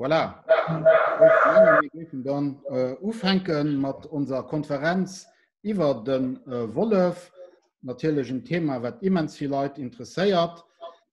Voilà. Mir géifen dann äh, ufänke mat onser Konferenz iwwer den äh, Wollef. Natierlech en Thema, wat immens vill Leit interesséiert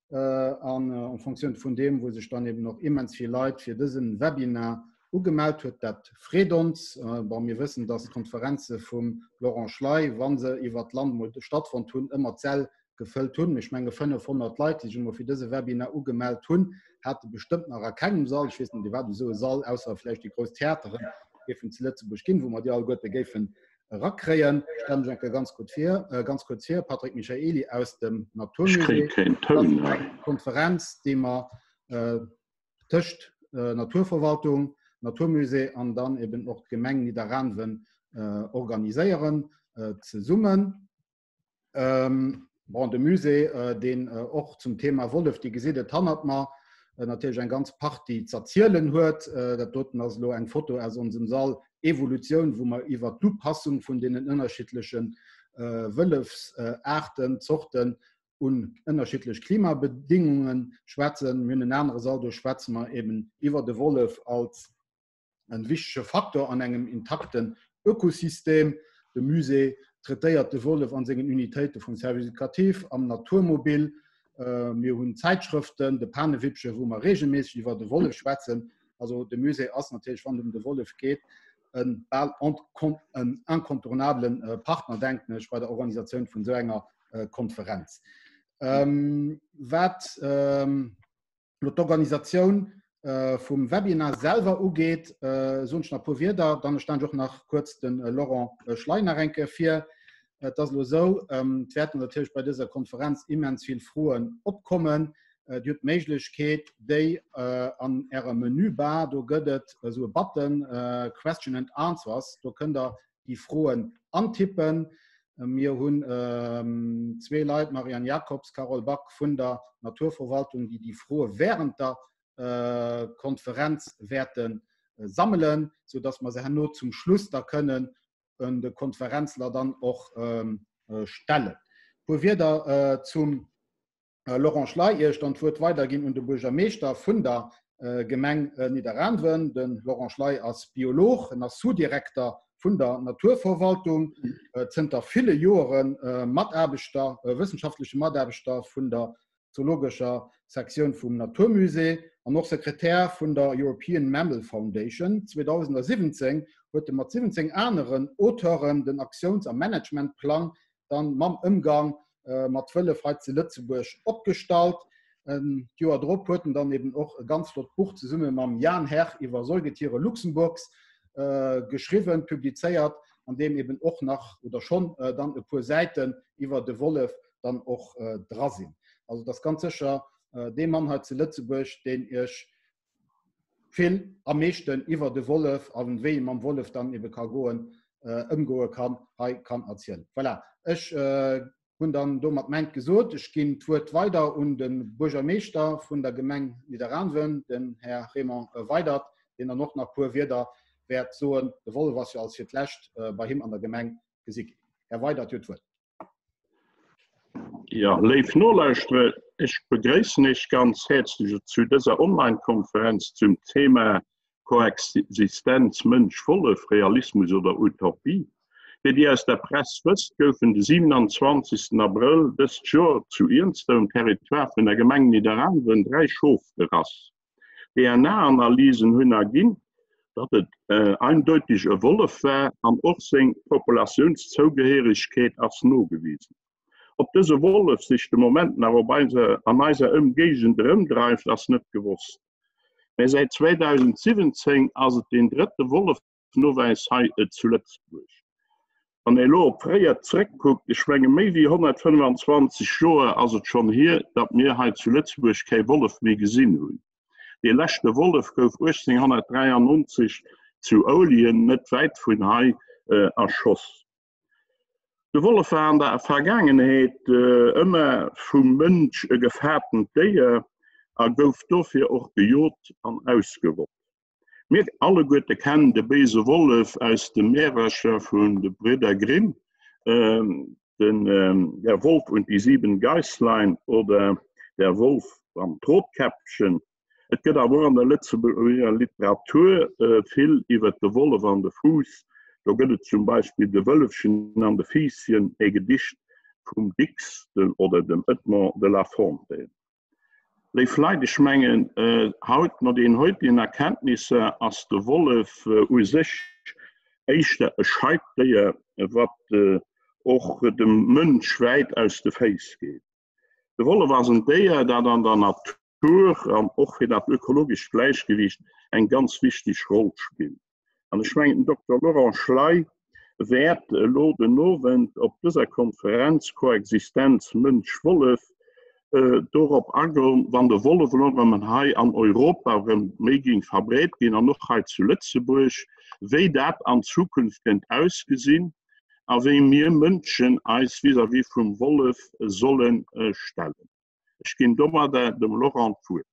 äh, an äh, en Funktioun vun deem, wou sech dann eben och immens vill Leit fir dësen Webinar ugemellt huet. Dat freet ons. Äh, bon, mir wëssen, dass d'Konferenze vum Laurent Schley, wa se iwwer d'Land mol stattfonnt hunn, ëmmer d'Säll gefëllt hunn. Ech menge 500 Leit, déi sech emol fir dëse Webinar ugemellt hunn, hate bestëmmt nach a kengem Sall, ech weess net, iwwerhaapt esou e Sall, ausser vläicht déi grouss Theateren, géifen zu Lëtzebuerg ginn, wou mer déi alleguerte géifen erakréien. Ech stelle mech eng Kéier ganz gutt vir, ganz kuerz vir, Patrick Michaely aus dem Naturmusée. Konferenz, déi mer tëscht Naturverwaltung, Naturmusée an dann eben och d'Gemeng Nidderaanwen organiséieren zesummen. Ähm, bon, de Musée, äh, deen äh, och zum Thema Wollef, Dir gesitt et hannert mer, äh, natierlech eng ganz Partie z'erzielen huet. Äh, dat doten ass elo eng Foto aus onsem Sall Evolutioun, wou mer iwwer d'Upassung vun deenen ënnerschiddlechen äh, Wëllefsaarten, Zorten un ënnerschiddlech Klimabedingungen schwätzen. Mir hunn en anere Sall, do schwätze mer eben iwwer de Wollef als en wichtege Faktor an engem intakten Ökosystem. De Musée traitéiert de Wollef an sengen Unitéite vum Service éducatif, am Naturmobil. Mir hunn Zäitschrëften, de Panewippche, wou mer regelméisseg iwwer de Wollef schwätzen. Also de Musée ass natierlech, wann et ëm de Wollef geet, e bal incontournablen Partner, denken ech, bei der Organisatioun vun esou enger Konferenz. Wat Lo d'Organisatioun vum Webinar selwer ugeet, soen ech nach e puer Wierder. Dann stellen ech och nach kuerz de Laurent Schley nach eng Kéier vir. Et ass elo esou, et wäerten natierlech bei dëser Konferenz immens vill Froen opkommen. Dir hutt d'Méiglechkeet, déi an Ärer Menübar, do gëtt et esou e Button Question and Answers, do kënnt Der déi Froen antippen. Mir hunn zwee Leit, Marianne Jacobs, Carole Back vun der Naturverwaltung, déi déi Froe während der Konferenz wäerte sammelen, soudass mer se herno zum Schluss da kënnen un de Konferenzler dann och stellen. E puer Wierder zum Laurent Schley, ier ech dann d'Wuert weiderginn un de Buergermeeschter vun der Gemeng Nidderaanwen. De Laurent Schley ass Biolog, en ass Sous-Direkter vun der Naturverwaltung, zënter ville Joere Mataarbechter, wëssenschaftleche Mataarbechter vun der zoologescher Sektioun vum Naturmusée an och Sekretär vun der European Mammal Foundation. 2017 huet e mat 17 aneren Auteuren den Aktiouns a Managementplang dann mam Ëmgang mat Wëllef hei zu Lëtzebuerg opgestallt. D'Joer drop huet en dann eben och e ganz flott Buch zesumme mam Jan Herr iwwer Säugetiere Luxemburgs geschriwwen, publizéiert, an deem eben och nach oder schonn dann e puer Säiten iwwer de Wollef dann och dra sinn. Also et ass ganz sécher dee Mann hei zu Lëtzebuerg, deen Iech vill am meeschten iwwer de Wollef a wéi ee mam Wollef dann ebe ka goen, ëmgoe kann, hei kann erzielen. Voilà, ech hunn dann domat mäint gesot. Ech ginn d'Wuert weider un de Buergermeeschter vun der Gemeng Nidderaanwen, den Här Raymond Weydert, deen dann och nach e puer Wierder wäert soen. De Wollef ass jo als fir d'lescht bei him an der Gemeng gesi ginn. Här Weydert, Dir hutt d'Wuert. Ja, léif Nolauschterer, ech begréissen Iech ganz häerzlech zu dëser Online-Konferenz zum Thema Koexistenz Mënsch-Wollef, Realismus oder Utopie? Wéi Dir aus der Press wësst, goufen de 27. Abrëll dëst Joer zu Iernster um Territoire vun der Gemeng Nidderaanwen 3 Schof gerass. DNA-Analysen hunn erginn, datt et eindeuteg e Wollef war an och seng Populatiounszougehéiregkeet ass nogewisen. Ob dëse Wollef sech de Moment nach op eiser an eiser Ëmgéigend erëmdreift, ass net gewosst. Mä säit 2017 ass et deen drëtte Wollef Nowäis hei zu Lëtzebuerg. Wann ee elo op fréier zréckkuckt, ech menge méi wéi 125 Joer ass et schonn hier, datt mir hei zu Lëtzebuerg kee Wollef méi gesinn hunn. Dee leschte Wollef gouf 1893 zu Ouljen, net wäit vun hei, erschoss. De Wollef war an der Vergaangenheet ëmmer vum Mënsch e gefaartent Déier a gouf dofir och gejot an ausgerott. Mir alleguerte kennen de béise Wollef aus de Märercher vun de Brüder Grimm, den Der Wolf und die sieben Geißlein oder Der Wolf an d'Rotkäppchen. Et gëtt awer och an der Lëtzebuerger Literatur vill iwwer de Wollef an de Fuuss. Do gëtt et zum Beispill De Wëllefchen an de Fiisschen, e Gedicht vum Dicks oder dem Edmond de la Fontaine. Léif Leit, ech mengen, haut mat den heutigen Erkenntnisser ass de Wollef u sech éischter e scheit Déier, wat och dem Mënsch wäit aus de Féiss geet. De Wollef ass en Déier, dat an der Natur an och fir dat ökologescht Gläichgewiicht eng ganz wichteg Roll spillt. An ech mengen, den Dokter Laurent Schley wäert elo den Owend op dëser Konferenz Koexistenz Mënsch-Wollef dorop agoen, wann de Wollef elo erëm hei an Europa erëm méi géing verbreet ginn an och hei zu Lëtzebuerg, wéi dat an Zukunft kéint ausgesinn a wéi mir Mënschen eis vis-à-vis vum Wollef solle stellen. Ech ginn domadder dem Laurent d'Wuert.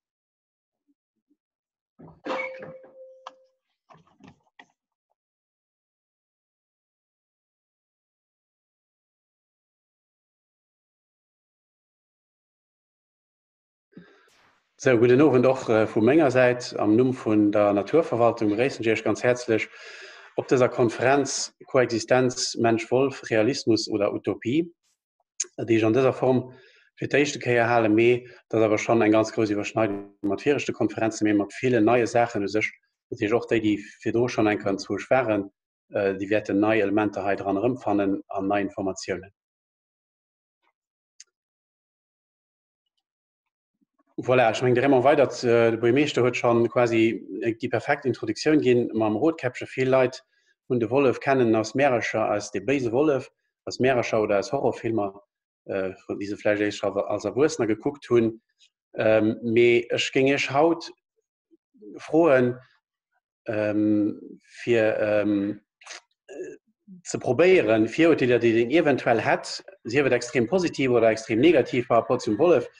Sou, gudden Owend och vu menger Säit. Am Numm vun der Naturverwaltung begréissen ech Iech ganz häerzlech op dëser Konferenz Koexistenz Mensch-Wolf, Realismus oder Utopie, déi ech an dëser Form fir d'éischte Kéier halen, mee dat ass awer schonn eng ganz grouss Iwwerschneidung mat viregte Konferenzen, mee mat villen neie Saachen u sech. Natierlech och déi, déi virdru schonn eng Kéier anzwousch waren, déi wäerten nei Elementer hei dran erëmfannen an nei Informatiounen. Voilà, ech mengen, de Raymond Weydert, de Buergermeeschter, huet scho quasi déi perfekt Introduktioun ginn mam Rotkäppche. Vill Leit hunn de Wollef, kennen en aus Märercher, aus De béise Wollef, aus Märercher oder aus Horrorfilmer, déi se vläicht éischter als Erwuessener gekuckt hunn. Mee ech géing Iech haut froen, fir ze probéieren, Virurteeler, déi een eventuell hätt, sief et extrem positiv oder extrem negativ par rapport zum Wollef,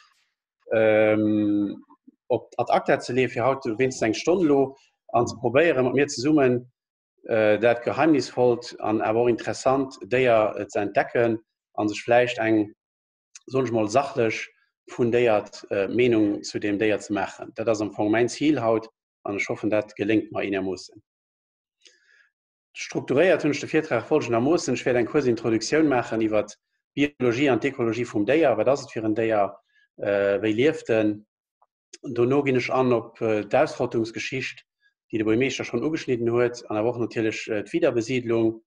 op ad acta ze leeën, fir haut wéinstens eng Stonn elo an ze probéieren, mat mir zesummen dat geheimnisvollt an awer och interessant Déier ze entdecken a sech vläicht eng soen ech mol, sachlech fundéiert Meenung zu deem Déier ze maachen. Dat ass am Fong mäin Zil haut an ech hoffen, dat geléngt mer eenermoossen. Strukturéiert hunn ech de Virtrag folgendermoossen, Ech wäert eng kuerz Introduktioun maachen iwwer d'Biologie an d'Ekologie vum Déier, wat ass et fir en Déier, wéi lieft en? Dono ginn ech an op d'Ausrottungsgeschicht, déi de Buergermeeschter schonn ugeschnidden huet, an awer och natierlech d'Wiederbesiedlung.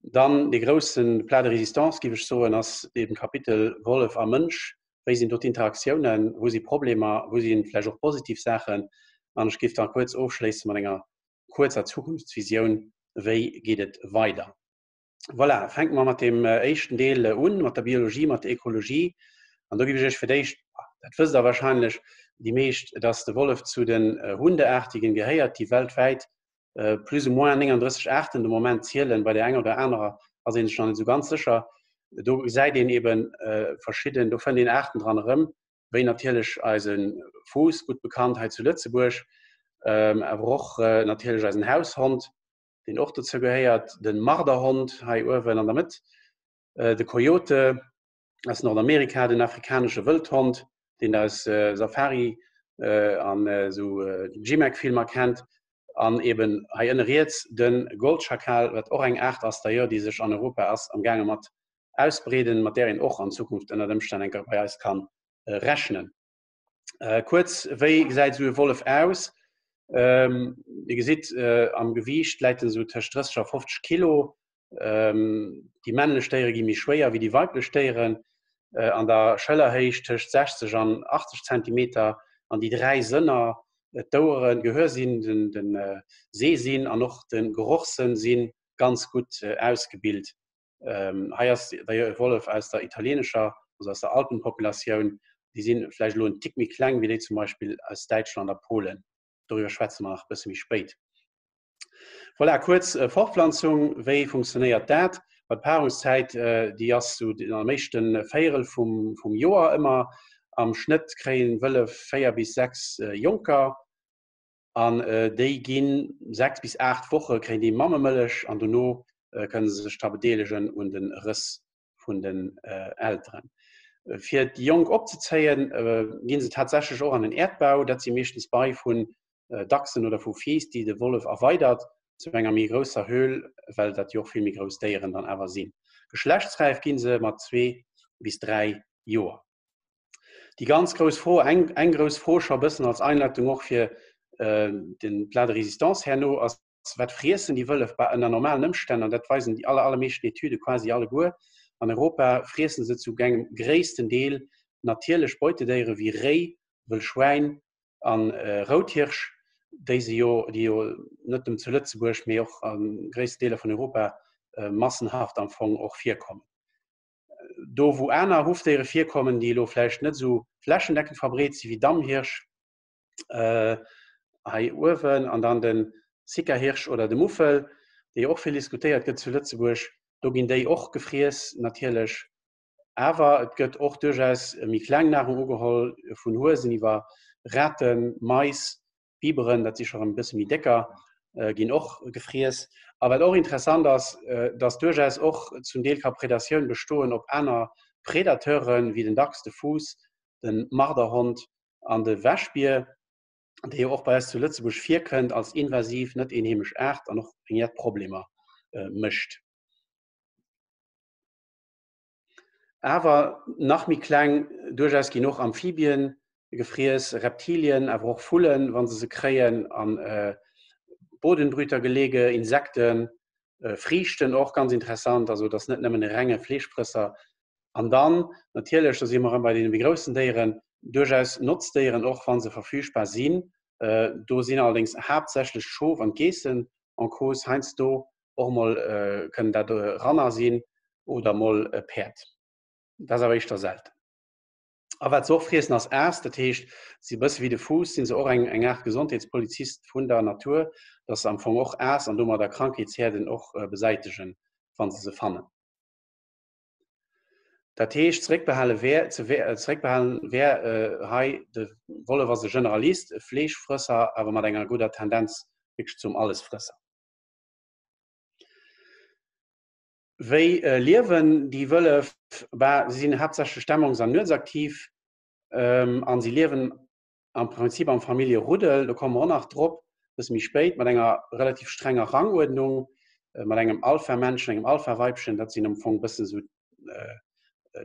Dann dee grousse Plat de résistance, géif ech soen, ass dee Kapitel Wollef a Mënsch. Wéi sinn do d'Interaktiounen? Wou si Problemer? Wou si vläicht och positiv Saachen? An ech géif da kuerz ofschléisse mat enger kuerzer Zukunftsvisioun, Wéi geet et weider? Voilà, fänke mer mat deem éischten Deel un, mat der Biologie, mat der Ekologie. An do géif ech Iech fir d'éischt, dat wësst Der wahrscheinlech déi meescht, dass de Wollef zu den Hundeaartigen gehéiert, déi weltwäit plus ou moins 39 Aarten de Moment zielen. Bei der enger oder anerer ass ee sech nach net esou ganz sécher. Do gesäit een eben verschidden, do fënnt een Aarten dran erëm, wéi natierlech eise Fuuss, gutt bekannt hei zu Lëtzebuerg, awer och natierlech eisen Haushond, deen och dozou gehéiert, de Marderhond hei uewen an der Mëtt, de Coyote, aus Nordamerika, den afrikanesche Wëldhond, deen der aus Safari an esou G-Mac-Filmer kennt, an eben hei ënne riets de Goldschakal, wat och eng Aart ass d'ailleurs, déi sech an Europa ass am gaange mat ausbreeden, mat där een och an Zukunft ënnert Ëmstänn eng Kéier bei eis kann rechnen. Kuerz, wéi gesäit esou e Wollef aus? Dir gesitt, am Gewiicht läit en esou tëscht 30 a 50 Kilo. Déi männlech Déiere gi méi schwéier wéi déi weiblech Déieren. An der Schëllerhéicht tëscht 60 an 80 Zentimeter. An déi 3 Sënner, d'Oueren, d'Gehörsinn, de Sehsinn an och de Gerochssënn si ganz gutt ausgebilt. Hei ass d'ailleurs e Wollef aus der italienescher, also aus der Alpenpopulatioun. Déi si vläicht elo en Tick méi kleng wéi déi zum Beispill aus Däitschland a Polen. Doriwwer schwätze mer nach e bësse méi spéit. Voilà, kuerz Fortpflanzung, wéi funktionéiert dat? Bei d'Paarungszäit, déi ass sou am éischte Véierel vum, vum Joer ëmmer. Am Schnëtt kréien Wëllef 4 bis 6 Jonker. An déi gi 6 bis 8 Woche kréien déi Mammemëllech an dono kënne se sech da bedeelegen un de Rëss vun den Elteren. Fir déi Jonk opzezéien, ginn se tatsächlech och an den Äerdbau. Dat si meeschtens Bei vun Dachsen oder vu Fiiss, déi de Wollef erweidert zu enger méi grousser Höhl, well dat jo och vill méi grouss Déieren dann awer sinn. Geschlechtsräif gi se mat zwee bis 3 Joer. Déi ganz grouss Fro, eng, eng grouss Fro scho e bëssen als Einleitung och fir den Plat de résistance herno ass, wat friessen déi Wëllef bei ënner normalen Ëmstänn? An dat weisen déi aller, allermeeschten Etüde quasi alleguer. An Europa friessen se zu engem gréissten Deel natierlech Beutedéiere wéi Réi, Wëll Schwäin an Routhirsch, déi se jo, déi jo net nëmmen zu Lëtzebuerg, mee och a gréissten Deeler vun Europa massenhaft am Fong och virkommen. Do wou aner Hufdéiere virkommen, déi elo vläicht net esou flächendeckend verbreet si wéi Dammhirsch hei uewen an dann de Sikahirsch oder de Muffel, dee jo och vill diskutéiert gëtt zu Lëtzebuerg, do ginn déi och gefriess natierlech. Awer et gëtt och duerchaus méi kleng Nahrung ugeholl, vun Huesen iwwer Raten, Mais, Biberen, dat si scho rëm e bësse méi décker, ginn och gefriess. A wat och interessant ass, dass duerchaus och zum Deel ka Predatioun bestoen op aner Predateuren, wéi den Dachs, de Fuuss, de Marderhond an de Wäschbier, dee jo och bei eis zu Lëtzebuerg virkënnt als invasiv, net eenheemesch Aart an och eng jett Problemer mécht. Awer nach méi kleng, duerchaus ginn och Amphibien gefriess, Reptilien, awer och Vullen, wa se se kréien, an Bodenbrütergelege, Insekten, Friichten och ganz interessant, also et ass net nëmmen e renge Fleeschfrësser. An dann natierlech, do si mer erëm bei deene méi groussen Déieren, duerchaus Notzdéieren och, wa se verfügbar sinn. Do sinn allerdéngs haaptsächlech d'Schof an d'Geessen en cause, heiansdo Och mol kënnen dat Ranner sinn oder mol e Päerd. Dat ass awer éischter selten. A wat se och friessen ass Aas, dat heescht si bësse wéi de Fuuss sinn se och eng eng Aart Gesondheetspolizist vun der Natur, datt se am Fong och Aas an domadder Krankheetshäerden och besäitegen, wa se se fannen. Dat heescht zeréckbehale wär zeréckbehalen wär hei de Wollef ass e Generalist, e Fleeschfrësser, awer mat enger gudder Tendenz wierklech zum Allesfrësser. Wéi liewen déi Wëllef? Bah, si sinn haaptsächlech dämmerungs an nuetsaktiv an si liewen am Prinzip am Familljeruddel. Do komme mer och nach drop, e bësse méi spéit, mat enger relativ strenger Ranguerdnung, mat engem Alpha-Männchen, engem Alpha-Weibchen. Dat sinn am Fong e bëssen esou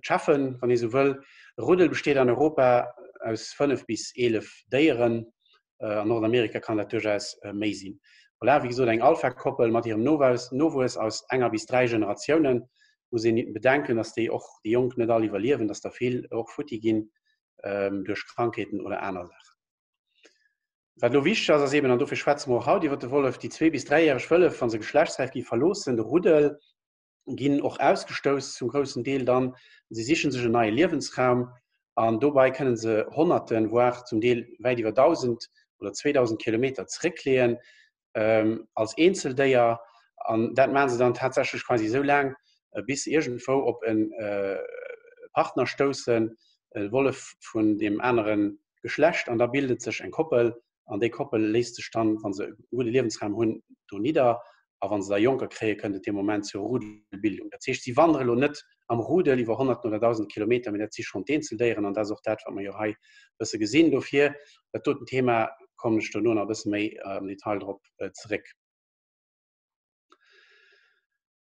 d'Cheffen, wann ee sou wëll. E Ruddel besteet an Europa aus 5 bis 11 Déieren. An Nordamerika kann dat duerchaus méi sinn. Voilà, wéi gesot, eng Alpha-Koppel mat hirem Nowuess aus enger bis 3 Generatiounen. Muss een bedenken, dass déi och déi Jonk net all iwwerliewen, dass der vill och futti ginn duerch Krankheeten oder aner Saachen. Wat elo wichteg ass, ass eben, an dofir schwätze mer och haut iwwer de Wollef, déi zwee bis dräijäreg Wëllef, wa se geschlechtsräif gi verloossen de Ruddel ginn och ausgestouss zum groussen Deel dann. Si sichen sech en neie Liewensraum an dobei kënnen se Honnerten, voire zum Deel wäit iwwer 1.000 oder 2.000 Kilometer zeréckleeën als Eenzeldéier. An dat maache se dann tatsächlech quasi esou laang, bis se iergendwou op e Partner stoussen, e Wollef vun deem anere Geschlecht, an da bildet sech eng Koppel An déi Koppel léisst sech dann, wa se e gudde Liewensraum hunn, do nidder. A wa se da Jonker kréien, kënnt et dee Moment zur Rudelbildung. Dat heescht, si wandere lo net am Rudel iwwer Honnerten oder Dausende Kilometer, mee dat si schonn d'Eenzeldéieren. An dat ass och dat, wat mer jo hei e bësse gesinn. Dofir, dat doten Thema kommen ech dono nach e bësse méi am Detail drop zeréck.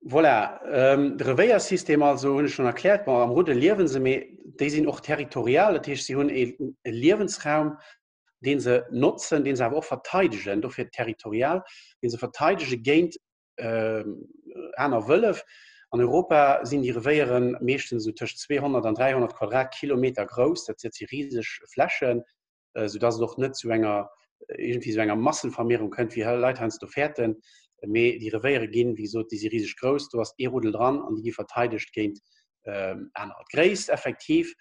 Voilà, de Revéiersystem also hunn ech schonn erkläert. Bon, am Ruddel liewe se, mee déi sinn och territorial. Dat heescht, si hunn e Liewensraum, dee se notzen, dee se awer och verteidegen, dofir territorial, dee se verteidege géint aner Wëllef. An Europa sinn déi Revéiere meeschtens esou tëscht 200 an 300 Quadratkilometer grouss, dat si riseg Flächen, soudatt et och net zu enger iergendwéi esou enger Massenvermehrung kënnt, wéi Leit heiansdo fäerten. Mee déi Revéiere ginn, wéi gesot, déi si riseg grouss, do ass ee Ruddel dran an déi gi verteidegt géint anerer. D'Gréisst effektiv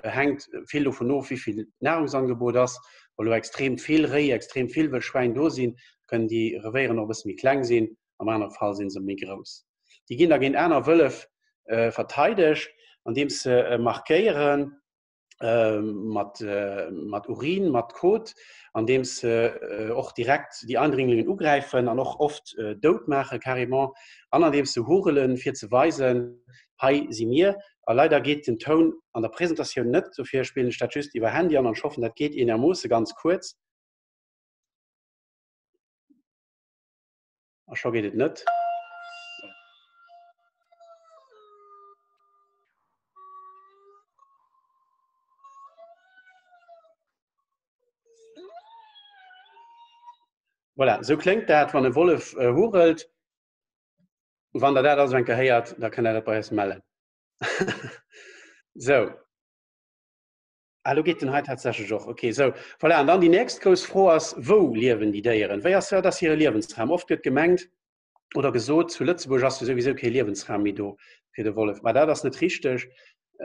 hänkt vill dovun of, wéi vill Nahrungsangebot ass. Wa lo extrem vill Réi, extrem vill Wëllschwäin do sinn, kënnen déi Revéieren och e bësse méi kleng sinn, am anere Fall si se méi grouss. Déi ginn da géint aner Wëllef verteidegt, andeems se markéieren, mat, mat Urin, mat Kot, andeems se och direkt déi Eindringlingen ugräifen an och oft dout maache carrément, an andeems se hurelen, fir ze weisen, hei si mir. A leider geet den Toun an der Presentatioun net, dofir spillen ech dat just iwwer Handy an an ech hoffen, dat geet eenermoosse ganz kuerz. A scho geet et net. Voilà, sou kléngt dat, wann e Wollef äh, hurelt. Wann der dat also eng Kéier héiert, da kënnt der dat bei eis mellen. Sou. Ah, lo geet den hei tatsächlech och. Okay, sou. Voilà, an dann déi nächst grouss Fro ass, wou liewen déi Déieren? Wéi ass, wat ass hire Liewensraum? Oft gëtt gemengt oder gesot, zu Lëtzebuerg ass jo souwisou kee Liewensraum méi do fir de Wollef. Mä dat ass net richteg.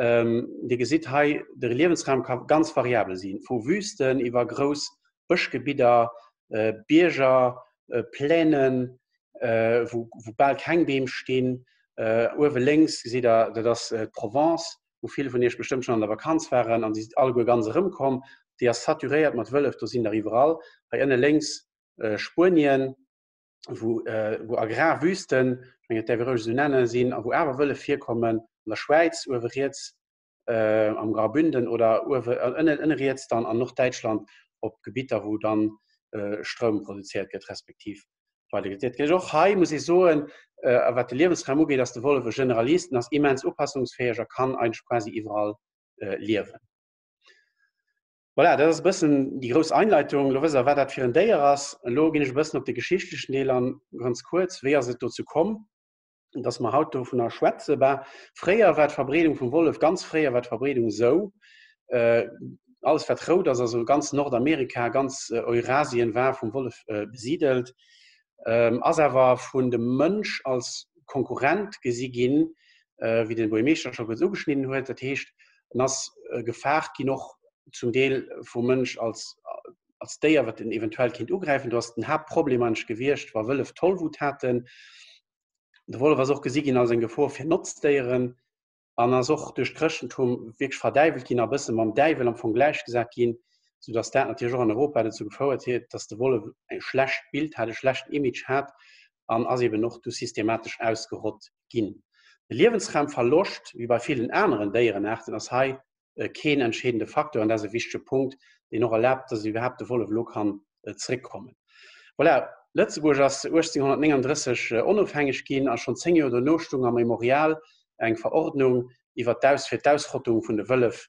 Ähm, Dir gesitt hei, de Liewensraum ka ganz variabel sinn, vu Wüsten iwwer grouss Bëschgebidder, äh, Bierger, äh, Plänen, äh, wou, wou bal keng Beem stinn. Äh, uewe lénks gesitt Der, dat ass äh, d'Provence, wou vill vun Iech bestëmmt schonn an der Vakanz waren an si alleguer ganz erëmkomm. Déi ass saturéiert mat Wëllef, do sinn der iwwerall. Hei ënne lénks äh, Spuenien, wou, äh, wou Agrarwüsten, ech mengen, dat däerf ee roueg esou nennen, sinn a wou awer Wëllef virkommen. An der Schwäiz uewe riets äh, am Graubünden oder uewe, äh, ënne, ënne riets dann an Norddäitschland op Gebitter, wou dann äh, Stroum produzéiert gëtt, respektiv weidergëtt. Dat gëtt och hei, muss ee soen, äh, wat de Liewensraum ugeet, ass de Wollef e Generalist, en ass immens upassungsfäeg a kann eigentlech quasi iwwerall äh, liewen. Voilà, dat ass e bëssen déi grouss Einleitung. Lo wësst der, wat dat fir en Déier ass. Elo ginn ech e bëssen op de geschichtlechen Deel an, ganz kuerz. Wéi ass et dozou komm, dass mer haut dovunner schwätze? Bah, fréier war d'Verbreedung vum Wollef, ganz fréier war d'Verbreedung esou, äh, alles wat rout ass, also ganz Nordamerika, ganz äh, Eurasien war vum Wollef äh, besiedelt, ähm, ass awer vun dem Mënsch als Konkurrent gesi ginn, äh, wéi den Buergermeeschter scho kuerz ugeschnidden huet. Dat heescht, en ass äh, gefaart ginn och zum Deel vum Mënsch als, als Déier, wat en eventuell kinnt ugräifen. Do ass den Haaptproblem eigentlech gewiescht, wa Wëllef Tollwut haten. De Wollef ass och gesi ginn als eng Gefor fir Notzdéieren an ass och duerch d'Chrëschtentum wierklech verdäiwelt ginn a bësse mam Däiwel am Fong gläichgesat ginn, soudass dat natierlech och an Europa dozou gefouert huet, dass de Wollef e schlecht Bild hat, e schlechten Image hat an ass eben och du systematesch ausgerott ginn. De Liewensraumverloscht, wéi bei villen aneren Déierenaarten, ass hei keen entscheedende Facteur an dat ass e wichtege Punkt, deen och erlaabt, dass iwwerhaapt de Wollef elo kann zeréckkommen. Voilà, Lëtzebuerg ass 1839 onofhängeg ginn a schonn 10 Joer dono stung am Memorial eng Verordnung iwwer d'Aus fir d'Ausrottung vun de Wëllef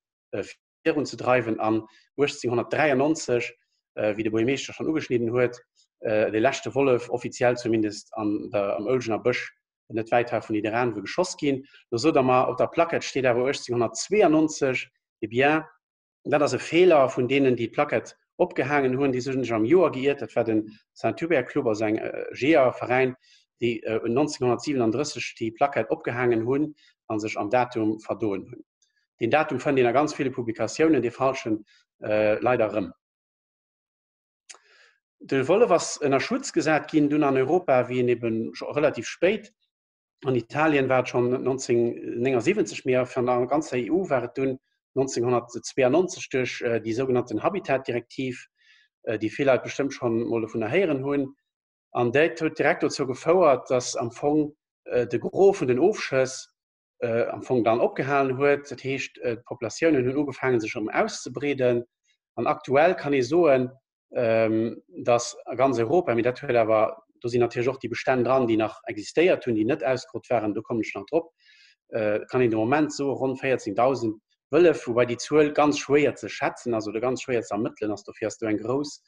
virunzedreiwen an 1893, wéi de Buergermeeschter schonn ugeschnidden huet, de leschte Wollef, offiziell zumindest, an der am Ouljener Bësch net wäit hei vun Nidderaanwe geschoss ginn. Lo sot Der mer, op der Plaquette steet awer 1892. Eh bien, dat ass e Feeler vun deenen, déi d'Plaquette opgehaangen hunn. Déi sech am Joer geiert. Dat war den Saint-Hubert-Club, also eng Jeeërveräin, déi 1937 déi Plaquette opgehaangen hunn a sech am Datum verdoen hunn. Deen Datum fënnt een a ganz ville Publikatiounen, dee falschen leider erëm. De Wollef ass ënner Schutz gesat ginn dunn an Europa, wéi en eben relativ spéit, an Italien war et schonn 1979, mee an der ganzer EU war et dunn 1992 duerch déi sougenannten Habitat-Direktiv, déi vill Leit bestëmmt schonn mol dovunner héieren hunn. An dat huet direkt dozou gefouert, datt am Fong de Gros vun den Ofschëss am Fong dann opgehalen huet. Dat heescht, d'Populatiounen hunn ugefaangen, sech erëm auszebreeden. An aktuell kann ee soen, datt a ganz Europa, mee dat huet awer, do sinn natierlech och déi Bestänn dran, déi nach existéiert hunn, déi net ausgerott waren, do kommen ech nach drop, kann een de Moment soe ronn 14.000 Wëllef, woubai déi Zuel ganz schwéier ze schätzen ass oder ganz schwéier ze ermëttelen ass. Dofir ass do eng grouss,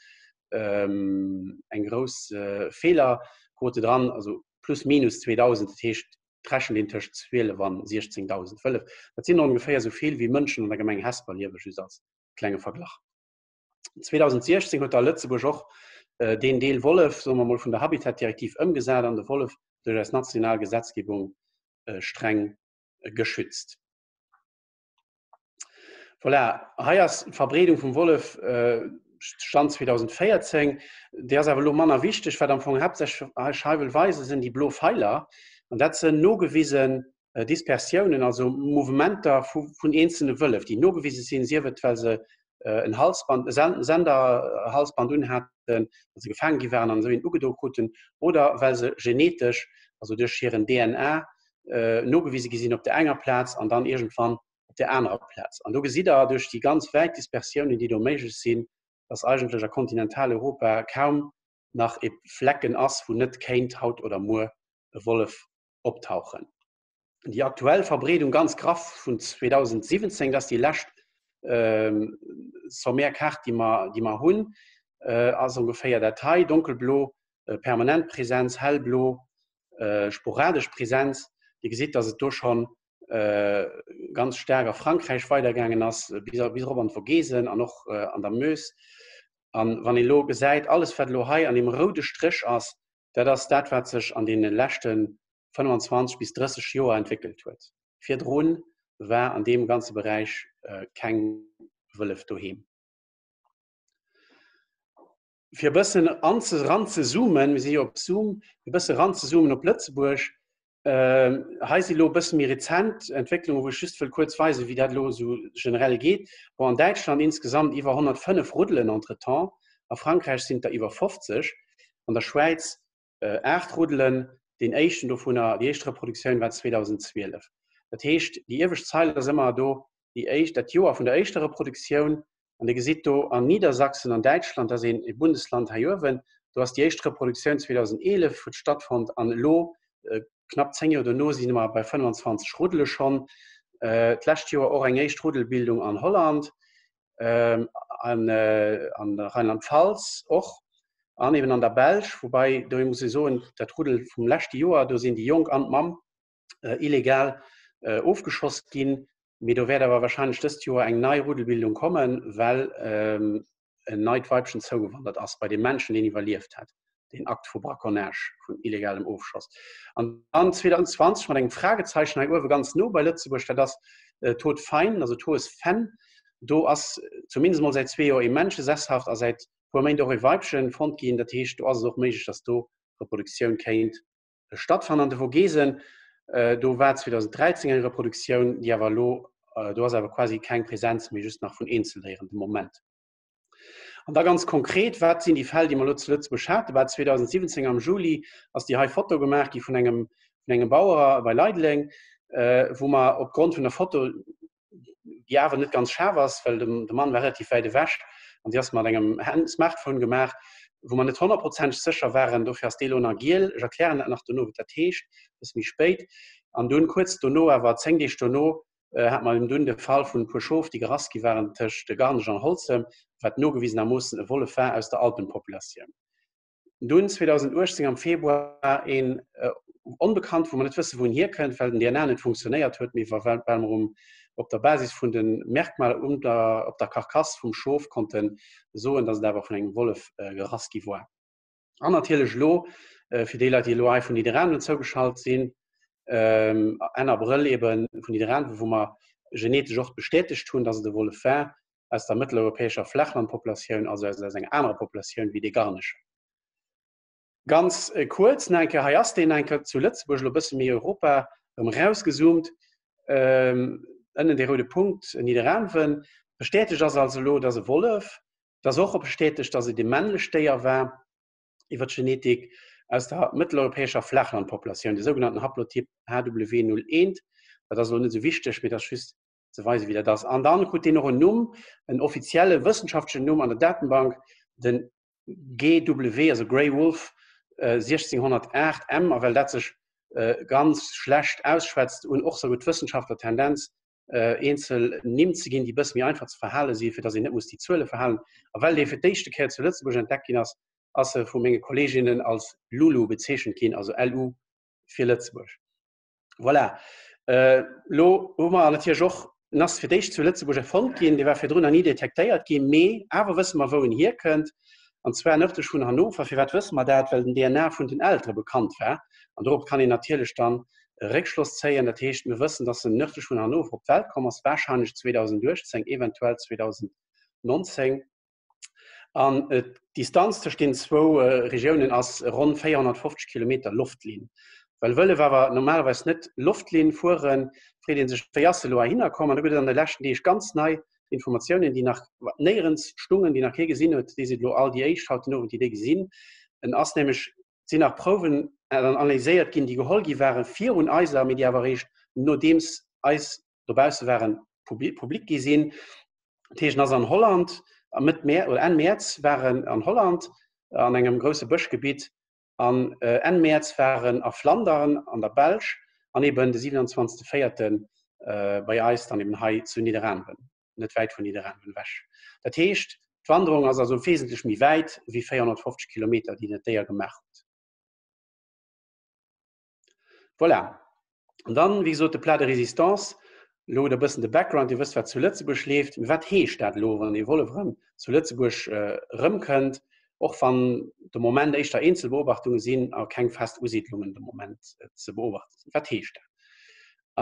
eng grouss Feelerquote dran, also plus minus 2.000. Dat heescht, Et rechent een tëscht 12 an 16.000 Wëllef. Dat sinn ongeféier esou vill wéi Mënschen an der Gemeng Hesper liewen, just als klenge Verglach. 2016 huet da Lëtzebuerg och deen Deel Wollef, soe mer mol, vun der Habitatdirektiv ëmgesat an de Wollef duerch eis national Gesetzgebung streng geschützt. Voilà, hei ass d'Verbreedung vum Wollef, Stand 2014. Déi ass awer elo manner wichteg. Wat am Fong haaptsächlech ech hei wëll weisen, sinn déi blo Feiler. An dat sinn nogewisen Dispersiounen, also Mouvementer vun eenzelne Wëllef, déi nogewise sinn, sief et well se en Halsband, e Senderhalsband unhaten, well se gefaange gi waren an esou een ugedo kruten, oder well se genetesch, also duerch hiren DNA. nogewise gi sinn op der enger Plaz an dann iergendwann op der anerer Plaz. An do gesitt Der duerch déi ganz wäit Dispersiounen, déi do méiglech sinn, dass eigentlech a Kontinentaleuropa kaum nach e Flecken ass, wou net kéint haut oder muer e Wollef optauchen. Déi aktuell Verbreedung ganz graff vun 2017, dat ass déi lescht sommaire Kaart, déi mer, déi mer hunn, ass ongeféier dat hei, donkelblo permanent Präsenz, hellblo sporadesch Präsenz. Dir gesitt, dass et do schonn ganz staark a Frankräich weidergaangen ass, bis erop an d'Vogesen an och an der Meuse. An wann ee lo gesäit, alles wat elo hei an deem roude Stréch ass, dat ass dat wat sech an deene leschte 25 bis 30 Joer entwéckelt huet. Virdru war an deem ganze Beräich keng Wëllef doheem. Fir e bëssen eranzezoomen, mir si jo op Zoom, e bësse eranzezoomen op Lëtzebuerg, Hei si lo e bësse méi rezent Entwécklungen, wou ech just wëll kuerz weisen, wéi dat elo esou generell geet. Bon, an Däitschland insgesamt iwwer 105 Ruddelen entretemps, a Frankräich sinn et der iwwer 50, an der Schwäiz 8 Ruddelen, deen éischten dovunner, déi éischt Reproduktioun war 2012. Dat heescht, déi iewescht Zeil ass ëmmer do déi éischt, dat Joer vun der éischter Reproduktioun. An Dir gesitt do an Niedersachsen an Däitschland, dat ass een e Bundesland hei uewen, do ass déi éischt Reproduktioun 2011 huet stattfonnt an elo knapp 10 Joer dono si mer bei 25 Ruddele schonn. D'lescht Joer och eng éischt Ruddelbildung an Holland, an an der Rheinland-Pfalz och an eben an der Belsch, woubai do muss ee soen, dat Ruddel vum leschte Joer, do sinn déi Jonk an d'Mamm illegal ofgeschoss ginn. Mee do wäert awer wahrscheinlech dëst Joer eng nei Ruddelbildung kommen, well en neit Weibchen zougewandert ass bei deem Männchen, deen iwwerlieft hat, deen Akt vu Braconnage, vun illegalem Ofschoss. An dann 2020 mat engem Fragezeichen hei uewe ganz no bei Lëtzebuerg, dat ass Tod Fein, also Toes Fenn. Do ass zumindest mol säit zwee Joer ee Männche sesshaft a säit puer Méint och e Weibchen fonnt ginn. Dat heescht, do ass et och méiglech, datt do Reproduktioun kéint stattfannen. An de Vogesen, do war 2013 eng Reproduktioun, déi awer elo, do ass awer quasi keng Präsenz méi, just nach vun Eenzeldéieren de Moment. An da ganz konkret, wat sinn déi Fäll, déi mer elo zu Lëtzebuerg haten? War 2017 am Juli ass déi hei Foto gemaach gi vun engem, vun engem Bauer bei Leideleng, wou mer opgrond vun der Foto, déi awer net ganz schaarf ass, well de Mann war relativ wäit ewech an déi ass mat engem Smartphone gemaach, wou mer net honnertprozenteg sécher waren. Dofir ass déi elo nach giel. Ech erklären dat nach dono, wat dat heescht, e bësse méi spéit. An dunn, kuerz dono awer, 10 Deeg dono, hat mer eben dunn de Fall vun e puer Schof, déi gerass gi waren tëscht Garnech an Holzem, wat nogewisenermoossen e Wollef war aus der Alpenpopulatioun. Dunn 2018 am Februar een Onbekannt, wou mer net wëssen, wou en hierkënnt, well den DNA net funktionéiert huet, mee well mer um op der Basis vun de Merkmaler um der op der Karkass vum Schof konnte soen, datt et awer vun engem Wollef gerass gi war. An natierlech elo, fir déi Leit, déi elo hei vun Nidderaanwen zougeschalt sinn, Enn Abrëll ebe vun Nidderaanwen, wou mer genetesch och bestätegt hunn, datt et e Wollef war, aus der mëtteleuropäescher Flachlandpopulatioun, also aus enger anerer Populatioun wéi dee Garnescher. Ganz kuerz nach eng Kéier, hei ass deen eng Kéier zu Lëtzebuerg, elo e bësse méi Europa erëm erausgezoomt, ënnen dee roude Punkt Nidderaanwen. Bestätegt ass also elo, et ass e Wollef. Et ass och bestätegt, datt et e männlecht Déier war iwwer d'Genetik aus der mëtteleuropäescher Flachlandpopulatioun, de sougenannten Haplotyp HW01. Dat ass elo net esou wichteg, mee dat ass just ze weisen, wéi dat ass. An dann krut deen och en Numm, en offizielle wëssenschaftlechen Numm an der Datenbank, den GW, also Grey Wolf 1608 M. A well dat sech ganz schlecht ausschwätzt, hunn och souguer d'Wëssenschaftler d'Tendenz, eenzel Nimm ze ginn, déi e bësse méi einfach ze verhale sinn, fir datt een net muss déi Zuele verhalen. A well dee fir d'éischte Kéier zu Lëtzebuerg entdeckt ginn ass, ass e vu menge Kolleeginnen als Lulu bezeechent ginn, also LU fir Lëtzebuerg. Voilà. Lo hu mer natierlech och, en ass fir d'éischt zu Lëtzebuerg erfonnt ginn, dee war virdrun nach ni detektéiert ginn, mee awer wësse mer, wou en hierkënnt, an zwar nërdlech vun Hannover. Firwat wësse mer dat? Well den DNA vun den Eltere bekannt war an dorop kann een natierlech dann e Réckschloss zéien. Dat heescht, mir wëssen, dass en nërdlech vun Hannover op d'Welt komm ass, warscheinlech 2018, eventuell 2019. An d'Distanz tëscht deenen zwou Regiounen ass ronn 450 Kilometer Loftlinn. Well Wëllef awer normalerweis net Loftlinn fueren, freet ee sech, wéi ass se elo heihinner komm? An do gëtt et an de leschten Deeg ganz nei Informatiounen, déi nach néierens stungen, déi nach kee gesinn huet. Déi sidd elo all déi éischt haut den Owend, déi déi gesinn. En ass nämlech. Sinn nach Prouwen analyséiert ginn, déi geholl gi ware virun eiser, mee déi awer eréischt nodeems eis dobausse waren, public gi sinn. Dat heescht, en ass an Holland, Mëtt Mäerz oder Enn Mäerz war en an Holland an engem grousse Bëschgebitt an Enn Mäerz war en a Flandern an der Belsch an eben de 27 véierte bei eis dann eben hei zu Nidderaanwen, net wäit vun Nidderaanwen ewech. Dat heescht, d'Wanderung ass also wesentlech méi wäit wéi 450 Kilometer, déi dat Déier gemaach huet. Voilà. An dann, wéi gesot, de Plat de résistance. Elo hutt Der e bëssen de Background, Dir wësst, wat zu Lëtzebuerg leeft. Mee wat heescht dat elo, wann ee Wollef erëm zu Lëtzebuerg erëmkënnt, och wann de Moment éischter Eenzelbeobachtunge sinn a keng fest Usiidlungen de Moment ze beobachte sinn? Wat heescht dat?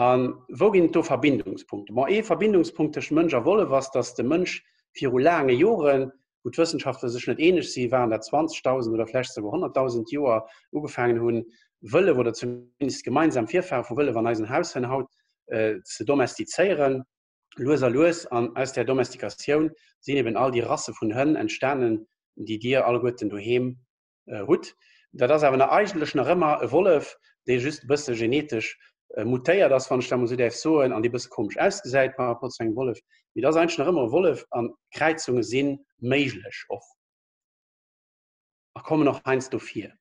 A wou ginn et do Verbindungspunkte? Bon, ee Verbindungspunkt tëscht Mënsch a Wollef ass, datt de Mënsch viru laange Joren wou d'Wëssenschaftler sech net eeneg sinn, waren dat 20.000 oder vläicht souguer 100.000 Joer, ugefaangen hunn, Wëllef oder zumindest gemeinsam Virfahre vu Wëllef an eisen Haushënn haut ze domestizéieren. Lues a lues an aus där Domestikatioun sinn eben all déi Rasse vun Hënn entstanen, déi Dir alleguerten doheem hutt. Dat ass awer nach eigentlech nach ëmmer e Wollef, dee just e bësse genetesch mutéiert ass, wann ech dat mol esou däerf soen, an dee bësse komesch ausgesäit par rapport zu engem Wollef. Mee dat ass eigentlech nach ëmmer e Wollef a Kräizunge si méiglech och a kommen och heiansdo vir.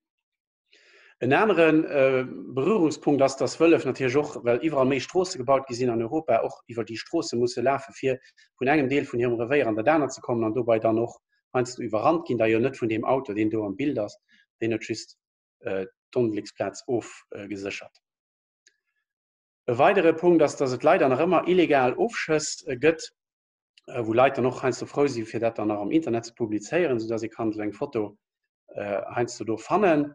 En anere Berührungspunkt ass, dass Wëllef natierlech och, well iwwerall méi Stroosse gebaut gi sinn an Europa, och iwwer déi Stroosse musse lafe fir vun engem Deel vun hirem Revéier an dat anert ze kommen an dobei dann och heiansdo iwwerrannt ginn, da jo net vun deem Auto, deen do am Bild ass, deen huet just d'Onglécksplaz ofgeséchert. E weidere Punkt ass, dass et leider nach ëmmer illegal Ofschëss gëtt, wou Leit dann och heiansdo frou sinn, fir dat dann nach am Internet ze publizéieren, soudass ee kann esou eng Foto heiansdo do fannen.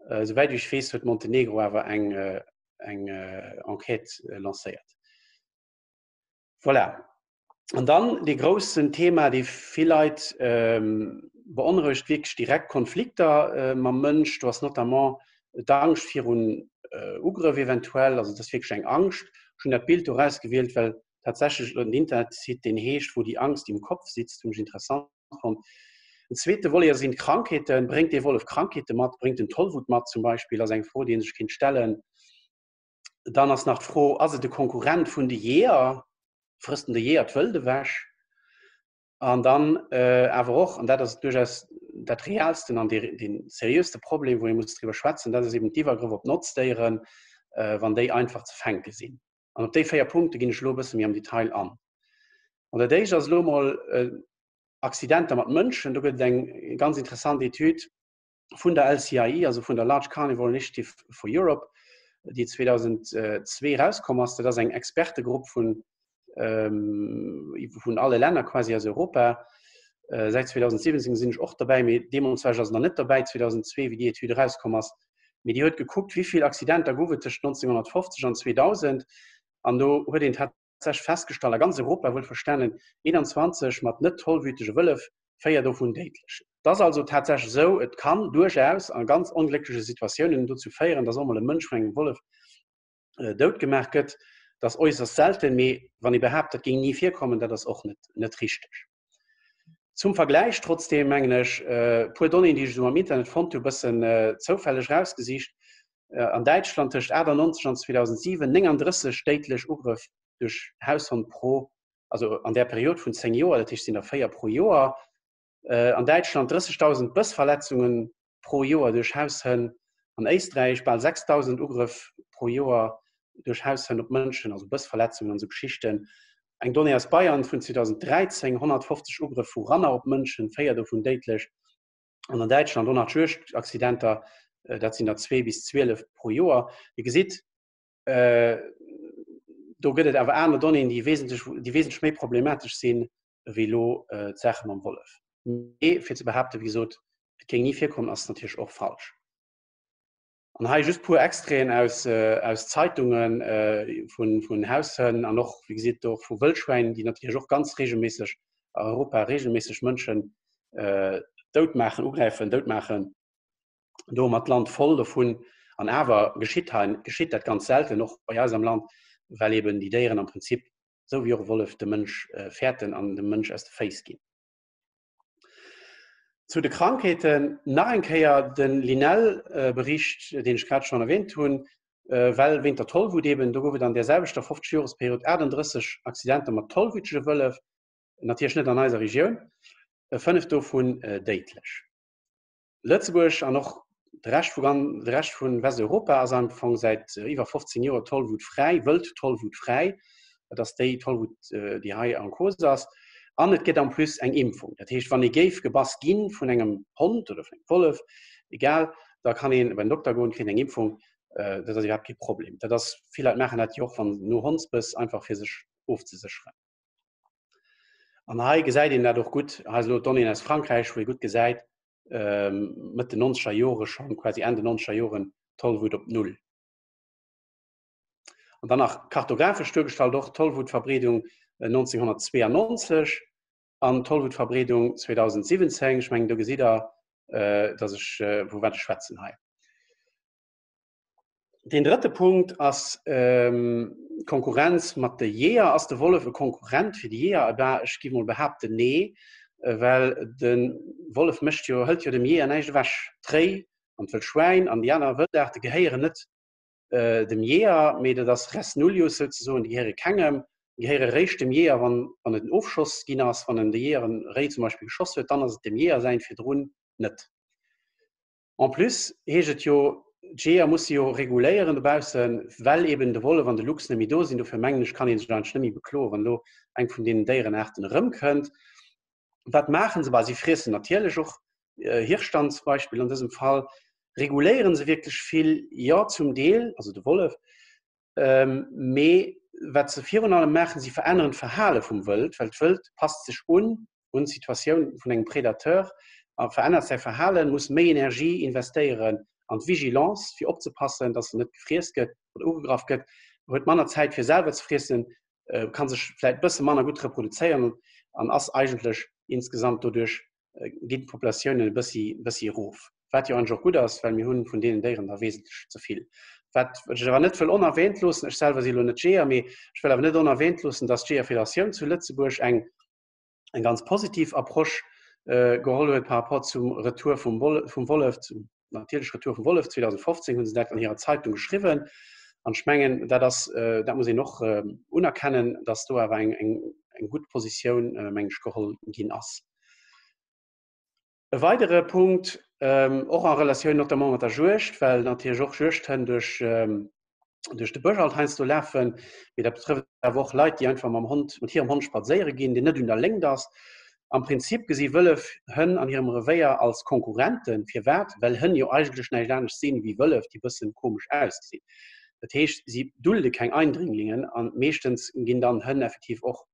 Souwäit ech weess, huet Montenegro awer eng eng Enquête lancéiert. Voilà. An dann dee groussen Thema, dee vill Leit beonrouegt, wierklech direkt Konflikter mam Mënsch. Do ass notamment d'Angscht virun Ugrëff eventuell, also dat ass wierklech eng Angscht. Ech hunn dat Bild do erausgewielt, well tatsächlech en Internetsite, deen heescht Wo die Angst im Kopf sitzt, hunn ech interessant fonnt. En zweete Volet sinn d'Krankheeten. Bréngt dee Wollef Krankheete mat? Bréngt en Tollwut mat zum Beispill, ass eng Fro, déi ee sech kéint stellen. Dann ass nach d'Fro, Ass et e Konkurrent vun de Jeeër? Frësst en de Jeeër d'Wëld ewech? An dann awer och, an dat ass duerchaus dat reaalsten an dee seriöste Problem, wou ee muss driwwer schwätzen, dat ass eben d'Iwwergrëff op d'Notzdéieren, wann déi einfach ze fänke sinn. An op déi 4 Punkte ginn ech elo e bësse méi am Detail an. An dat éischt ass elo mol Accidenter mat Mënschen. Do gëtt et eng ganz interessant Etüd vun der LCIE, also vun der Large Carnivore Initiative for Europe, déi 2002 erauskomm ass. Dat ass eng Expertegrupp vun, vun alle Länner quasi aus Europa. Säit 2017 sinn ech och dobäi, mee deemools war ech also nach net dobäi, 2002, wéi déi Etüd erauskomm ass. Mee déi huet gekuckt, wéi vill Accidenter gouf et tëscht 1950 an 2000. An do huet een tatsächlech festgestallt, a ganz Europa wuelverstanen, 21 mat net tollwütege Wëllef, 4 dovun déidlech. Et ass also tatsächlech esou, et kann duerchaus a ganz ongléckleche Situatiounen dozou féieren, dass och mol e Mënsch vun engem Wollef dout gemaach gëtt. Dat ass äusserst selten, mee wann ee behaapt, dat géing ni virkommen, dat ass och net, net richteg. Zum Vergläich trotzdeem mengen ech e puer Donnéeën, déi ech esou am Internet fonnt hu, bëssen zoufälleg rausgesicht. An Däitschland tëscht 98 an 2007 39 déidlech Ugrëff duerch Haushonn pro, also an där Period vun 10 Joer, dat heescht sinn der 4 pro Joer. An Däitschland 30.000 Bëssverletzungen pro Joer duerch Haushënn, an Éisträich bal 6.000 Ugrëff pro Joer duerch Haushënn op Mënschen, also Bëssverletzungen an esou Geschichten. Eng Donnée aus Bayern vun 2013, 150 Ugrëff vu Ranner op Mënschen, 4 dovun déidlech. An an Däitschland 100 Juegdaccidenter, dat sinn der 2 bis 12 pro Joer. Dir gesitt, do gëtt et awer aner Donnéeën, déi wesentlech, déi wesentlech méi problematesch sinn, wéi elo d'Saache mam Wollef. Mee fir ze behaapten, wéi gesot, et géing ni virkommen, ass natierlech och falsch. An hei just puer Extraiten aus, aus Zeitungen vun, vun Haushënn an och, wéi gesitt, och vu Wëllschwäin, déi natierlech och ganz regelméisseg a Europa regelméisseg Mënschen dout maachen, ugräifen, dout maachen. Do hu mer d'Land voll dovun. An awer geschitt hei, geschitt dat ganz selten, och bei eis am Land, well eben déi Déieren am Prinzip, esou wéi och e Wollef, de Mënsch fäerten an dem Mënsch aus de Féiss ginn. Zu de Krankheeten nach eng Kéier de Linell-Bericht, deen ech grad schonn erwähnt hunn, well wéint der Tollwut eben, do gouf et an där selwechter 50 Joresperiod 38 Accidenter mat tollwütege Wëllef, natierlech net an eiser Regioun, 5 dovun déidlech. Lëtzebuerg an och de Rescht vu de Rescht vu Westeuropa ass am Fong säit iwwer 15 Joer tollwutfräi, wëllt tollwutfräi. Dat ass déi Tollwut, déi hei en cause ass. An et gëtt en plus eng Impfung. Dat heescht, wann ee géif gebass gi vun engem Hond oder vun engem Wollef, egal, da kann ee bei den Dokter goen, kritt eng Impfung. Dat ass iwwerhaapt kee Problem. Dat ass, vill Leit maachen dat jo och, wann no Hondsbëss, einfach fir sech ofzesécheren. An hei gesäit een dat och gutt, hei ass elo d'Donnéeën aus Frankräich, wou ee gutt gesäit, Mëtt den nonzeger Jore schonn, quasi Enn den nonzeger Joren, Tollwut op Null. An dann nach kartografesch duergestallt och d'Tollwutverbreedung 1992 an d'Tollwutverbreedung 2017. Ech mengen, do gesitt Der, dass ech, vu wat ech schwätzen hei. Deen drëtte Punkt ass d'Konkurrenz mat de Jeeër. Ass de Wollef e Konkurrent fir de Jeeër? Eh ben, ech géif mol behaapten, nee, well de Wollef mécht jo, hëlt jo dem Jeeër näischt ewech. D'Réi an d'wëll Schwäin an déi aner Wëldaarte gehéieren net dem Jeeër, mee dat ass res nullius souzesoen, déi gehéiere kengem, déi gehéiere réischt dem Jeeër, wann, wann et en Ofschoss ginn ass, wann en de Jeeër en Réi zum Beispill geschoss huet, dann ass et dem Jeeër säin, virdrun net. En plus heescht et jo, d'Jeeër musse jo reguléieren dobaussen, well eben de Wollef an de Luchs net méi do sinn. Dofir mengen ech, kann ee sech eigentlech net méi bekloen, wann elo eng vun deenen Déierenaarten erëmkënnt. Wat maache se? Bah, si friessen natierlech och Hirsch dann zum Beispill an dësem Fall. Reguléiere se wierklech vill? Jo, zum Deel, also de Wollef. Mee wat se virun allem maachen, si veränneren d'Verhale vum Wëld, well d'Wëld passt sech un un d'Situatioun vun engem Predateur a verännert säi Verhalen, muss méi Energie investéieren an d'Vigilance, fir opzepassen, dass en net gefriess gëtt oder ugegraff gëtt, huet manner Zäit fir selwer ze friessen, ka sech vläicht e bësse manner gutt reproduzéieren an ass eigentlech insgesamt doduerch ginn d'Populatiounen e bëssi, bëssi erof. Wat jo eigentlech och gutt ass, well mir hunn vun deenen Déieren der wesentlech ze vill. Wat ech awer net wëll onerwähnt loossen, ech selwer si elo net Jeeër, mee ech wëll awer net onerwähnt loossen, dass d'Jeeërfederatioun zu Lëtzebuerg eng, eng ganz positiv Approche geholl huet par rapport zum Retour vum vum Wollef, zum natierlech Retour vum Wollef. 2015 hu se dat an hirer Zeitung geschriwwen. An ech mengen, dat ass, dat muss een och unerkennen, dass do awer eng, eng, eng gutt Positioun, meng ech, geholl ginn ass. E weidere Punkt, och en Relatioun notamment mat der Juegd, well natierlech och Juegdhënn duerch, duerch de Bësch alt heiansdo lafen, mee dat betrëfft awer och Leit, déi einfach mam Hond, mat hirem Hond spadséiere ginn, deen net un der Léngt ass. Am Prinzip gesi Wëllef Hënn an hirem Revéier als Konkurrenten. Firwat? Well Hënn jo eigentlech näischt anescht sinn wéi Wëllef, déi bëssen komesch ausgesinn. Dat heescht, si dulde keng Eindringlingen an meeschtens ginn dann Hënn effektiv och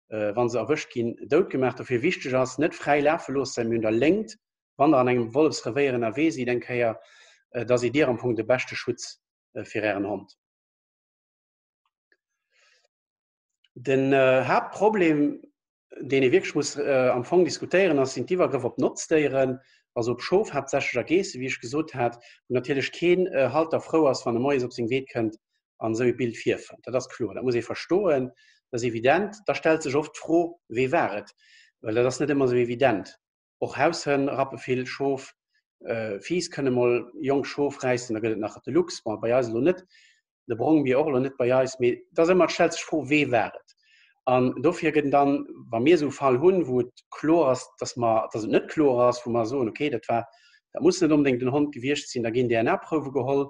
wann se erwëscht ginn, dout gemaach. Dofir wichteg ass, net fräi lafe loossen, mee un der Léngt, wann der an engem Wollefsrevéier ënnerwee sidd eng Kéier, da sidd Dir am Fong de beschte Schutz fir Ären Hond. Den Haaptproblem, deen ee wierklech muss am Fong diskutéieren, ass, sinn d'Iwwergrëff op Notzdéieren, also op Schof haaptsächlech a Geessen, wéi ech gesot hat, wou natierlech keen Halter frou ass, wann e moies op seng Weed kënnt an esou ee Bild virfënnt. Dat ass kloer, dat muss ee verstoen, dat ass evident. Da stellt sech oft d'Fro, Wee war et? Well dat ass net ëmmer esou evident. Och Haushënn rappe vill Schof, Fiiss kënne mol jonk Schof räissen, da gëtt et nach de Luchs, bon, bei eis elo net, de Brongbier och elo net bei eis, mee et ass ëmmer, et stellt sech d'Fro, Wee war et? An dofir gëtt dann, wa mir esou e Fall hunn, wou et kloer ass, dass mer, dass et net kloer ass, wou mer soen, okay, dat war, dat muss net onbedéngt den Hond gewiescht sinn, da ginn DNA-Prouwe geholl.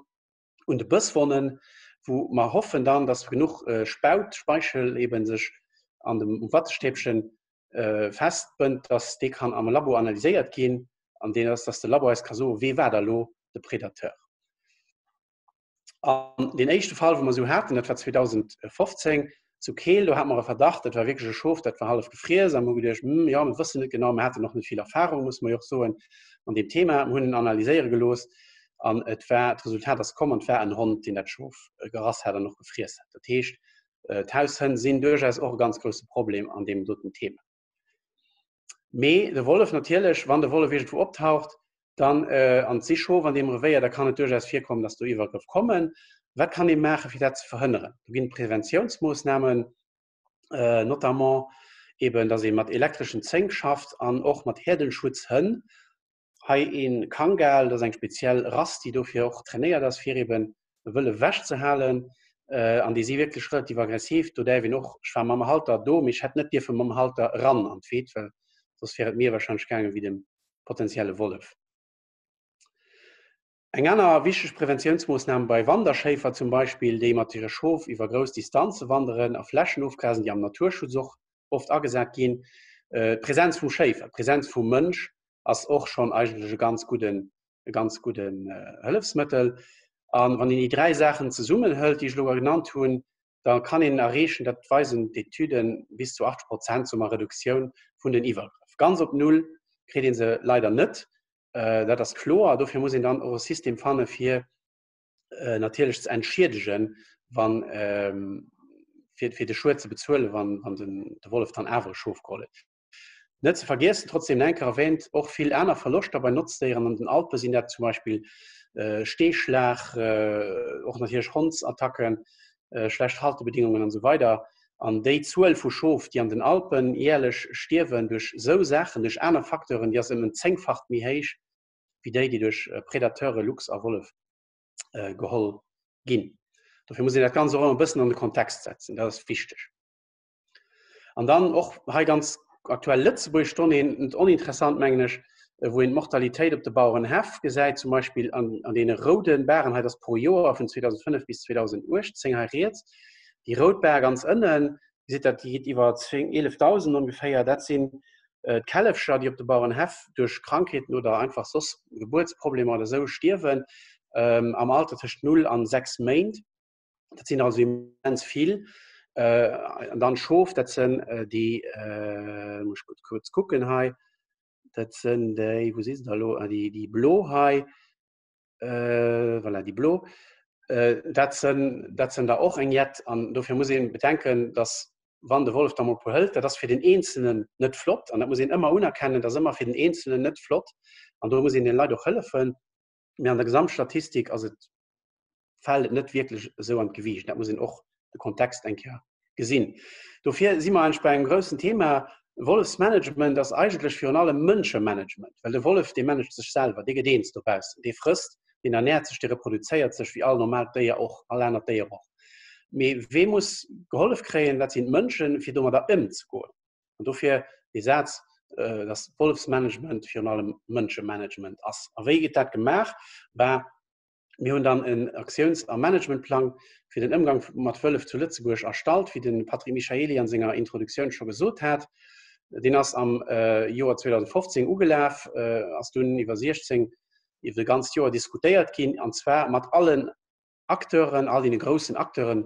un de Bësswonnen, wou mer hoffen dann, dass genuch Spaut, Speichel eben sech an dem um Wattestäbchen festbënnt, dass dee kann am Labo analyséiert ginn an deen ass, dass de Labo eis ka soen, wee war da lo de Predateur. An deen éischte Fall, wou mer esou haten, dat war 2015 zu Keel, do hate mer e Verdacht, dat war wierklech e Schof, dat war hallef gefriess a mer hu geduecht, hm, jo, mir wëssen net genau, mer haten och net vill Erfahrung, muss mer jo och soen, an deem Thema, mer hunn en analyséiere gelooss an et war, d'Resultat ass komm an et war en Hond, deen dat Schof gerass hat an och gefriess hat. Dat heescht, d'Haushënn sinn duerchaus och e ganz grousse Problem an deem doten Thema. Mee de Wollef natierlech, wann de Wollef iergendwou optaucht, dann an et si Schof an deem Revéier, da kann et duerchaus virkommen, dass do Iwwergrëff kommen. Wat kann ee maachen, fir dat ze verhënneren? Do ginn et Preventiounsmoossnamen, notamment eben, dass ee mat elektreschen Zénk schafft an och mat Herdenschutzhënn. Hei een Kangal, dat ass eng speziell Rass, déi dofir och trainéiert ass, fir eben Wëllef ewech ze halen. An déi si wierklech relativ aggressiv. Do däerf een och, ech war mam Halter do, mee ech hätt net dierfe mam Halter eran an d'Weed, well soss wär et mir warscheinlech gaange wéi dem potenzielle Wollef. Eng aner wichteg Preventiounsmoossnam bei Wanderschéifer zum Beispill, déi mat hire Schof iwwer grouss Distanze wanderen a Flächen ofgrasen, déi am Naturschutz och oft agesat ginn, d'Präsenz vum Schéifer, d'Präsenz vum Mënsch ass och schonn eigentlech e ganz gudden, e ganz gudden Hëllefsmëttel. A wann een déi dräi Saachen zesummenhëlt, déi ech elo genannt hunn, da kann een erreechen, dat weisen d'Etüden, bis zu 80 Prozent, soe mer, Reduktioun vun den Iwwergrëff. Ganz op Null kritt ee se leider net, Dat ass kloer. Dofir muss een dann och e System fanne fir natierlech ze entschiedegen, wann fir, fir de Schued ze bezuelen, wann, wann den, de Wollef dann awer e Schof geholl huet. Net ze vergiessen, trotzdem eng Kéier erwähnt, och vill aner Verloschter bei Notzdéieren an den Alpe sinn dat zum Beispill Steeschlag, och natierlech Hondsattacken, schlecht Haltebedingungen an esou weider. An déi Zuel vu Schof, déi an den Alpen jäerlech stierwen duerch esou Saachen, duerch aner Facteuren, déi ass ëm en Zéngfacht méi héich wéi déi, déi duerch Predateure, Luchs a Wollef, geholl ginn. Dofir muss een dat Ganzt och ëmmer e bëssen an de Kontext setzen, dat ass wichteg. An dann och hei ganz aktuell Lëtzebuerg, Donnéeën, net oninteressant mengen ech, wou een d'Mortalitéit op de Bauerenhäff gesäit, zum Beispill an, an deene roude Baren, hei dat ass pro Joer vun 2005 bis 2018 hei riets, déi rout Bar ganz ënnen, gesitt dat, déi geet iwwer 11.000 ongeféier, dat sinn d'Källefcher, déi op de Bauerenhäff duerch Krankheeten oder einfach soss Gebuertsproblemer oder esou stierwen, am Alter tëscht 0 an 6 Méint. Dat sinn also immens vill. An dann Schof, dat sinn déi, muss ech kuerz kucken hei, dat sinn déi, wou si se da elo, ah déi, déi blo hei, voilà, déi blo, dat sinn, dat sinn der och eng jett. An dofir muss ee bedenken, datt wann de Wollef da mol e puer hëlt, dat ass fir den Eenzelnen net flott an dat muss een ëmmer unerkennen, dat ass ëmmer fir den Eenzelnen net flott an do muss een den Leit och hëllefen. Mee an der Gesamtstatistik ass et fält et net wierklech esou an d'Gewiicht. Dat muss een och de Kontext eng Kéier gesinn. Dofir si mer eigentlech bei engem groussen Thema. Wollefsmanagement ass eigentlech virun allem Mënschemanagement, well de Wollef, dee managt sech selwer, dee gëtt eens dobaussen, dee frësst, deen ernährt sech, dee reproduzéiert sech wéi all normaalt Déier och, all anert Déier och. Mee wee muss gehollef kréien? Dat sinn d'Mënschen, fir domadder ëmzegoen. An dofir dee Saz, dass Wollefsmanagement virun allem Mënschemanagement ass. A wéi gëtt dat gemaach? Bah, Mir hunn dann en Aktiouns a Managementplang fir den Ëmgang mat Wëllef zu Lëtzebuerg erstallt, wéi de Patrick Michaely an senger Introduktioun scho gesot hat. Deen ass am Joer 2015 ugelaf, ass dunn iwwer 16, iwwer e ganzt Joer diskutéiert ginn, an zwar mat allen Acteuren, all deene groussen Acteuren,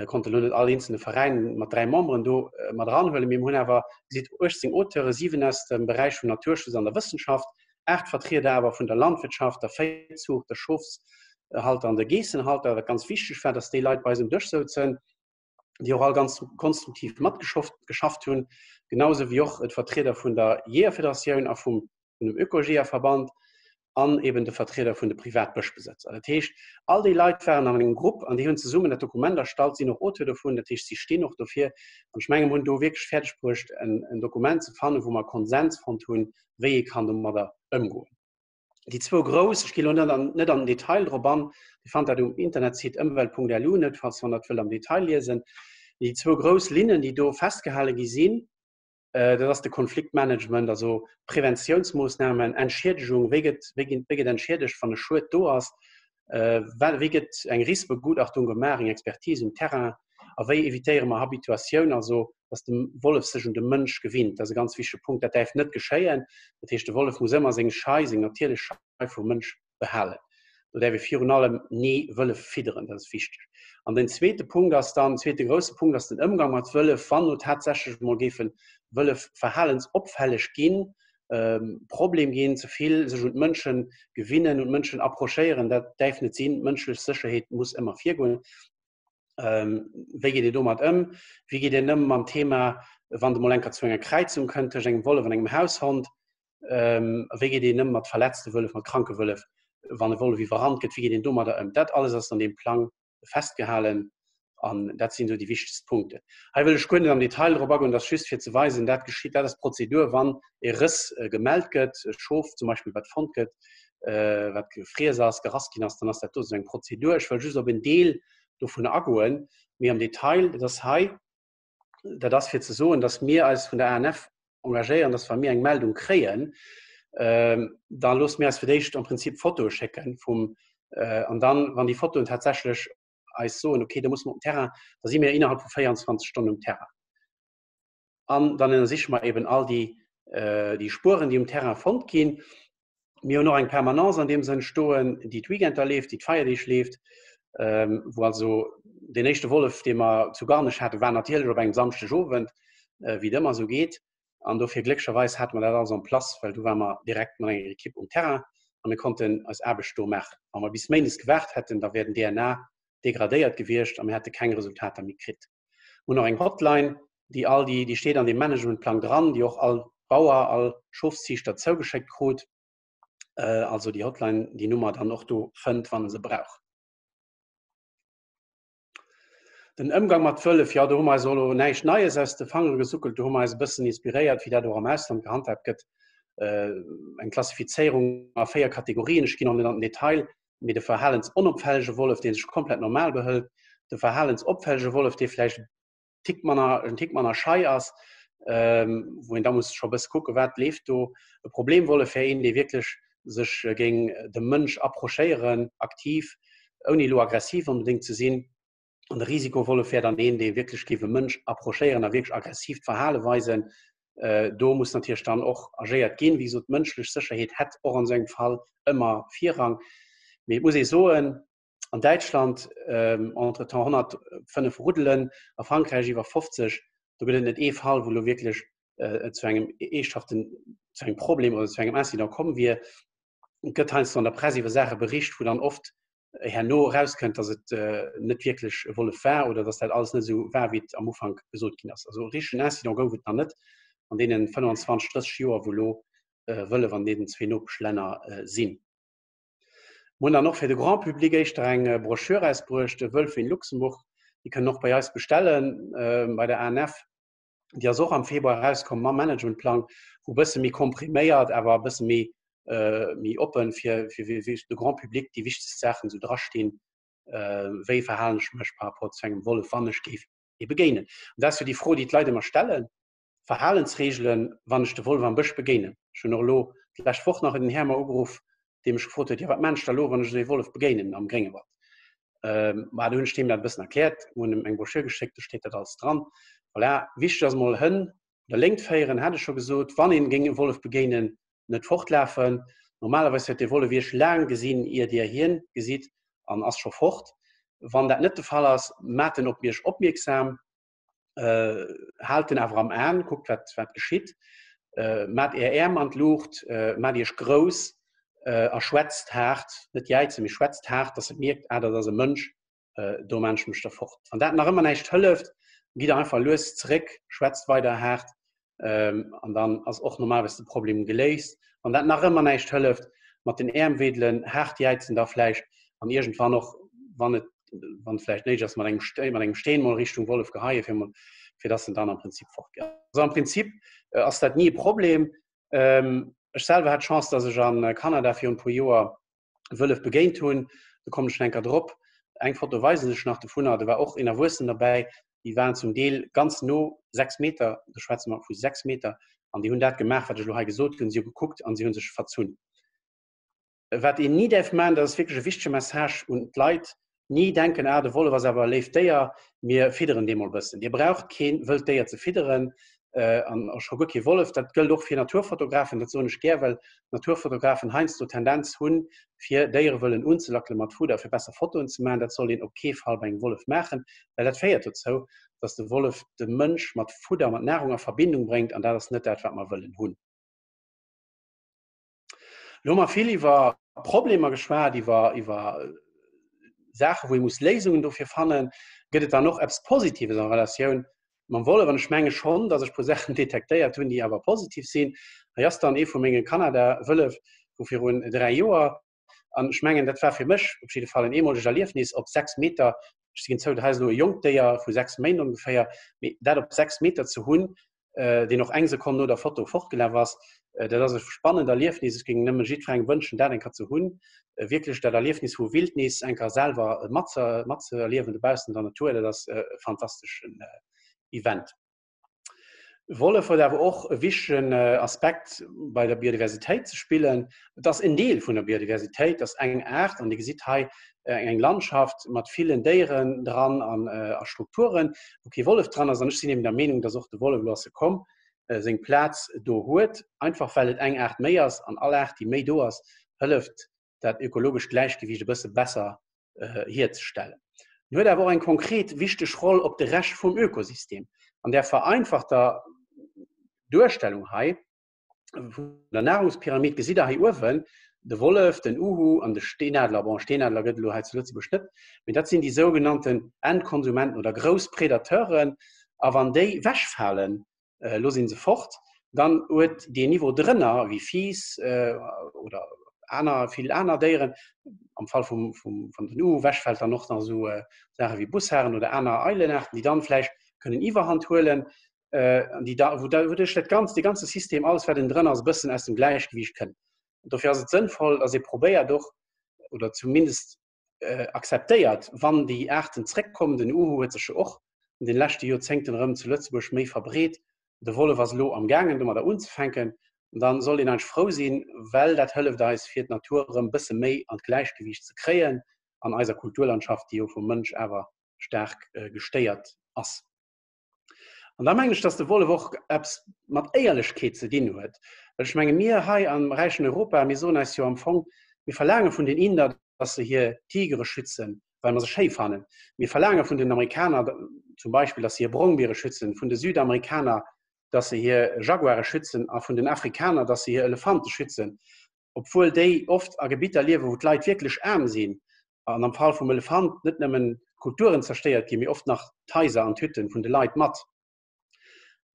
konnte lo net all eenzelne Veräin mat 3 Memberen do mat eranhuelen, mee mir hunn awer, gesitt, 18 Auteure, 7 aus dem Beräich vum Naturschutz an der Wëssenschaft, 8 Vertrieder awer vun der Landwirtschaft, der Véizuucht, der Schofshalter an der Geessenhalter, wat ganz wichteg war, dass déi Leit bei eis um Dësch souzen, déi och all ganz konstruktiv matgeschafft geschafft hunn, genauso wéi och d'Vertrieder vun der Jeeërfederatioun a vum vun dem Ökojeeërverband an eben de Vertrieder vun de Privatbëschbesëtzer. Dat heescht, all déi Leit waren an engem Grupp an déi hunn zesummen dat Dokument erstallt, sinn och Auteur dovun, dat heescht, si stinn och dofir. An ech menge mir hunn do wierklech fäerdeg bruecht, en, en Dokument ze fannen, wou mer Konsens fonnt hunn, wéi ee kann domadder ëmgoen. Déi zwou grouss, ech gi lo net an, net an den Detail drop an, Dir fannt dat um Internetsite ëmwelt.lu, net falls wann Der dat wëllt am Detail liesen. Déi zwou grouss Linnen, déi do festgehale gi sinn, Dat ass de Konfliktmanagement, also Preventiounsmoossnamen, Entschiedegung, wéi gëtt, wéi ginn, wéi gëtt entschiedegt, wann e Schued do ass, wéi gëtt eng Riskbegutachtung gemaach, eng Expertise um Terrain a wéi evitéiere mer Habituatioun, also datt de Wollef sech un de Mënsch gewinnt. Dat ass e ganz wichtege Punkt, dat däerf net geschéien. Dat heescht, de Wollef muss ëmmer seng Schei, seng natierlech Schei vum Mënsch behalen. Do däerf ee virun allem ni Wëllef fidderen, dat ass wichteg. An den zweete Punkt ass dann, zweete grousse Punkt ass den Ëmgang mat Wëllef, wann no tatsächlech emol géife Wëllef verhalensopfälleg ginn, Problem ginn, ze vill sech un d'Mënsche gewinnen, un d'Mënschen approchéieren, dat däerf net sinn. D'mënschlech Sécherheet muss ëmmer virgoen. Wéi geet een domat ëm? Wéi geet een ëm mam Thema, wann et emol eng Kéier zu enger Kräizung kënnt tëscht engem Wollef an engem Haushond? Wéi geet een ëm mat verletzte Wëllef, mat kranke Wëllef, wann e Wollef iwwerrannt gëtt? Wéi geet een domadder ëm? Dat alles ass an deem Plang festgehalen. An dat sinn esou déi wichtegst Punkten. Hei wëll ech guer net am Detail drop agoen, dat ass just fir ze weisen, dat geschitt, dat ass d'Prozedur, wann e Rëss gemellt gëtt, e Schof zum Beispill, wat fonnt gëtt, wat gefriess ass, gerass ginn ass, dann ass dat do esou eng Prozedur. Ech wëll just op en Deel dovun agoen, méi am Detail, dat ass hei, dat ass fir ze soen, dass mir eis vun der ANF engagéieren, dass wa mir eng Meldung kréien, da loosse mir eis fir d'éischt am Prinzip Fotoe schécken vum, an dann, wann déi Fotoen tatsächlech eis soen, okay, do muss mer op den Terrain, da si mir innerhalb vu 24 Stonnen um Terrain. An dann ënnersiche mer eben all déi, déi Spueren, déi um Terrain fonnt ginn. Mir hunn och eng Permanence an deem Sënn stoen, déi d'Weekender leeft, déi d'Feierdeeg leeft, wou also deen éischte Wollef, dee mer zu Garnech haten, war natierlech op engem Samschdegowend, wéi et ëmmer esou geet. An dofir glécklecherweis hate mer dat alles en place, well du ware mer direkt mat enger Ekipp um Terrain a mir konnten eis Aarbecht do maachen. Wa mer bis méindes gewaart hätten, da wär den DNA degradéiert gewiescht a mir hätte keng Resultater méi kritt. Mir hunn och eng Hotline, déi all déi, déi steet an deem Managementplang dran, déi och all Bauer, all Schofsziichter zougeschéckt krut, also déi Hotline, déi Nummer dann och do fënnt, wann e se brauch. Den Ëmgang mat Wëllef, jo do hu mer eis och elo näischt Neies aus de Fangere gesuckelt, do hu mer eis e bëssen inspiréiert, wéi dat och am Ausland gehandhaabt gëtt, eng Klassifizéierung a 4 Kategorien, ech ginn och net an den Detail, mee de verhalensonopfällege Wollef, dee sech komplett normal behëlt, de verhalensopfällege Wollef, dee vläicht e Tick manner, en Tick manner schei ass, wou een da muss scho e bësse kucken, wat leeft do. E Problemwollef wär een, dee wierklech sech géing dem Mënsch approchéieren, aktiv, ouni elo aggressiv onbedéngt ze sinn. An de Risikowollef wär dann een, dee wierklech géif e Mënsch approchéieren a wierklech aggressiivt Verhale weisen. Do muss natierlech dann och agéiert ginn. Wéi gesot, d'mënschlech Sécherheet hätt och an esou engem Fall ëmmer Virrang. Mee et muss ee soen, an Däitschland entretemps 105 Ruddelen, a Frankräich iwwer 50, do gëtt et net ee Fall, wou elo wierklech zu engem eeschthaften, zu engem Problem oder zu engem Incident komm wier. Et gëtt heiansdo an der Press iwwer Saache bericht, wou dann oft herno erauskënnt, datt et net wierklech e Wollef war oder datt dat alles net esou war, wéi et am Ufank gesot ginn ass. Also e richtegen Incident gouf et nach net an deenen 25, 30 Joer, wou elo Wëllef an deenen zwee Nopeschlänner sinn. Mir hunn dann och fir de Grand Public éischter eng Broschür erausbruecht, Wölfe in Luxemburg. Déi kënnen och bei eis bestellen, bei der ANF. Déi ass och am Februar erauskomm mam Managementplang, wou e bësse méi kompriméiert, awer e bësse méi, méi oppen fir, fir de Grand Public déi wichtegst Saachen esou drastinn, wéi verhalen ech mech par rapport zu engem Wollef, wann ech géif ee begéinen. An dat ass jo déi Fro, déi d'Leit ëmmer stellen. Verhalensreegelen, wann ech de Wollef am Bësch begéinen. Ech hunn och elo d'lescht Woch nach en Här mer ugeruff, dee mech gefrot huet, jo wat maan ech da elo, wann ech esou ee Wollef begéinen am Gréngewald? Ma do hunn ech deem dat e bëssen erkläert, hunn em eng Broschür geschéckt, do steet dat alles dran. Voilà, wichteg ass emol Hënn un der Léngt féieren, hat ech scho gesot. Wann een géing e Wollef begéinen, net fortlafen. Normalerweis huet dee Wollef iech laang gesinn, ier dir hien gesitt an ass scho fort. Wann dat net de Fall ass, maat en op iech opmierksam. äh, haalt en awer am Aen, kuckt wat, wat geschitt, äh, mat är Äerm an d'Luucht, äh, mat iech grouss äh, a schwätzt haart, net jäizen, mee schwätzt haart, dass e mierkt, ah, dat ass e Mënsch, äh, do maan ech mech da fort. Wann dat nach ëmmer näischt hëlleft, gitt einfach lues zeréck, schwätzt weider haart, ähm, an dann ass och normalerweis de Problem geléist. Wann dat nach ëmmer näischt hëlleft, mat den Äerm wedelen, haart jäizen da vläicht an iergendwann och, wann et wann et vläicht néideg ass, mat engem Steen, mat engem Steen mol Richtung Wollef geheien, fir mol, fir dass en dann am Prinzip fortgeet. Also am Prinzip äh, ass dat ni e Problem. Ähm, ech selwer hat d'Chance, dass ech an Kanada virun e puer Joer Wëllef begéint hunn. Do kommen ech nach eng Kéier drop. Eng Foto weisen ech nach dovunner, do war och een Erwuessenen derbäi. Déi waren zum Deel ganz no, 6 Meter, do schwätze mer vu 6 Meter, an déi hunn dat gemaach, wat ech elo hei gesot hunn. Si hu gekuckt an si hu sech verzunn. Wat een ni däerf maachen, dat ass wierklech e wichtege Message un d'Leit, Ni denken, ah, de Wollef ass awer e léift Déier, mir fidderen dee mol e bëssen. Dir braucht kee wëllt Déier ze fidderen an och scho guer kee Wollef. Dat gëllt och fir Naturfotografen, dat soen ech gär, well Naturfotografen heiansdo d'Tendenz hunn, fir Déiere wëllen unzelackele mat Fudder, fir besser Fotoen ze maachen. Dat soll een op kee Fall bei engem Wollef maachen, well dat féiert dozou, dass de Wollef de Mënsch mat Fudder, mat Nahrung a Verbindung bréngt an dat ass net dat, wat mer wëllen hunn. Lo hu mer vill iwwer Problemer geschwat, iwwer, iwwer Saachen, wou ee muss Léisungen dofir fannen. Gëtt et dann och eppes Positives a Relatioun mam Wollef? An ech menge schonn, datt ech e puer Saachen detektéiert hunn, déi awer positiv sinn. Hei ass dann ee vu menge Kanada-Wëllef vu virun 3 Joer. An ech mengen, dat war fir mech op jidde Fall en eemolegt Erliefnis, op 6 Meter. Ech ginn zou, dat hei ass elo e jonkt Déier vu 6 Méint ongeféier, mee dat op 6 Meter ze hunn, deen och eng Sekonn no der Foto fortgelaf ass, dat ass e spannend Erliefnis. Ech géing nëmme jiddwerengem wënschen, dat eng Kéier ze hunn, wierklech dat Erliefnis vu Wildnis eng Kéier selwer matzëerliewen dobaussen an der Natur, dat ass e fantasteschen Event. Wollef huet awer och e wichtegen Aspekt bei der Biodiversitéit ze spillen. Et ass en Deel vun der Biodiversitéit, ass eng Aart an Dir gesitt hei eng Landschaft mat villen Déieren dran an a Strukturen, wou kee Wollef dran ass. An ech sinn eben der Meenung, dass och de Wollef elo ass e komm, seng Plaz do huet, einfach well et eng Aart méi ass an all Aart, déi méi do ass, hëlleft dat ökologescht Gläichgewiicht e bësse besser hierzestellen. En huet awer och eng konkret wichteg Roll op de Rescht vum Ökosystem. An där vereinfachter Duerstellung hei vun der Nahrungspyramid gesitt Der hei uewen de Wollef, den Uhu an de Steenadler. Bon, Steenadler gëtt elo hei zu Lëtzebuerg net, mee dat sinn déi sougenannten Endkonsumenten oder grouss Predateuren. A wann déi wechfalen, elo sinn se fort, dann huet deen Niveau drënner, wéi Fiiss oder aner, vill aner Déieren, am Fall vum, vum, vun den Uhu wechfält dann och nach esou Saache wéi Bussaren oder aner Eilenaarten, déi dann vläicht kënnen Iwwerhand huelen, an déi da, wou da, wouduerch dat Ganzt, dee ganze System, alles wat ënnendrënner ass, e bëssen aus dem Gläichgewiicht kënnt. Dofir ass et sënnvoll, dass ee probéiert och, oder zumindest akzeptéiert, wann déi Aarten zréckkommen. Den Uhu huet sech jo och an den leschte Joerzéngten erëm zu Lëtzebuerg méi verbreet. De Wollef ass elo am gaangen domadder unzefänken. An da sollt een eigentlech frou sinn, well dat hëlleft eis fir d'Natur erëm bësse méi an d'Gläichgewiicht ze kréien an eiser Kulturlandschaft, déi jo vum Mënsch awer staark gestéiert ass. An da mengen ech, dass de Wollef och eppes mat Éierlechkeet ze dinn huet. Well ech menge mir hei am räichen Europa, mir soen eis jo am Fong, mir verlaange vun den Inder, dass se hir Tigere schützen, well mer se schéi fannen. Mir verlaange vun den Amerikaner zum Beispill, dass se hir Brongbiere schützen, vun de Südamerikaner, dass se hir Jaguare schützen a vun den Afrikaner, dass se hir Elefante schützen. obwuel déi oft a Gebitter liewen, wou d'Leit wierklech aarm sinn an am Fall vum Elefant net nëmmen d'Kulturen zerstéiert ginn, mee oft nach d'Haiser an d'Hütten vun de Leit mat.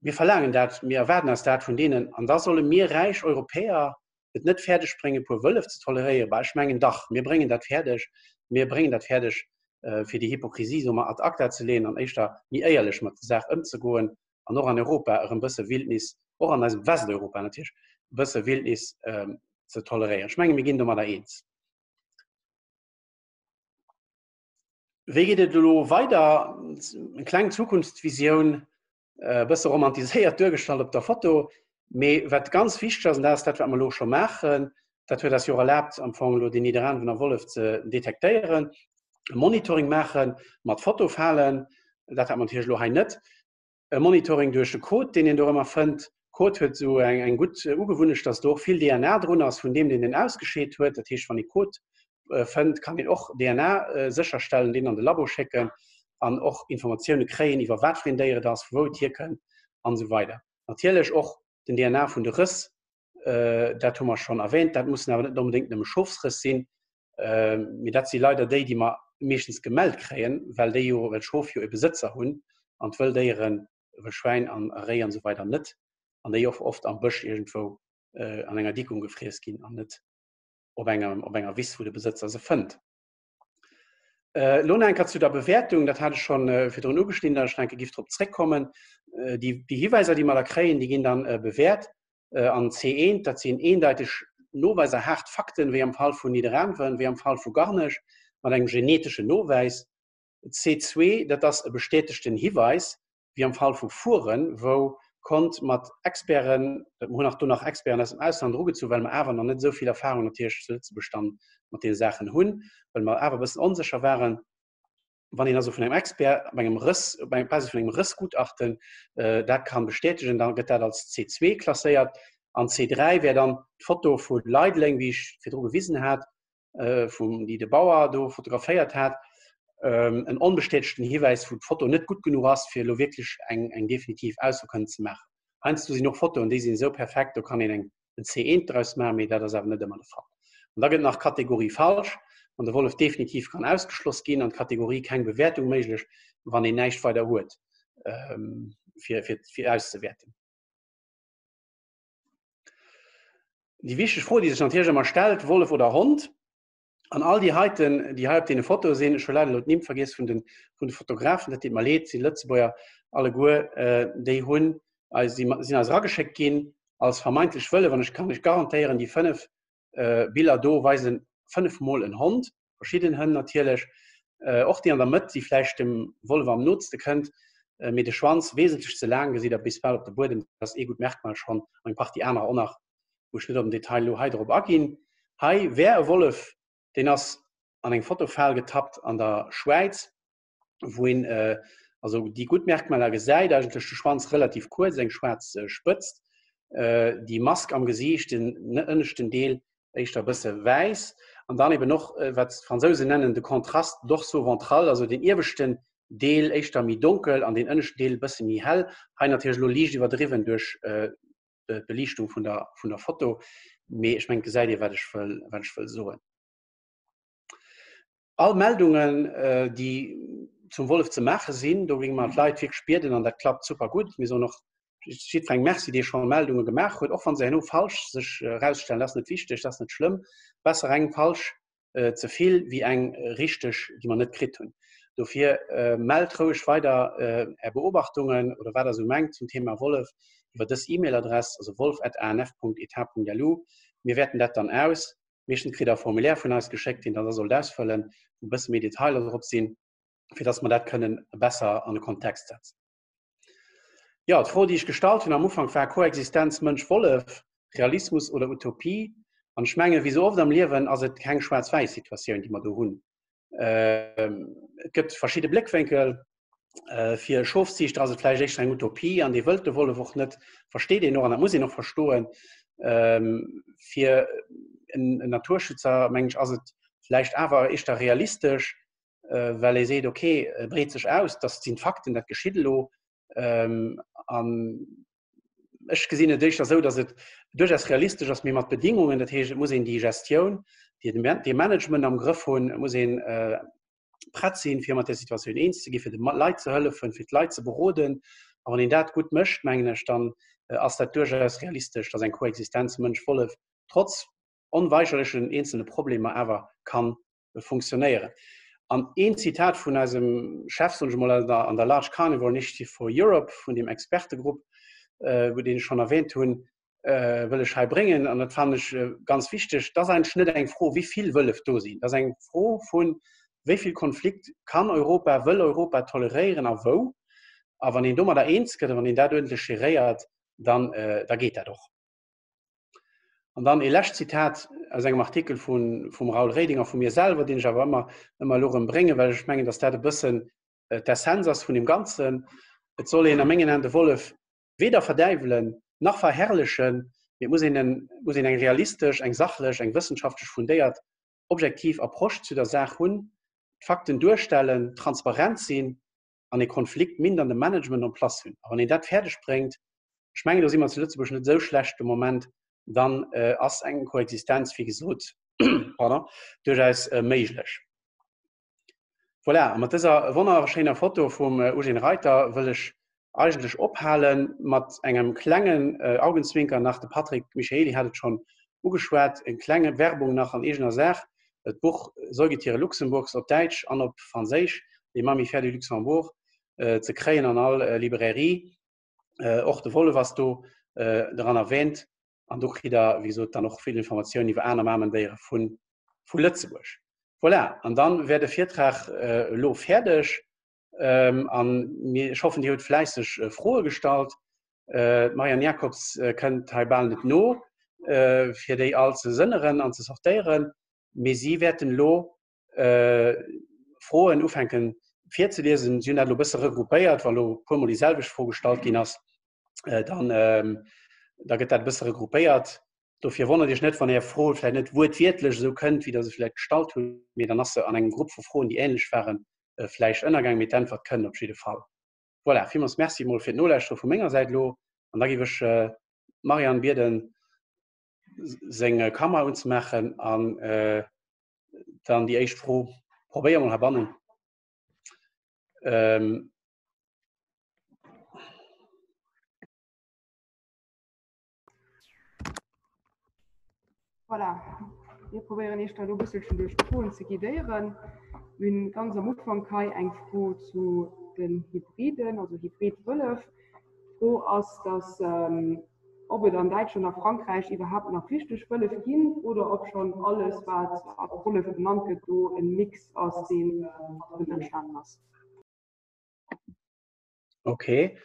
Mir verlaangen dat, mir erwaarden eis dat vun deenen. An da solle mir räich Europäer et net fäerdeg bréngen, e puer Wëllef ze toleréieren? Bah, ech mengen dach, mir bréngen dat fäerdeg. Mir bréngen dat fäerdeg, fir déi Hypokrisie, soe mer, ad acta ze leeën an éischter méi éierlech mat der Saach ëmzegoen an och an Europa erëm bësse Wildnis, och an eisem Westeuropa natierlech, e bësse Wildnis ze toleréieren. Ech menge mir ginn domadder eens. Wéi geet et elo weider? Eng kleng Zukunftsvisioun, e bësse romantiséiert duergestallt op der Foto. Mee wat ganz wichteg ass, an dat ass dat, wat mer elo scho maachen, dat huet eis jo och erlaabt, am Fong elo deen Nidderaanwener Wollef ze detektéieren, e Monitoring maache mat Fotofalen, dat hat mer natierlech elo hei net, e Monitoring duerch de Code, deen een do ëmmer fënnt. Code huet esou eng, eng gutt Ugewunnecht, dass do och vill DNA drun ass vun deem, deen en ausgescheet huet. Dat heescht, wann ee Code fënnt, kann een och DNA sécherstellen, deen an de Labo schécken an och Informatioune kréien iwwer wat fir een Déier et ass, vu wou et hierkënnt an esou weider. Natierlech och den DNA vun de Rëss, dat hu mer schonn erwähnt, dat mussen awer net onbedéngt nëmme Schofsrëss sinn, mee dat si leider déi, déi mer meeschtens gemellt kréien, well déi jo, well d'Schof jo e Besëtzer hunn an d'Wëlldéieren, wëll Schwäin an Réi an esou weider net, an déi och oft am Bësch iergendwou an enger Dickung gefriess ginn an net op engem, op enger Wiss, wou de Besëtzer se fënnt. Äh, lo nach eng Kéier zu der Bewäertung, dat hat ech schon äh, virdrun ugeschnidden, dat ech nach eng Kéier giff drop zréckkommen. Äh, déi, déi Hiweiser, déi mer da kréien, déi ginn dann äh, bewäert äh, an C1, dat sinn eendeiteg Noweiser, haart Fakten, wéi am Fall vun Nidderaanwen, wéi am Fall vu Garnech, mat engem geneteschen Nowäis. C2, dat ass e bestätegten Hiweis, wéi am Fall vu Furen, wou konnt mat Experten, mir hunn och do nach Experten aus dem Ausland erugezu, well mer awer nach net esou vill Erfahrung natierlech zu Lëtzebuerg dann mat deene Saachen hunn, well mer awer e bëssen onsécher waren. Wann een also vun engem Expert op engem Rëss, op engem Basis vun engem Rëssgutachten dat kann bestätegen, da gëtt dat als C2 klasséiert. An C3 wär dann d'Foto vu Leideleng, wéi ech virdru gewisen hat, vum déi de Bauer do fotograféiert hat, en onbestätegten Hiwäis, wou d'Foto net gutt genuch ass, fir elo wierklech eng eng definitiv Ausso kënnen ze maachen. Heiansdo sinn och Fotoen, déi sinn esou perfekt, do kann een eng en C1 draus maachen, mee dat ass awer net ëmmer de Fall. An da gëtt nach Kategorie falsch, wann de Wollef definitiv kann ausgeschloss ginn, an d'Kategorie keng Bewäertung méiglech, wann een näischt weider huet, fir fir fir auszewäerten. Déi wichteg Fro, déi sech natierlech ëmmer stellt, Wollef oder Hond? An all déi heiten, déi hei op deene Fotoe sinn, ech hu leider elo d'Nimm vergiess vun den, vun de Fotografen, dat deet mer leed, si Lëtzebuerger alleguer, déi hunn eis, si sinn eis erageschéckt ginn als vermeintlech Wëllef an ech kann lech garantéieren, déi 5 Biller do weisen 5 mol en Hond, verschidden Hënn natierlech, och déi an der Mëtt, déi vläicht dem Wollef am nootste kënnt, mee de Schwanz wesentlech ze laang, gesitt der bis bal op de Buedem, dat ass ee gutt Merkmal schonn, an eng Partie anerer och nach, wou ech net op den Detail elo hei drop aginn. Hei wär e Wollef, deen ass an eng Fotofal getappt an der Schwäiz, wou een also déi gutt Merkmaler gesäit, eigentlech de Schwanz relativ kuerz, eng schwaarz Spëtzt, déi Mask am Gesiicht, den ënneschten Deel éischter e bësse wäiss an dann eben och, wat d'Fransousen nennen de Contraste dorso-ventral, also den ieweschten Deel éischter méi donkel an den ënneschten Deel e bësse méi hell. Hei natierlech elo liicht iwwerdriwwen duerch d'Beliichtung vun der, vun der Foto, mee ech mengen, et gesäit ee wat ech wëll, wat ech wëll soen. All Meldungen, déi zum Wollef ze maache sinn, do géinge mer d'Leit wierklech bieden, an dat klappt super gutt, mir soen och jiddwerengem Merci, dee scho Meldunge gemaach huet, och wa se herno falsch sech erausstellen, dat ass net wichteg, dat ass net schlëmm, besser eng falsch ze vill wéi eng richteg, déi mer net kritt hunn. Dofir mellt roueg weider Är Beobachtungen oder wat Der esou mengt zum Thema Wollef iwwer dës E-Mail-Adress, also wolf@anf.etat.lu. Mir wäerten dat dann aus. Meeschtens kritt Der e Formulaire vun eis geschéckt, deen Der da sollt ausfëllen, wou e bësse méi Detailer drop sinn, fir dass mer dat kënnen besser an de Kontext setzen. Jo, d'Fro, déi ech gestallt hunn am Ufank war Koexistenz Mënsch-Wollef, Realismus oder Utopie? An ech mengen, wéi sou oft am Liewen ass et keng schwaarz-wäiss Situatioun, déi mer do hunn. Et gëtt verschidde Bléckwénkel. Fir e Schofziichter ass et vläicht éischter eng Utopie an dee wëllt de Wollef och net. Versteet een och an dat muss een och verstoen. Fir en Naturschützer, mengen ech, ass et vläicht awer éischter realistesch, well ee seet, okay, e breet sech aus, dat sinn d'Fakten, dat geschitt elo. An ech gesinn et éischter esou, datt et duerchaus realistesch ass, mee mat Bedingungen. Dat heescht, et muss een déi Gestioun, dee Management am Grëff hunn, et muss een prett sinn, fir mat där Situatioun eens ze ginn, fir de Leit ze hëllefen, fir d'Leit ze beroden. A wann een dat gutt mécht, mengen ech, dann ass dat duerchaus realistesch, datt eng Koexistenz Mënsch-Wollef trotz onweigerlechen eenzelne Problemer awer kann funktionéieren. An een Zitat vun eisem Chef, soen ech emol, an der Large Carnivore Initiative for Europe, vun deem Expertegrupp, wou deen ech schonn erwähnt hunn, wëll ech hei bréngen, an dat fannen ech ganz wichteg, Et ass eigentlech net eng Fro, wéi vill Wëllef do sinn. Et ass eng Fro vun, wéi vill Konflikt kann Europa, wëll Europa toleréieren a wou. A wann een domadder eens gëtt a wann een dat uerdentlech geréiert, dann, da geet dat och. An dann ee lescht Zitat aus engem Artikel vun, vum Raoul Reding a vu mir selwer, deen ech awer ëmmer, ëmmer elo erëm bréngen, well ech mengen, dass dat e bëssen d'Essenz ass vun deem Ganzen. Et soll een a mengen Aen de Wollef weder verdäiwelen nach verherrlechen, mee et muss een en, muss een eng realistesch, eng sachlech, eng wëssenschaftlech fundéiert, objektiv Approche zu der Saach hunn, d'Fakten duerstellen, transparent sinn an ee konfliktmindernden Management en place hunn. A wann een dat fäerdeg bréngt, ech mengen, do si mer zu Lëtzebuerg net esou schlecht de Moment, dann ass eng Koexistenz, wéi gesot, pardon, duerchaus méiglech. Voilà, a mat dëser wonnerschéiner Foto vum Eugène Reiter wëll ech eigentlech ophalen mat engem klengen Augenzwinker nach, de Patrick Michaely hat et schonn ugeschwat, eng klenge Werbung nach an eegener Saach, d'Buch Säugetiere Luxemburgs op Däitsch an op Franséisch, Les mammifères du Luxembourg, ze kréien an all Librairie. Och de Wollef ass do dran erwähnt an do kritt der, wéi gesot, dann och vill Informatiounen iwwer aner Mamendéiere vu Lëtzebuerg. Voilà, an dann wär de Virtrag elo fäerdeg. An mir, ech hoffen, Dir hutt fläisseg Froe gestallt. D'Marianne Jacobs kënnt hei bal net no, fir déi all ze sënneren an ze sortéieren, mee si wäerten elo Froen ufänken virzeliesen. Si hunn dat elo e bësse regroupéiert, wa elo e puermol déi selwecht Fro gestallt ginn ass, dann da gëtt dat e bësse regroupéiert. Dofir wonnert Iech net, wann Är Fro vläicht net wuertwiertlech esou kënnt, wéi Der se vläicht gestallt hutt, mee dann ass se an engem Grupp vu Froen, déi änlech waren, vläicht ënnergaang, mee d'Äntwert kënnt op jidde Fall. Voilà, villmools Merci mol fir d'Nolauschtere vu menger Säit elo. An da géif ech d'Marianne bieden, seng Kamera unzemaachen an dann déi éischt Fro probéiere mol heibannen. Voilà. Mir probéieren Iech da elo e bësselchen duerch d'Froen ze guidéieren. Mir hunn ganz am Ufank hei eng Fro zu den Hybriden, also Hybridwëllef. D'Fro ass, dass ob et an Däitschland a Frankräich iwwerhaapt nach richteg Wëllef ginn oder ob schonn alles, wat als Wollef genannt gëtt, do e Mix ass, dee mat Hënn entstanen ass. Okay.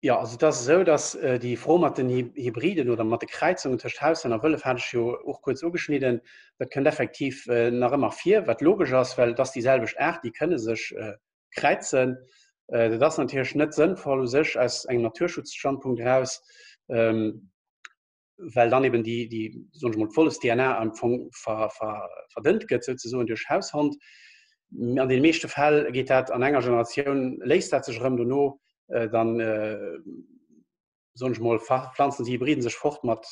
Jo, also et ass esou, datt déi Fro mat den Hybriden oder mat de Kräizungen tëscht Haushënn a Wëllef hat ech jo och kuerz ugeschnidden. Dat kënnt effektiv nach ëmmer vir, wat logesch ass, well et ass déi selwecht Aart, déi kënne sech kräizen. Dat ass natierlech net sënnvoll u sech aus engem Naturschutzstandpunkt eraus. Well dann eben déi, déi soen ech mol, d'Wollefs-DNA am Fong ver, ver, verdënnt gëtt souzesoen duerch Haushond. An den meeschte Fäll geet dat an enger Generatioun, léist dat sech erëm dono, äh, dann äh, soen ech mol, pflanzen déi Hybriden sech fort mat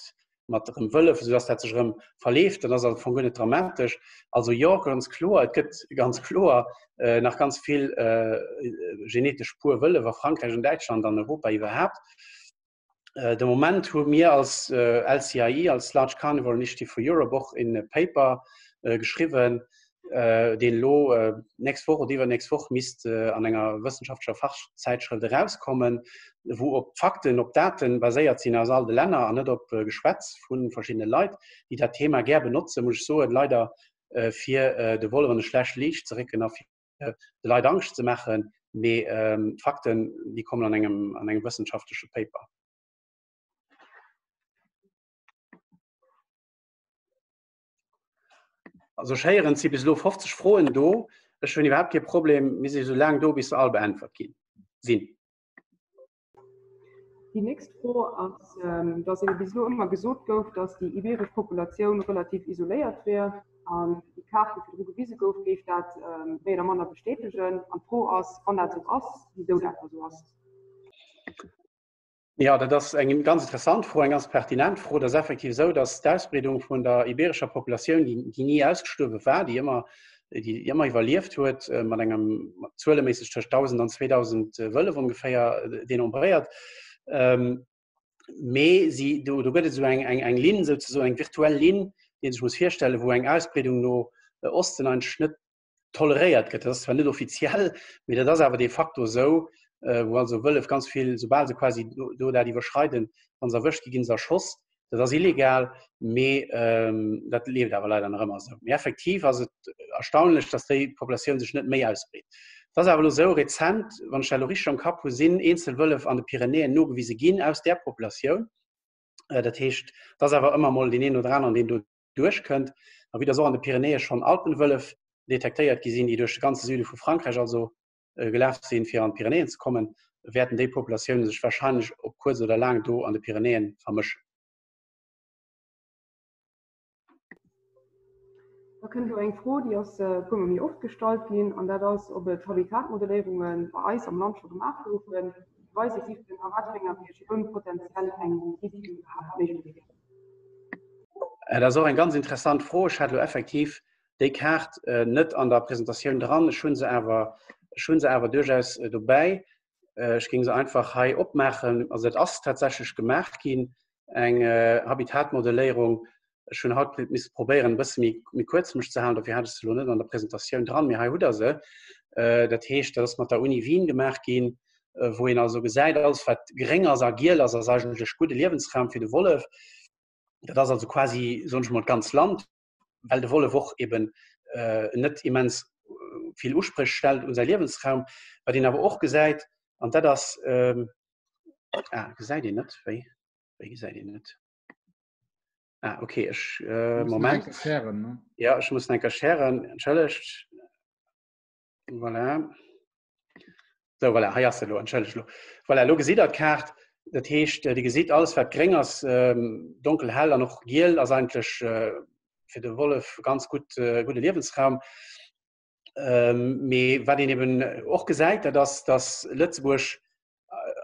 mat erëm Wëllef, soudass dat sech erëm verleeft, dann ass am Fong guer net dramatesch. Also jo, ganz kloer, et gëtt ganz kloer äh, nach ganz vill äh, genetesch pur Wëllef a Frankräich an Däitschland an Europa iwwerhaapt. Äh, de Moment hu mir als äh, LCIE, als Large Carnivore Initiative for Europe och in Paper äh, geschriwwen, äh, deen lo äh, nächst Woch oder iwwernächst Woch misst äh, an enger wëssenschaftlecher Fachzäitschrëft erauskommen, wou op Fakten, op Daten baséiert sinn aus all de Länner an net op äh, Geschwätz vu verschiddene Leit, déi dat Thema gär benotzen, muss ech soen, leider äh, fir äh, de Wollef an e schlecht Liicht ze récken a fir de Leit Angscht ze maachen, mee d'Fakten, déi kommen an engem, an engem wëssenschaftleche Paper. Also ech héieren, et si bis elo 50 Froen do. Ech hunn iwwerhaapt kee Problem, mir si esou laang do, bis se all beäntwert ginn sinn. Déi nächst Fro ass, dass ebe bis elo ëmmer gesot gouf, dass déi ibeeresch Populatioun relativ isoléiert wier an déi Kaart, déi virdru gewise gouf, géif dat méi oder manner bestätegen. An d'Fro ass, wann dat esou ass, wisou dat da esou ass. Jo, dat ass eng ganz interessant Fro, eng ganz pertinent Fro. Et ass effektiv esou, dass d'Ausbreedung vun der ibeerescher Populatioun, déi ni ausgestuerwe war, déi ëmmer déi ëmmer iwwerlieft huet, mat engem zueleméisseg tëscht 1.000 an 2.000 Wëllef ongeféier denombréiert. Mee si, do, do gëtt et esou eng, eng, eng Linn, souzesoen eng virtuell Linn, déi een sech muss virstellen, wou eng Ausbreedung no Osten eigentlech net toleréiert gëtt. Dat ass zwar net offiziell, mee dat ass awer de facto esou, wou also Wëllef ganz vill, soubal se quasi do, do dat iwwerschreiden, wa se erwëscht gi ginn se erschoss. Dat ass illegal, mee dat leeft awer leider nach ëmmer esou. Mee effektiv ass et erstaunlech, datt déi Populatioun sech net méi ausbreet. Et ass awer elo esou, rezent, wann ech dat elo richteg am Kapp hu, sinn eenzel Wëllef an de Pyrenäen nogewise ginn aus där Populatioun. Dat heescht, et ass awer ëmmer mol deen een oder aneren, deen do duerchkënnt. A vue datt och an de Pyrenäe schonn Alpenwëllef detektéiert gi sinn, déi duerch de ganze Süde vu Frankräich also gelaf sinn, fir an d'Pyrenäen ze kommen, wäerten déi Populatioune sech warscheinlech op kuerz oder laang do an de Pyrenäen vermëschen. Da kënnt elo eng Fro, déi ass e puermol méi oft gestallt ginn, an dat ass, ob et Habitatmodelléierunge bei eis am Land scho gemaach goufen, déi weise géifen, a wat fir enger Regioun potenziell eng Siidlung iwwerhaapt méiglech wier. Dat ass och eng ganz interessant Fro. Ech hat elo effektiv déi Kaart net an der Presentatioun dran. Ech hunn se awer, ech hunn se awer duerchaus dobäi. Ech géing se einfach hei opmaachen. Also dat ass tatsächlech gemaach ginn, eng Habitatmodelléierung. Ech hunn haut misse probéieren, e bësse méi, méi kuerz mech ze halen, dofir hat ech se elo net an der Presentatioun dran, mee hei hutt Der se. Dat heescht, dat ass mat der Uni Wien gemaach ginn, wou een also gesäit, alles wat gréng ass a giel ass, ass eigentlech gudde Liewensraum fir de Wollef. Dat ass also quasi, soen ech mol, d'ganz Land. well de Wollef och eben net immens vill Uspréch stellt un säi Liewensraum. Wat een awer och gesäit, an dat ass, ah, gesäit een net, wéi, wéi gesäit een net? Ah, okay, ech, Moment. Sharen, ne? Ja, ech muss enker sharen, entschëllegt. Voilà. So, voilà, hei ass se elo, entschëllegt elo. Voilà, elo gesitt Der d'Kaart. Dat heescht, Dir gesitt alles, wat gréng ass, donkel, hell an och giel, ass eigentlech fir de Wollef ganz gutt, gudde Liewensraum. Mee wat een eben och gesäit, dat ass, dass Lëtzebuerg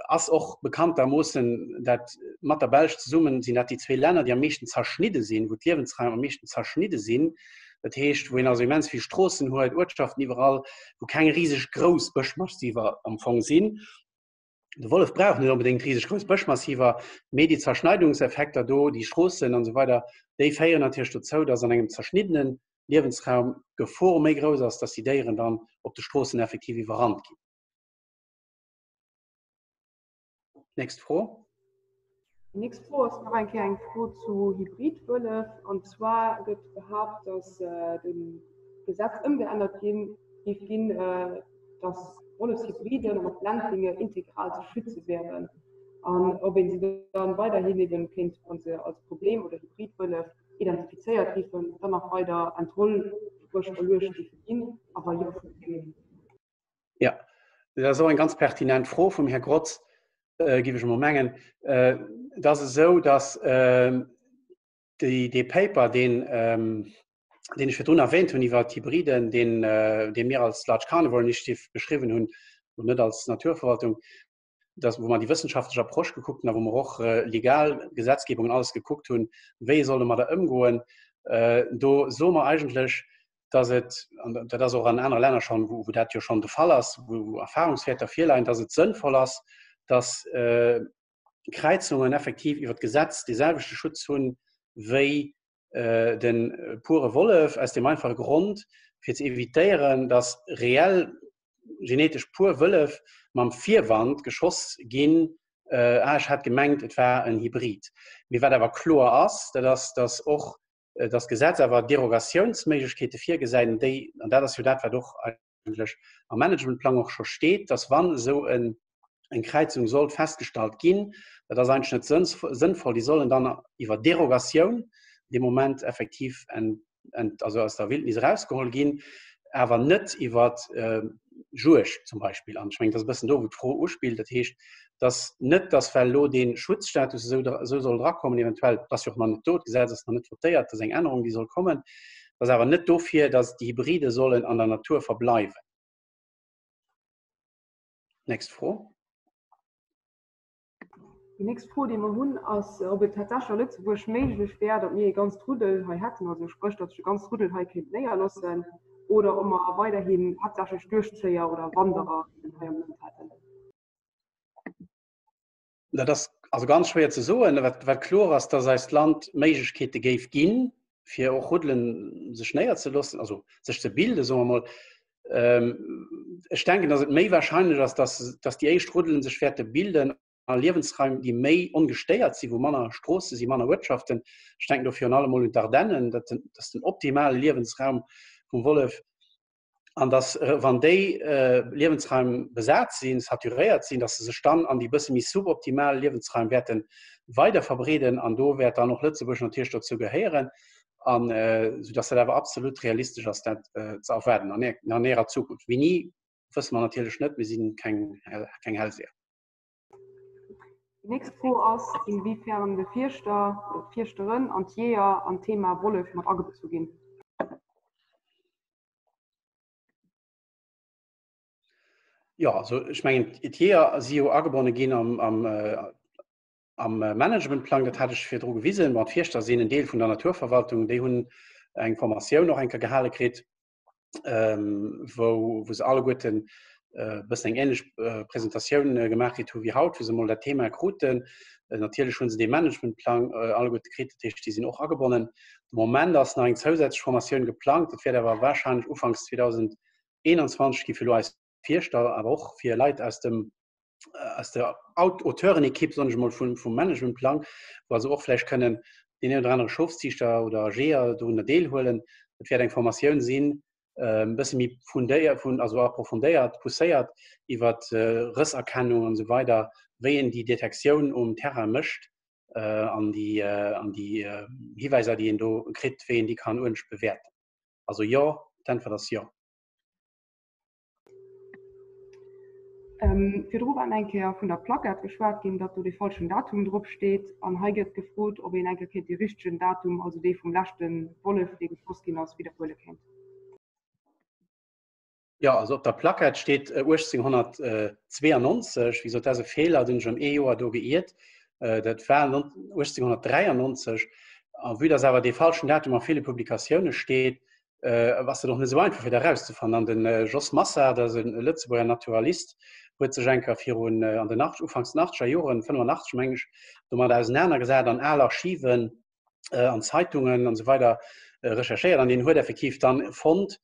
ass och bekanntermoossen dat mat der Belsch zesummen sinn dat déi zwee Länner, déi am meeschten zerschnidde sinn, wou d'Liewensraim am meeschten zerschnidde sinn. Dat heescht, wou een also immens vill Stroossen huet, Uertschaften iwwerall, wou keng riseg grouss Bëschmassiver am Fong sinn. De Wollef brauch net onbedéngt riseg grouss Bëschmassiver, mee déi Zerschneidungseffekter do, déi Stroossen an esou weider, déi féieren natierlech dozou, dass an engem zerschniddene Liewensraum d'Gefor méi grouss ass, dass déi Déieren dann op de Stroossen effektiv iwwerrannt ginn. Nächst Fro. Déi nächst Fro ass nach eng Kéier eng Fro zu Hybridwëllef. An zwar gëtt behaapt, dass de Gesetz ëmgeännert ginn, géif ginn, dass Wollefshybriden an och Ländlinge integral ze schütze wären an ob ee se dann weiderhin eben kéint, wa se als Problem oder Hybridwëllef identifizéiert géifen, dann nach weider Entrollspréch erluecht géife ginn a wa jo, vun wem. Ja, dat ass och eng ganz pertinent Fro vum Här Grotz, äh, géif ech emol mengen. Äh, et ass esou, dass äh, déi, dee Paper, deen, ähm, deen ech virdrun erwähnt hunn iwwer d'Hybriden, deen, äh, dee mir als Large Carnivore Initiative beschriwwen hunn und net als Naturverwaltung, dass, wou mer déi wëssenschaftlech Approche gekuckt hunn a wou mer och äh, legal Gesetzgebung und alles gekuckt hunn, wéi solle mer da ëmgoen, äh, do soe mer eigentlech, dass et, an dat ass och an anere Länner schon, wou, wou dat jo schon de Fall ass, wou, wou Erfahrungswäerter virleien, dass et sënnvoll ass, dass äh, Kräizungen effektiv iwwer d'Gesetz dee selwechte Schutz hunn wéi äh, den pure Wollef, aus dem einfache Grond, fir ze evitéieren, dass reell genetesch pur Wëllef mam Virwand geschoss ginn, äh, ah, ech hat gemengt, et war en Hybrid. Mee wat awer kloer ass, dat ass, dass och äh, das Gesetz awer Derogatiounsméiglechkeete virgesäit, déi, an dat ass jo dat, wat och eigentlech am Managementplang och scho steet, dass wann esou en eng Kräizung sollt festgestallt ginn, dat ass eigentlech net sënnvoll, déi sollen dann iwwer Derogatioun dee Moment effektiv ent, ent, also aus der Wildnis erausgeholl ginn, awer net iwwer äh, Juegd zum Beispill. An ech mengen, dat ass e bëssen do, wou d'Fro uspillt. Dat heescht, dass net, dass well elo dee Schutzstatus esou, esou soll drakommen, eventuell, dat ass jo och nach net do, d'Gesetz ass nach net votéiert, dat ass eng Ännerung, déi soll kommen, dat ass awer net dofir, dass déi Hybride sollen an der Natur verbleiwen. Nächst Fro. Déi nächst Fro, déi mer hunn, ass, ob et tatsächlech a Lëtzebuerg méiglech wär, datt mir ee ganzt Ruddel hei hätten, also spréch, datt sech e ganzt Ruddel hei kéint néierloossen, oder ob mer weiderhin haaptsächlech Duerchzéier oder Wanderer hei am Land hätten. Dat ass also ganz schwéier ze soen. Wat, wat kloer ass, datt eist Land Méiglechkeete géif ginn, fir och Ruddelen sech néierzeloossen, also sech ze bilden, soe mer mol. Ähm, ech denken, datt et méi wahrscheinlech ass, datt, datt déi éischt Ruddelen sech wäerte bilden a Liewensraim, déi méi ongestéiert sinn, wou manner Stroosse sinn, manner Uertschaften. Ech denken do virun allem mol un d'Ardennen, dat ass den optimale Liewensraum vum Wollef. An datt, wann déi Liewensraim besat sinn, saturéiert sinn, datt se sech dann an déi bësse méi suboptimal Liewensraim wäerte weider verbreeden. An do wäert dann och Lëtzebuerg natierlech dozou gehéieren. An soudatt dat awer absolut realistesch ass, dat ze erwaarden an näherer Zukunft. Wéini, wësse mer natierlech net, mir si keng Hellseher. Déi nächst Fro ass, inwiefern de Fierschter oder d'Fierschteren an d'Jeeër an d'Thema Wollef mat agebezu ginn. Jo, also ech mengen, d'Jeeër si jo agebonne ginn am, am, äh, am Managementplang, dat hat ech virdru gewisen. Bon, d'Fierschter sinn en Deel vun der Naturverwaltung, déi hunn eng Formatioun och eng Kéier gehale kritt, ähm, wou, wou se alleguerten äh, bëssen eng ähnlech äh, Presentatioun äh, gemaach kritt hu wéi haut, wou se mol dat Thema kruten. Äh, natierlech hunn se dee Managementplang äh, alleguerte kritt, dat heescht, déi sinn och agebonnen. De Moment ass nach eng zousätzlech Formatioun geplangt, dat wäert awer warscheinlech ufanks 2021 gi fir elo eis Fierschter, awer och fir Leit aus dem äh, aus der Auteurenekipp soen ech mol vum, vum Managementplang, wou also och vläicht kënnen deen een oder anere Schofziichter oder Jeeër dorunner deelhuelen. Et wäert eng Formatioun sinn, e bësse méi fundéiert, vun, also approfondéiert, pousséiert iwwer äh, Rësserkennung an esou weider, wéi een déi Detektioun um Terrain mécht äh, an déi, äh, an déi äh, Hiwäiser, déi een do kritt, wéi een déi kann uerdentlech bewäerten. Also jo, d'Äntwert ass jo. Ähm, virdru war eng Kéier vun der Plackett geschwat ginn, datt do de falschen Datum drop steet. An hei gëtt gefrot, ob een eng Kéier kéint de richtegen Datum, also dee vum leschte Wollef, dee geschoss ginn ass, widderhuele kéint. Jo, also op der Plackett steet 1892. Wéi gesot, dat ass e Feeler, deen ech ëm ee Joer do geiert. Dat war 1893. A vue dass awer dee falschen Datum a ville Publikatioune steet, äh, ass dat och net esou einfach fir dat erauszefannen. An den äh, Jos Massa, dat ass en Lëtzebuerger Naturalist, Huet sech eng Kéier virun an den ufanks den achtzeger Joren, 85 meng ech, domat ausenanergesat an al Archiven an Zeitungen an esou weider recherchéiert an deen huet effektiv dann fonnt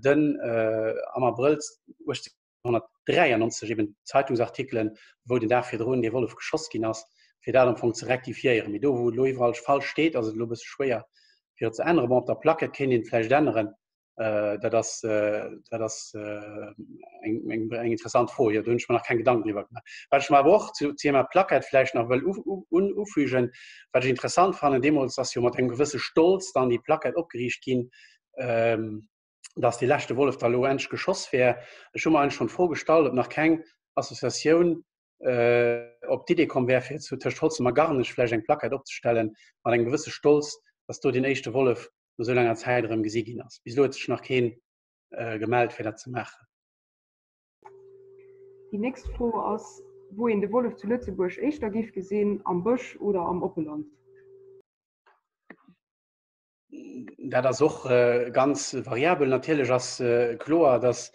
den am Abrëll 1893 eben Zeitungsartikelen, wou den Dag virdrun dee Wollef geschoss ginn ass, fir dat am Fong ze rektifiéieren. Mee do wou et elo iwwerall falsch steet, ass et elo e bësse schwéier fir et ze änneren. Bon, op der Plaquette kéint een et vläicht änneren, Dat ass, dat ass eng, eng, eng interessant Fro. Jo, do hunn ech mer nach keng Gedanken driwwer gemaach. Wat ech mer awer och zu Thema Plaquette vläicht nach wëll ufügen, wat ech interessant fannen, deemools ass jo mat engem gewësse Stolz dann déi Plaquette opgeriicht ginn, dass dee leschte Wollef da lo endlech geschoss wär. Ech hu mer eigentlech schonn d'Fro gestallt, ob nach keng Associatioun op d'Idee komm wär, fir zu tëscht Holzem a Garnech vläicht eng Plaquette opzestellen, mat engem gewësse Stolz, dass do deen éischte Wollef no sou laanger Zäit erëm gesi ginn ass. Bis elo huet sech nach keen gemellt, fir dat ze maachen. Déi nächst Fro ass, wou een de Wollef zu Lëtzebuerg éischter giff gesinn, am Bësch oder am Oppeland? Dat ass och ganz variabel. Natierlech ass kloer, datt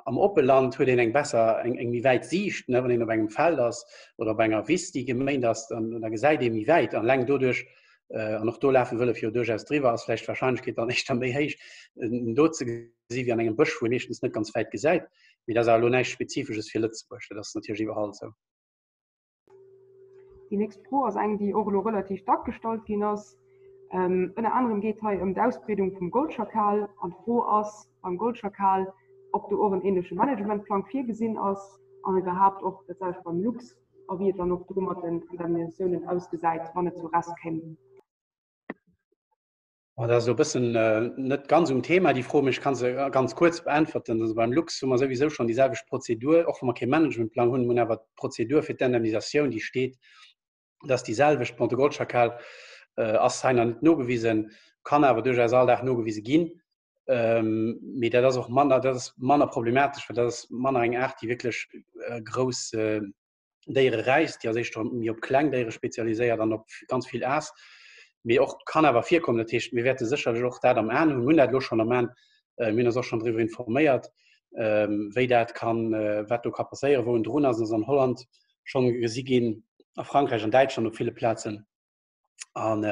am Oppeland huet een eng besser, eng, eng méi wäit Siicht, ne, wann een op engem Feld ass oder op enger Wiss, déi geméint ass, dann, da gesäit ee méi wäit. An eleng doduerch, an och do lafen Wëllef jo duerchaus driwwer, ass vläicht d'Warscheinlechkeet dann éischter méi héich, en do ze gesi wéi an engem Bësch, wou ee meeschtens net ganz wäit gesäit. Mee dat ass awer elo näischt Spezifesches fir Lëtzebuerg, dat ass natierlech iwwerall esou. Déi nächst Fro ass eng, déi och elo relativ dack gestallt ginn ass. Ënner anerem geet hei ëm d'Ausbreedung vum Goldschakal. An d'Fro ass beim Goldschakal, ob do och en änleche Managementplang virgesinn ass an iwwerhaapt och dat selwecht beim Luchs a wéi et dann och do mat den Indemnisatiounen ausgesäit, wann et zu Rest kéim. Dat ass elo e bëssen net ganz um Thema, déi Fro, mee ech ka se ganz kuerz beäntwerten. Also beim Luchs hu mer souwisou schonn déi selwecht Prozedur, och wa mer kee Managementplang hunn. Mir hunn awer d'Prozedur fir d'Indemnisatioun, déi steet, dat ass déi selwecht. Bon, de Goldschakal ass hei nach net nogewisen, kann awer duerchaus all Dag nogewise ginn. Mee dat ass och manner, dat ass manner problematesch, well dat ass manner eng Aart, déi wierklech grouss Déiere räisst, déi ass éischter méi op kleng Déiere spezialiséiert an op ganz vill Aas. Mee och kann awer virkommen. Dat heescht, mir wäerte sécherlech och dat am Aen hunn, hunn dat elo schonn am Aen, mir hunn eis och schonn driwwer informéiert, wéi dat kann, wat do ka passéieren, wou en drun ass. En ass an Holland schonn gesi ginn, a Frankräich, an Däitschland op ville Plazen. An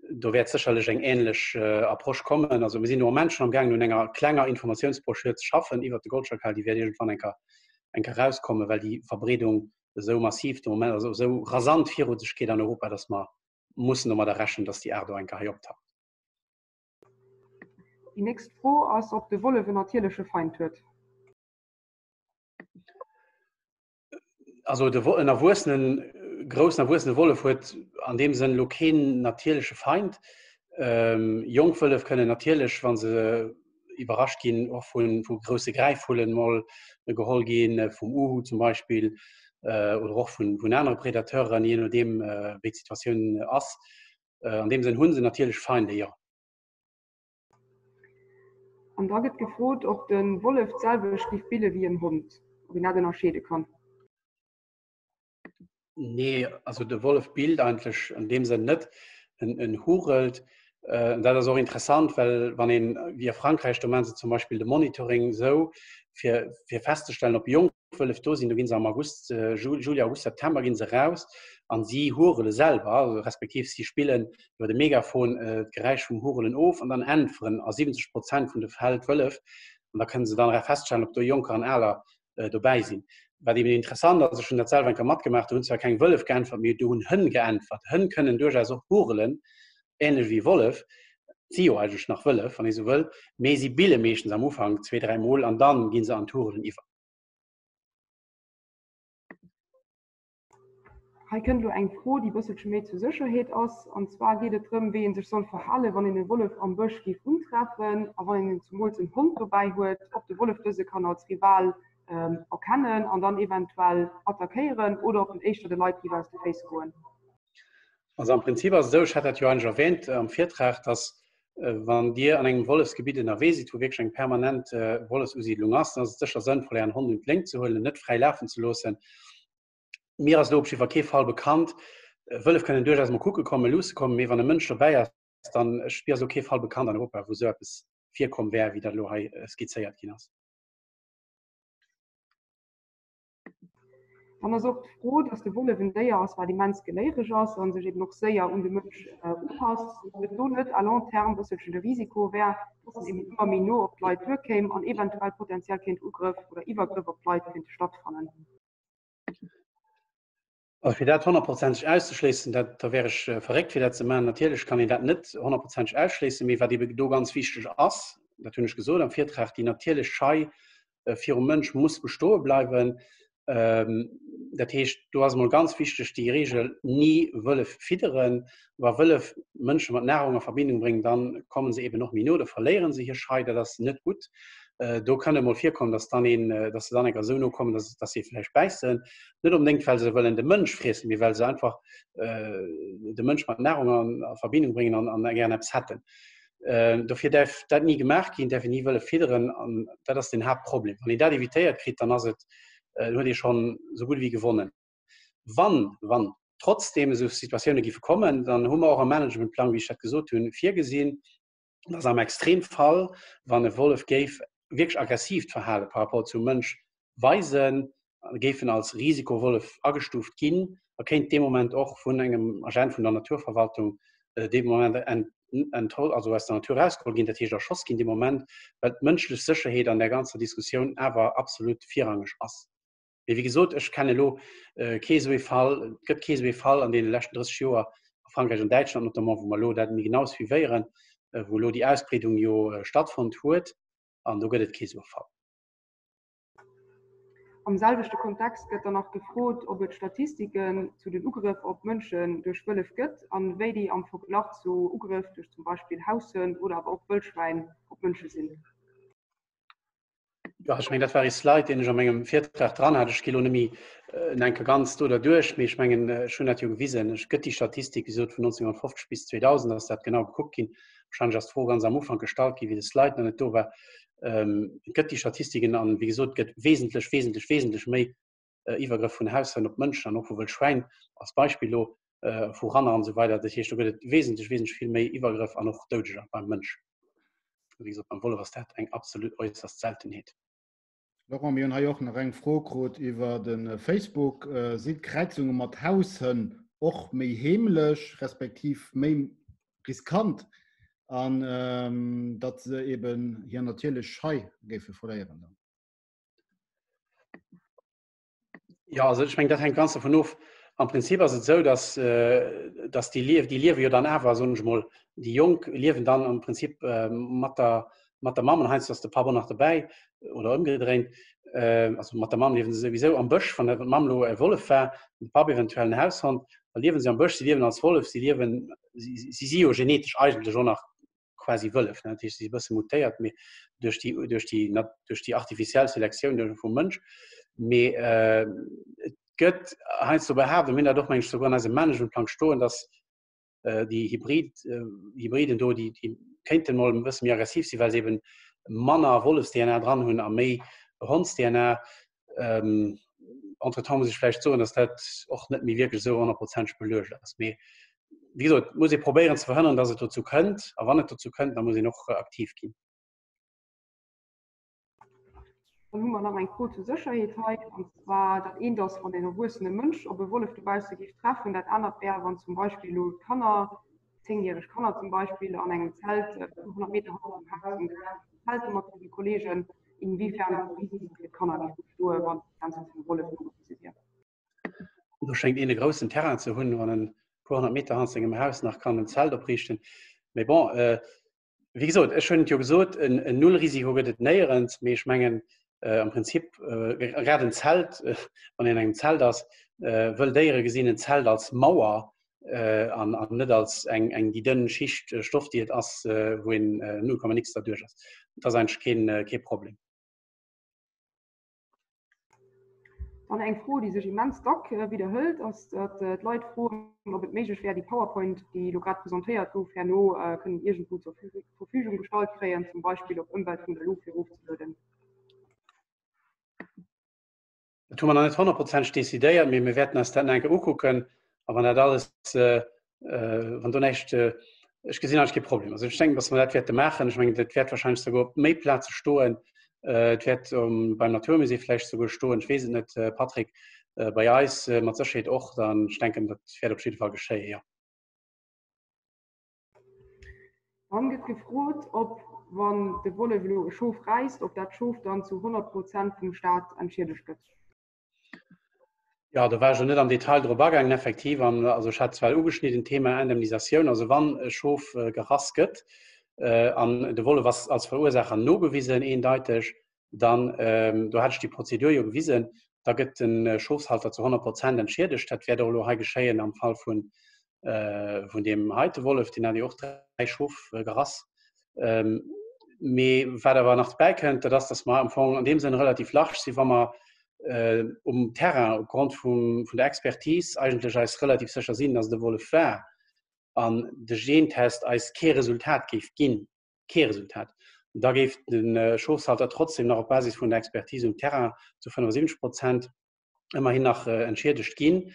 do wäert sécherlech eng änlech Approche kommen. Also mir sinn de Moment schonn am gaangen un enger klenger Informatiounsbroschür ze schaffen iwwert de Goldschakal. Déi wäert iergendwann eng Kéier eng Kéier erauskommen, well déi Verbreedung esou massiv de Moment, also esou rasant viru sech geet an Europa, datt mer mussen domadder rechnen, datt déi Aart och eng Kéier hei optaucht. Déi nächst Fro ass, ob de Wollef en natierleche Feind huet. Also de en erwuessenen, groussen erwuessene Wollef huet an deem Sënn elo keen natierleche Feind. Ähm, jonk Wëllef kënnen natierlech, wa se iwwerrascht ginn, och vu, vu grousse Gräifvullen mol geholl ginn, vum Uhu zum Beispill, äh, oder och vun, vun anere Predateuren, jee nodeem äh, wéi d'Situatioun ass. Äh, an deem Sënn hu se natierlech Feinde, jo. An da gëtt gefrot, ob de Wollef d'selwecht géif bille wéi en Hond, ob een dat ënnerscheede kann. Nee, also de Wollef billt eigentlech an deem Sënn net. En, en hurelt. Äh, dat ass och interessant, well wann een, wéi a Frankräich, do maache se zum Beispill de Monitoring esou, fir, fir festzestellen, ob jonk Wëllef do sinn, do ginn se am August, Juli, August, September ginn se raus an si hurele selwer, respektiv si spillen iwwer de Megafon d'Geräisch vum Hurelen of an dann äntweren a 70 Prozent vun de Fäll d'Wëllef an da kënne se dann era feststellen, ob do Jonker an Aler dobäi sinn. Wat eben interessant ass, ech hunn dat selwer eng Kéier matgemaach, do hunn zwar keng Wëllef geäntwert, mee do hunn Hënn geäntwert. Hënn kënnen duerchaus och hurelen, ähnlech wéi Wollef, si jo eigentlech nach Wëllef, wann ee sou wëll, mee si bille meeschtens am Ufank zwee, dräi Mol an dann gi se an d'Hurelen iwwer. Hei kënnt elo eng Fro, déi e bësselche méi zur Sécherheet ass. An zwar geet et drëm, wéi ee sech soll verhalen, wann een e Wollef am Bësch géif untreffen a wann een zumools en Hond dobäi huet, ob de Wollef dëse kann als Rival erkennen an dann eventuell attackéieren oder ob en éischter de Leit géif aus de Féiss goen. Also am Prinzip ass et esou, ech hat dat jo eigentlech erwähnt am Virtrag, dass wann Dir an engem Wollefsgebitt ënnerwee sidd, wou wierklech eng permanent Wollefsusiedlung ass, dann ass et sécher sënnvoll, Ären Hond un d'Léngt ze huelen, en net fräi lafen ze loossen. Mir ass elo op jiddwer kee Fall bekannt, Wëllef kënnen duerchaus mol kucke kommen, luusse kommen, mee wann e Mënsch dobäi ass, dann, ech, mir ass elo kee Fall bekannt an Europa, wou esou eppes virkomm wär, wéi dat elo hei skizzéiert ginn ass. Dann ass och d'Fro, dass de Wollef en Déier ass, wat immens geléiereg ass a sech eben och séier un de Mënsch upasst, ob et do net à long terme e bësselchen de Risiko wär, dass en eben ëmmer méi no op d'Leit duerkéim an eventuell potenziell kéint Ugrëff oder Iwwergrëff op d'Leit kéinte stattfannen. Also fir dat honnertprozenteg auszeschléissen, dat, da wär ech verréckt fir dat ze maachen. Natierlech kann een dat net honnertprozenteg ausschléissen, mee wat ebe do ganz wichteg ass, dat hunn ech gesot am Virtrag, déi natierlech Schei virum Mënsch muss bestoe bleiwen. Dat heescht, do ass emol ganz wichteg déi Reegel, ni Wëllef fidderen. Wa Wëllef Mënsche mat Nahrung a Verbindung bréngen, dann kommen se eben och méi no, da verléiere se hir Schei, dat ass net gutt. Do kann et emol virkommen, dass dann een, dass se dann enker esou no kommen, dass, dass se vläicht bäissen. Net onbedéngt, well se wëllen de Mënsch friessen, mee well se einfach de Mënsch mat Nahrung a Verbindung bréngen an, an gären eppes hätten. Dofir däerf dat ni gemaach ginn, däerf een ni wëlle fidderen an dat ass den Haaptproblem. Wann een dat evitéiert kritt, dann ass et, dann huet ee schonn esou gutt ewéi gewonnen. Wann, wann trotzdeem esou Situatioune giffe kommen, dann hu mer och am Managementplang, wéi ech dat gesot hunn, virgesinn, dass am Extremfall, wann e Wollef géif wierklech aggressiivt Verhale par rapport zum Mënsch weisen, géif en als Risikowollef agestuuft ginn a kéint dee Moment och vun engem Agent vun der Naturverwaltung dee Moment entholl, also aus der Natur erausgeholl ginn, dat heescht erschoss ginn dee Moment, well d'mënschlech Sécherheet an där ganzer Diskussioun awer absolut virrangeg ass. Mee wéi gesot, ech kenne elo kee esou ee Fall, et gëtt kee esou ee Fall an deene leschten 30 Joer a Frankräich an Däitschland notamment, wou mer elo dat méi genau suivéieren, wou elo déi Ausbreedung jo stattfonnt huet, an do gëtt et kee esou e Fall. Am selwechte Kontext gëtt dann nach gefrot, ob et Statistiken zu den Ugrëff op Mënschen duerch Wëllef gëtt an wéi déi am Verglach zu Ugrëff duerch zum Beispill Haushënn oder awer och Wëllschwäin op Mënsche sinn. Jo, ech mengen, dat war ee Slide, deen ech a mengem Virtrag dran hat. Ech gi lo net méi en enke ganz do derduerch, mee ech mengen, ech hunn dat jo gewisen. Et gëtt déi Statistik, wéi gesot, vun 1950 bis 2000 ass dat genau gekuckt ginn. Wahrscheinlech ass d'Fro ganz am Ufank gestallt ginn, wéi de Slide nach net do war. Ähm, et gëtt déi Statistiken an, wéi gesot, gëtt wesentlech, wesentlech, wesentlech méi äh, Iwwergrëff vun Haushënn op Mënschen an och vu Wëllschwäin als Beispill lo, äh, vu Ranner an esou weider. Dat heescht, do gëtt et wesentlech, wesentlech vill méi Iwwergrëff an och Doudeger beim Mënsch. Wéi gesot, beim Wollef ass dat eng absolut äusserst Seltenheet. Laurent, mir hunn hei och nach eng Fro krut iwwer de Facebook. Äh, sinn d'Kräizunge mat Haushënn och méi heemlech, respektiv méi riskant an ähm, datt se eben hir natierlech Schei géife verléieren dann? Ja, also ech meng dat hänkt ganz davon of. Am Prinzip ass et esou, dass, äh, dass déi Liew, déi liewe jo dann awer, soen ech mol, déi Jonk liewen dann am Prinzip äh, mat der, mat der Mamm an heiansdo ass de Papp och nach dobäi oder ëmgedréint. Äh, also mat der Mamm liewen se souwisou am Bësch, wann d'Mamm lo e Wollef war, de Papp eventuell en Haushond, da liewen se am Bësch, si liewen als Wollef, si liewen, si, si si jo genetesch eigentlech och nach quasi Wëllef, ne? Dat heescht, si si e bësse mutéiert, mee duerch déi, duerch déi, duerch déi artificiell Selektioun duerch vum Mënsch. Mee äh, et gëtt heiansdo behaapt, a mir hunn dat och, meng ech, souguer an eisem Managementplang stoen, dass äh, déi Hybrid, äh, Hybriden do, déi, déi kéinten mol e bësse méi aggressiv sinn, well se eben manner Wollefs-DNA dran hunn a méi Honds-DNA. Ähm, entretemps muss ech vläicht soen, dass dat och net méi wierklech esou honnertprozenteg beluecht ass. Mee wéi gesot, muss ee probéieren ze verhënnern, dass et dozou kënnt. A wann et dozou kënnt, da muss een och aktiv ginn. Dann hu mer nach eng Fro zur Sécherheet hei, an zwar dat eent ass, wann een erwuessene Mënsch op e Wollef dobausse géif treffen. Dat anert wär, wann zum Beispill elo d'Kanner, zéngjäreg Kanner zum Beispill, an engem Zelt e puer 100 Meter hannert dem Haus um Gelänn zelten mat hire Kolleegen, inwiefern do e Risiko fir d'Kanner géif bestoen, wann d'Grenze vum Wollef no ze wier. Do schéngt een e groussen Terrain ze hunn, wann en e puer 100 Meter hannert sengem Haus nach kann en Zelt opriichten. Mee bon, wéi gesot, ech hunn et jo gesot, en Nullrisiko gëtt et néierens, mee ech mengen am Prinzip, grad en Zelt, wann een an engem Zelt ass, wëll Déiere gesinn en Zelt als Mauer an net als eng eng déi dënn Schicht Stoff, déi et ass, wou een null Komma nix derduerch ass. Dat ass eigentlech keen, kee Problem. Dann eng Fro, déi sech immens dack widderhëlt, ass, datt d'Leit froen, ob et méiglech wär, déi PowerPoint, déi elo grad presentéiert gouf, herno kënnen iergendwou zur Verfügung gestallt kréien, zum Beispill op ëmwelt.lu fir erofzelueden. Dat hu mer nach net honnertprozenteg decidéiert, mee mir wäerten eis dat nach eng Kéier ukucken. A wann dat alles, wann do näischt, ech gesinn eigentlech kee Problem. Also ech denken, datt mer dat wäerte maachen. Ech mengen, dat wäert wahrscheinlech souguer op méi Plaze stoen. Et wäert beim Naturmusée vläicht souguer stoen, ech weess et net, Patrick. Bei eis mat Sécherheet och, dann ech denken, dat wäert op jidde Fall geschéien, jo. Dann gëtt gefrot, ob, wann de Wollef elo e Schof räisst, ob dat Schof dann zu 100 Prozent vum Staat entschiedegt gëtt. Jo, do war ech elo net am Detail drop agaangen, effektiv. An also ech hat zwar ugeschnidden d'Thema Indemnisatioun, also wann e Schof gerass gëtt an de Wollef ass als Verursaacher nogewisen eendeiteg, dann, do hat ech déi Prozedur jo gewisen, da gëtt de Schofshalter zu 100 Prozent entschiedegt. Dat wäert och elo hei geschéien am Fall vun, vun deem heite Wollef, deen hat jo och dräi Schof gerass. Mee wat awer nach dobäi kënnt, dat ass, datt mer am Fong an deem Sënn relativ large sinn, wa mer um Terrain opgrond vum, vun der Expertise eigentlech eis relativ sécher sinn, datt et e Wollef war an de Gentest eis kee Resultat géif ginn. kee Resultat. Da géif de Schofshalter trotzdem nach op Basis vun der Expertise um Terrain zu 75 Prozent ëmmerhin nach entschiedegt ginn.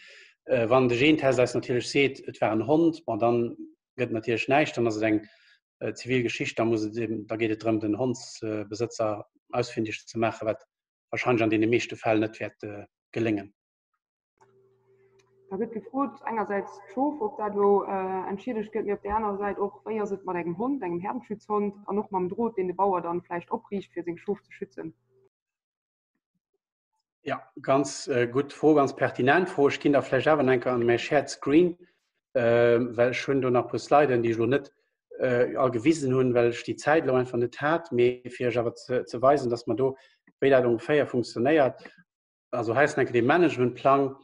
Wann de Gentest eis natierlech seet, et war en Hond, bon, dann gëtt natierlech näischt, dann ass et eng zivil Geschicht, da muss et eben, da geet et drëm, den Hondsbesëtzer ausfindeg ze maachen, wat wahrscheinlech an deene meeschte Fäll net wäert geléngen. Da gëtt gefrot, engersäits d'Schof, ob dat elo entschiedegt gëtt, mee op där anerer Säit och, wéi ass et mat engem Hond, engem Herdenschutzhond an och mam Drot, deen de Bauer dann vläicht opriicht, fir seng Schof ze schützen? Ja, ganz gutt Fro, ganz pertinent Fro. Ech ginn da vläicht awer nach eng Kéier an mäi Shared Screen, well ech hunn do nach e puer Sliden, déi ech elo net all gewisen hunn, well ech déi Zäit elo einfach net hat, mee fir Iech awer ze weisen, dass mer do, wéi dat ongeféier funktionéiert. Also hei ass enke de Managementplang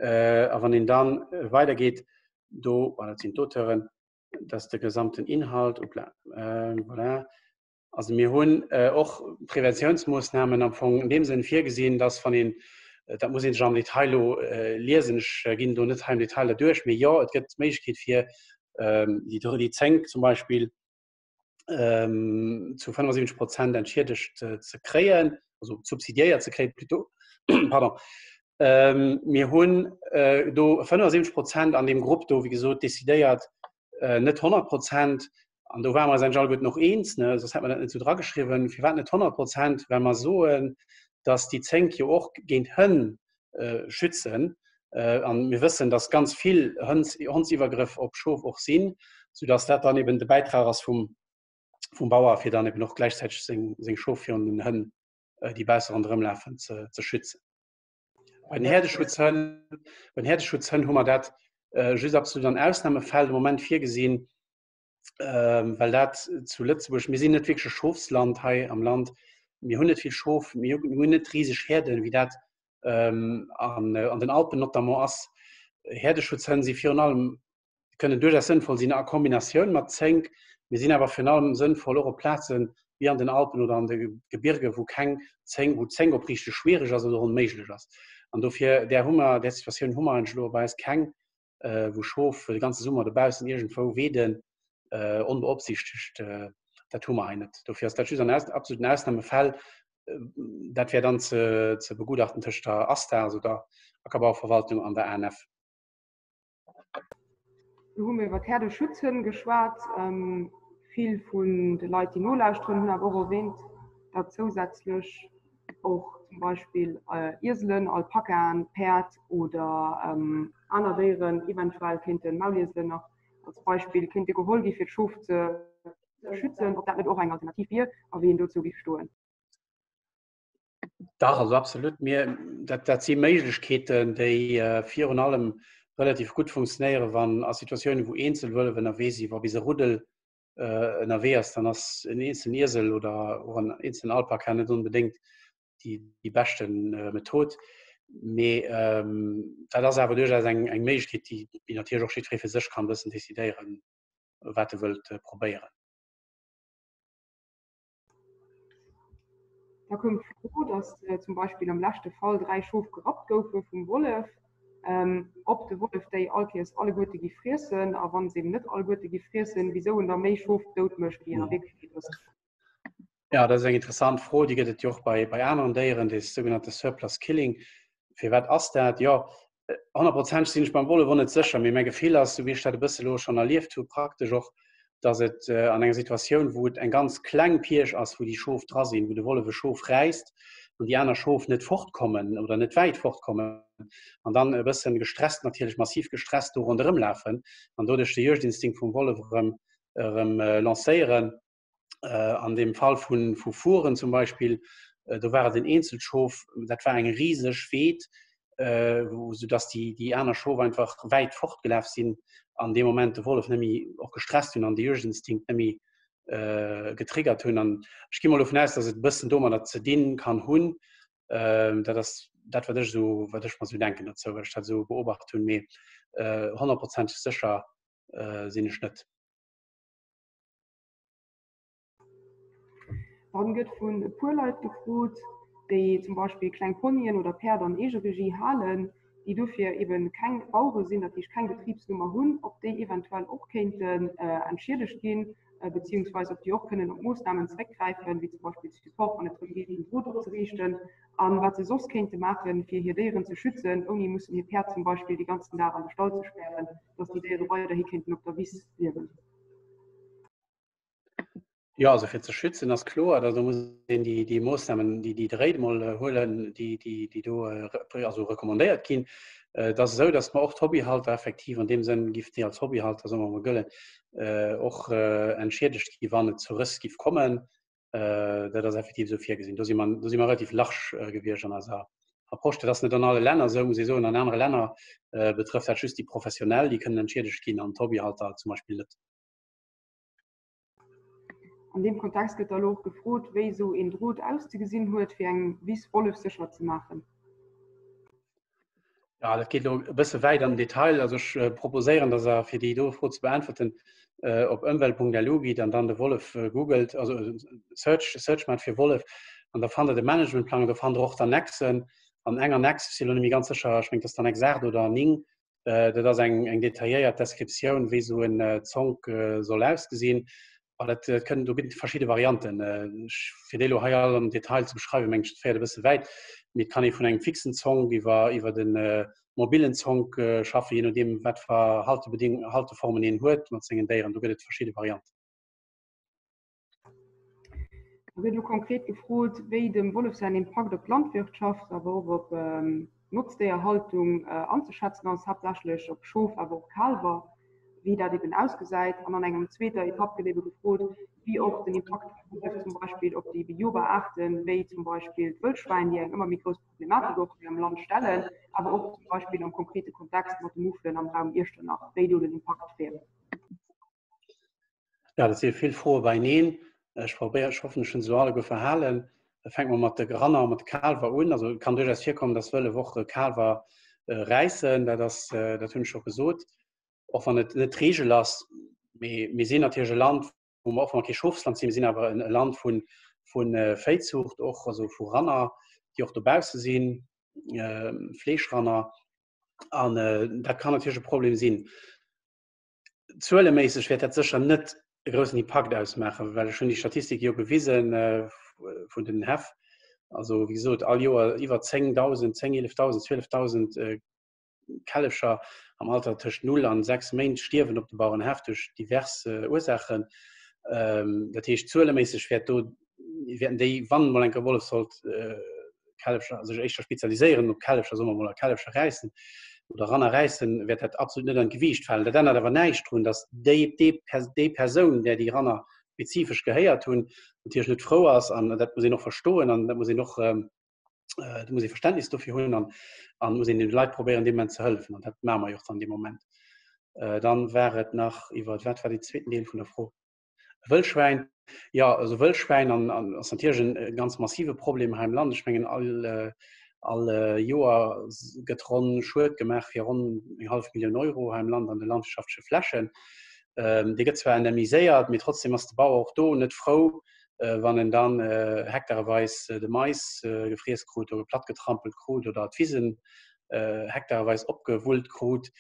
äh, a wann een dann äh, weidergeet, do oh, dat sinn d'Auteuren, dat de gesamten Inhalt, upla, äh, voilà. Also mir hunn äh, och Präventiounsmoossnamen am Fong in dem Sënn virgesinn, dass wann een äh, dat muss een sech am Detail lo äh, liesen, ech äh, ginn do net hei im Detail derduerch, mee jo, et gëtt d'Méiglechkeet fir ähm, déi, déi Zénk zum Beispill ähm, zu 75 Prozent entschiedegt äh, ze kréien, also subsidiéiert ze kréien plutôt. Pardon. Ähm, mir hunn äh, do 75 Prozent an dem Grupp do, wie gesot, decidéiert, äh, net 100 Prozent. An do waren wir uns alleguerten noch eens, ne? sonst hätte man dat net so dra geschrieben. Firwat net 100 Prozent? Well mer soen, dass déi Zénk jo och géint Hënn äh, schützen. Äh, an mir wëssen, dass ganz vill Hënns, Hondsiwwergrëff op Schof och sinn, soudass dat dann eben de Bäitrag ass vum, vum Bauer, fir dann eben och gläichzäiteg seng, seng Schof virun den Hënn, äh, déi bausse ronderëm lafen, ze, ze schützen. Bei den Herdeschutzhënn, bei den Herdeschutzhënn hu mer dat äh, just absolut an Ausnahmefäll de Moment virgesinn, ähm, well dat zu Lëtzebuerg, mir sinn net wierklech e Schofsland hei am Land, mir hunn net vill Schof, mir hunn net riseg Herden, wéi dat ähm, an, äh, an den Alpen notamment ass. Herdeschutzhënn si virun allem kënnen duerchaus sënnvoll sinn a Kombinatioun mat Zénk, mir sinn awer virun allem sënnvoll och op Plazen wéi an den Alpen oder an de Gebirge, wou keng Zénk, wou d'Zénk opriichte schwiereg ass oder onméiglech ass. An dofir där hu mer, där Situatioun hu mer eigentlech elo bei eis keng. äh, wou Schof de ganze Summer dobaussen iergendwou weeden, äh, onbeopsichtegt, äh, dat hu mer hei net. Dofir ass dat just an aus, absoluten Ausnahmefäll. Äh, dat wär dann ze, ze begutachten tëscht der ASTA, also der Ackerbauverwaltung an der ANF. Do hu mir iwwer d'Herdeschutzhënn geschwat. Ähm, vill vun de Leit, déi nolauschteren, hunn awer och erwähnt, datt zousätzlech och zum Beispill Ieselen, Alpakaen, Päerd oder aner Déieren, eventuell kéinten Maulieselen nach als Beispill, kéinte geholl gi fir d'Schof ze schützen, ob dat net och eng Alternativ wier a wéi een dozou géif stoen. Dach, also absolut. Mir, dat, dat si Méiglechkeeten, déi virun allem relativ gutt funktionéieren, wann a Situatiounen, wou eenzel Wëllef ënnerwee sinn, wa bis e Ruddel ënnerwee ass, dann ass en eenzelen Iesel oder och en eenzelen Alpaka net onbedéngt déi, déi beschte Method. Mee ähm, dat ass awer duerchaus eng, eng Méiglechkeet, déi, déi natierlech och jiddweree fir sech kann e bëssen decidéieren, wat e wëllt probéieren. Da koum d'Fro, datt zum Beispill am leschte Fall 3 Schof gerappt goufe vum Wollef, ob de Wollef déi allkéiers alleguerte gi friessen a wann se eben net alleguerte gi friessen, wisou en da méi Schof dout mécht, wéi en a Wierklechkeet ass. Ja, dat ass eng interessant Fro. Déi gëtt et jo och bei, bei aneren Déieren, dee sougenannte Surplus Killing. Firwat ass dat? Jo, honnertprozenteg sinn ech beim Wollef och net sécher, mee mäi Gefill ass, esou wéi ech dat e bësse lo schonn erlieft hu praktesch och, datt et an enger Situatioun, wou et eng ganz kleng Pierch ass, wou déi Schof dra sinn, wou de Wollef e Schof räisst. an déi aner Schof net fortkommen oder net wäit fortkommen an dann e bëssen gestresst, natierlech massiv gestresst do ronderëm lafen an doduerch de Juegdinstinkt vum Wollef erëm erëm lancéieren. An deem Fall vu vu Furen zum Beispill, do war et en eenzelt Schof, dat war eng riseg Weed, soudass déi déi aner Schof einfach wäit fortgelaf sinn an dee Moment de Wollef net méi och gestresst hunn an de Juegdinstinkt net méi getriggert hunn. An ech gi mol dovun aus, datt et e bëssen domadder ze dinn kann hunn. Dat ass dat, wat ech esou, wat ech mer esou denken dozou, well ech dat esou beobacht hunn, mee honnertprozenteg sécher sinn ech net. Dann gëtt vun e puer Leit gefrot, déi zum Beispill kleng Ponyen oder Päerd an Eegeregie halen, déi dofir eben keng Bauere sinn, dat heescht keng Betribsnummer hunn, ob déi eventuell och kéinten entschiedegt ginn, beziehungsweise ob déi och kënnen op Moossnamen zeréckgräifen, wéi zum Beispill Support, wann et drëm geet, en Drot opzeriichten, an wat se soss kéinte maachen, fir hir Déieren ze schützen, ouni mussen hir Päerd zum Beispill de ganzen Dag an de Stall ze spären, dass déi Déiere weiderhi kéinten op der Wiss liewen. Jo, also fir ze schützen ass kloer, da muss een déi, déi Moossnamen, déi, déi Dréit emol huelen, déi, déi, déi do also recommandéiert ginn. Et ass esou, datt mer och d'Hobbyhalter effektiv an deem Sënn giff déi als Hobbyhalter, soe mer emol, gëllen, och entschiedegt gi wann et zu Rëss giff kommen. Dat ass effektiv esou virgesinn. Do si mer, do si mer relativ large gewiescht an eiser Approche. Dat ass net an alle Länner esou, muss ee soen. An anere Länner betrëfft dat just déi Professionell, déi kënnen entschiedegt ginn an d'Hobbyhalter zum Beispill net. An deem Kontext gëtt da lo och gefrot, wéi esou een Drot auszegesinn huet, fir eng Wiss wollefsécher ze maachen. Ja, dat geet lo e bësse wäit an den Detail. Also ech äh, proposéieren, dass er fir déi do Fro ze beäntwerten äh, op ëmwelt.lu geet an dann de Wollef äh, googelt, also äh, Search, Search mat fir Wollef an da fannt der de Managementplang, do fannt der och d'Annexen. An eng Annex, ech si lo net méi ganz sécher, ech meng, dass d'Annex 8 oder 9, Dat ass eng eng detailléiert Deskriptioun, wéi esou en Zonk soll ausgesinn. Well et kënnen, do ginn et verschidde Varianten. Fir déi elo hei all am Detail ze beschreiwen, mengen ech, dat féiert e bësse wäit. Mee et kann ee vun engem fixen Zonk iwwer iwwer de mobillen Zonk schaffen, jee nodeem wat fir Haltebeding Halteformen een huet mat sengen Déieren. Do gëtt et verschidde Varianten. Da gëtt elo konkret gefrot, wéi dem Wollef säin Impakt op d'Landwirtschaft, awer och op d'Notzdéierhaltung anzeschätzen ass, haaptsächlech op Schof, awer och Kaalwer, wéi dat eben ausgesäit. An an engem zweeter Etapp gëtt ebe gefrot, wéi och den Impakt vum Wollef zum Beispill op déi bejobar Aarten, wéi zum Beispill d'Wëllschwäin, déi eng ëmmer méi grouss Problematik och hei am Land stellen, awer och zum Beispill am konkrete Kontext mat de Muffelen am Raum Iechternach, wéi do den Impakt wär. Ja, dat si vill Froe beieneen. Ech probéieren, ech hoffen, ech hunn se elo alleguer verhalen. Da fänke mer mat de Ranner a mat de Kaalwer un. Also et kann duerchaus virkommen, dass Wëllef och Kaalwer räissen. Dat ass, dat hunn ech scho gesot, och wann et net d'Reegel ass. Mee mir sinn natierlech e Land, wou mer och wann mer kee Schofsland sinn, mir sinn awer e Land vu vu Véizuucht och, also vu Ranner, déi och dobausse sinn, Fleeschranner. An dat kann natierlech e Problem sinn. Zueleméisseg wäert dat sécher net e groussen Impakt ausmaachen, well ech hunn déi Statistik jo gewisen vun den Häff. Also wéi gesot, all Joer iwwer 10.000, 10, 11.000, 12.000 Källefcher am Alter tëscht 0 an 6 Méint stierwen op de Bauerenhäff duerch divers Ursaachen. Dat heescht, zueleméisseg wäert do wäerten déi, wann emol eng Kéier Wollef sollt Källefcher sech éischter spezialiséieren op Källefcher, soe mer mol, a Källefcher räissen oder Ranner räissen, wäert dat absolut net an d'Gewiicht falen. Dat ännert awer näischt drun, datt déi, déi, déi Persoun, där déi Ranner spezifesch gehéiert hunn, natierlech net frou ass an dat muss een och verstoen an dat muss een och do muss ee Verständnis dofir hunn an an muss een den Leit probéieren deem Moment ze hëllefen an dat maache mer jo och dann dee Moment. Dann war et nach iwwer, wat war deen zweeten Deel vun der Fro? Wëllschwäin, jo, also Wëllschwäin an, an ass natierlech en e ganz massive Problem hei am Land. Ech mengen all, all Joer gëtt ronn Schued gemaach fir ronn eng hallef Millioun Euro hei am Land an de landwirtschaftleche Flächen. Dee gëtt zwar indemniséiert, mee trotzdem ass de Bauer och do net frou, wann en dann hektareweis de Mais gefriess krut oder plattgetrampelt krut oder d'Wisen hektareweis opgewullt krut.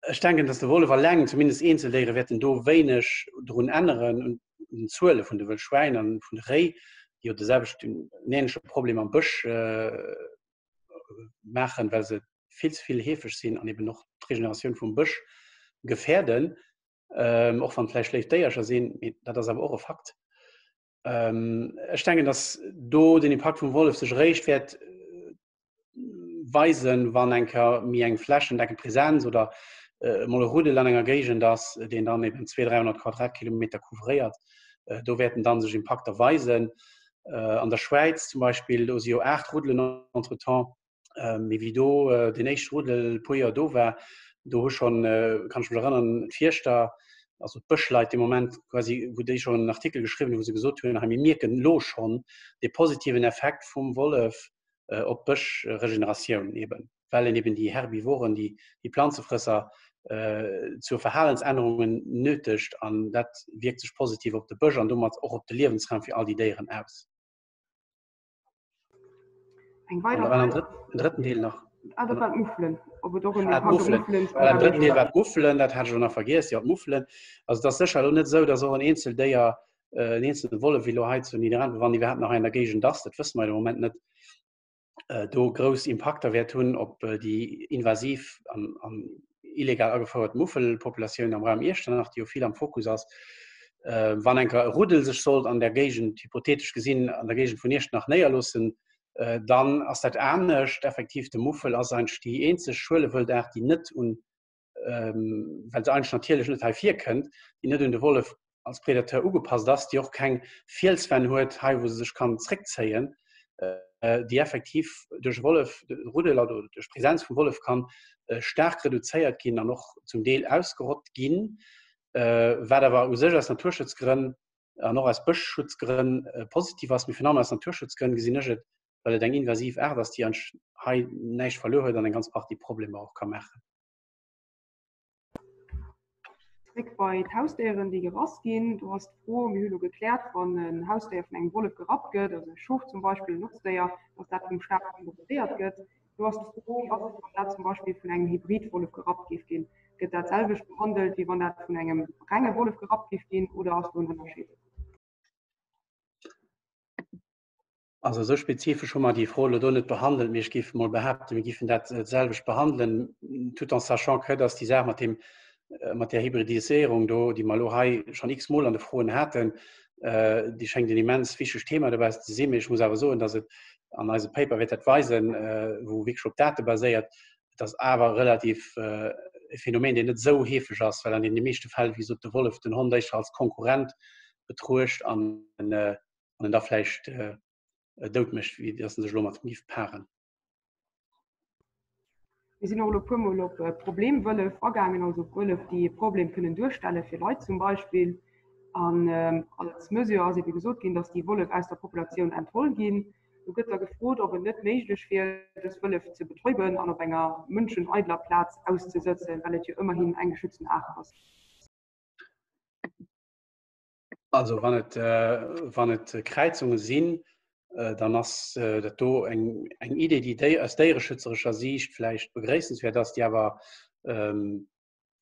Ech denken, dass de Wollef alleng, zumindest eenzel Déiere wäerten do wéineg drun änneren un den Zuele vun de Wëllschwäin an vun de Réi, déi jo de selwechten, en änleche Problem am Bësch maachen, well se vill ze vill heefeg sinn an eben och d'Regeneratioun vum Bësch gefäerden, och wann et vläicht léif Déiercher sinn, mee dat ass awer och e Fakt. Ech denken, dass do den Impakt vum Wollef sech eréischt wäert weisen, wann eng Kéier méi eng flächendeckend Präsenz oder emol e Ruddel an enger Géigend ass, deen dann eben 200, 300 Quadratkilometer couvréiert. Do wäerten dann sech Impakter weisen. An der Schwäiz zum Beispill, do si jo 8 Ruddelen entretemps. Mee wéi do deen éischte Ruddel e puer Joer do war, do hu schonn, kann ech mech erënneren, d'Fierschter, also d'Bëschleit dee Moment quasi, wou déi schonn en Artikel geschriwwen hunn, wou se gesot hunn, hei mir mierken elo schonn dee positiven Effekt vum Wollef op d'Bëschregeneratioun eben, well en eben déi Herbivoren, déi déi Planzefrësser zu Verhalensännerungen nötegt an dat wierkt sech positiv op de Bësch an domat och op de Liewensraum fir all déi Déieren aus. Eng weider An den drëtten Deel nach. Ah, dat war d'Muffelen. Ob et och en ah, Muffelen. Well am drëtten Deel war d'Muffelen, dat hat ech och nach vergiess, jo, d'Muffelen. Also et ass sécher elo net esou, datt och en Eenzeldéier, äh, en eenzelne Wollef wéi elo hei zu Nidderaanwen, wann iwwerhaapt nach hei an der Géigend ass, dat wësse mer de Moment net, äh, do grouss Impakter wäert hunn op äh, déi invasiv an, an illegal agefouert Muffelpopulatioun am Raum Iechternach, déi jo vill am Fokus ass. Äh, wann enker e Ruddel sech sollt an der Géigend, hypothetesch gesinn, an der Géigend vun Iechternach néierloossen, äh, dann ass dat anescht. Effektiv, de Muffel ass eigentlech déi eenzeg Schuelewëldaart, déi net un, ähm, well se eigentlech natierlech net hei virkënnt, déi net un de Wollef als Predateur ugepasst ass, déi och keng Fielswänn huet, hei wou se sech kann zréckzéien, déi effektiv duerch Wollef, Ruddel oder duerch Präsenz vum Wollef kann staark reduzéiert ginn an och zum Deel ausgerott ginn, wat awer u sech aus Naturschutzgrënn an och aus Bëschschutzgrënn positiv ass. Mee virun allem aus Naturschutzgrënn gesinn ech et, well et eng invasiv Aart ass, déi hei näischt verluer huet an eng ganz Partie Problemer och ka maachen. Zréck bei d'Hausdéieren, déi gerass ginn. Do ass d'Fro, mir hu lo gekläert, wann en Hausdéier vun engem Wollef gerappt gëtt, also e Schof zum Beispill, en Notzdéier, datt dat vum Staat kompenséiert gëtt. Do ass d'Fro, wat ass, wann dat zum Beispill vun engem Hybridwollef gerappt géif ginn? Gëtt dat selwecht behandelt, wéi wann dat vun engem renge Wollef gerappt géif ginn, oder ass do en Ënnerscheed? Also esou spezifesch hu mer déi Fro elo do net behandelt, mee ech géif emol behaapten, mir géifen dat d'selwecht behandelen, tout en sachant que dass déi Saach mat deem, mat där Hybridiséierung do, déi mer elo hei schonn x-mol an de Froen haten, déi schéngt en immens wichtegt Thema dobaussen ze sinn. Mee ech muss awer soen, dass et, an eise Paper wäert dat weisen, wou wierklech op Date baséiert, et ass awer relativ e Phänomen, deen net esou heefeg ass, well an deene meeschte Fäll, wéi gesot, de Wollef den Hond éischter als Konkurrent betruecht an an en da vläicht äh, dout mécht, wéi dass en sech elo mat him giff paaren. Mir sinn och elo e puermol op äh, Problemwëllef agaangen, also op Wëllef, déi e Problem kënnen duerstelle fir Leit zum Beispill. An ähm, als Mesure ass ebe gesot ginn, dass déi Wollef aus der Populatioun entholl ginn. Do gëtt da gefrot, ob et net méiglech wier, dës Wëllef ze betäuben an op enger mënscheneideler Plaz auszesëtzen, well et jo ëmmerhin eng geschützten Aart ass. Also wann et, äh, wann et Kräizunge sinn, äh, dann ass äh, dat do eng, eng Idee, déi déi aus déiereschützerescher Siicht vläicht begréissenswäert ass, déi awer ähm,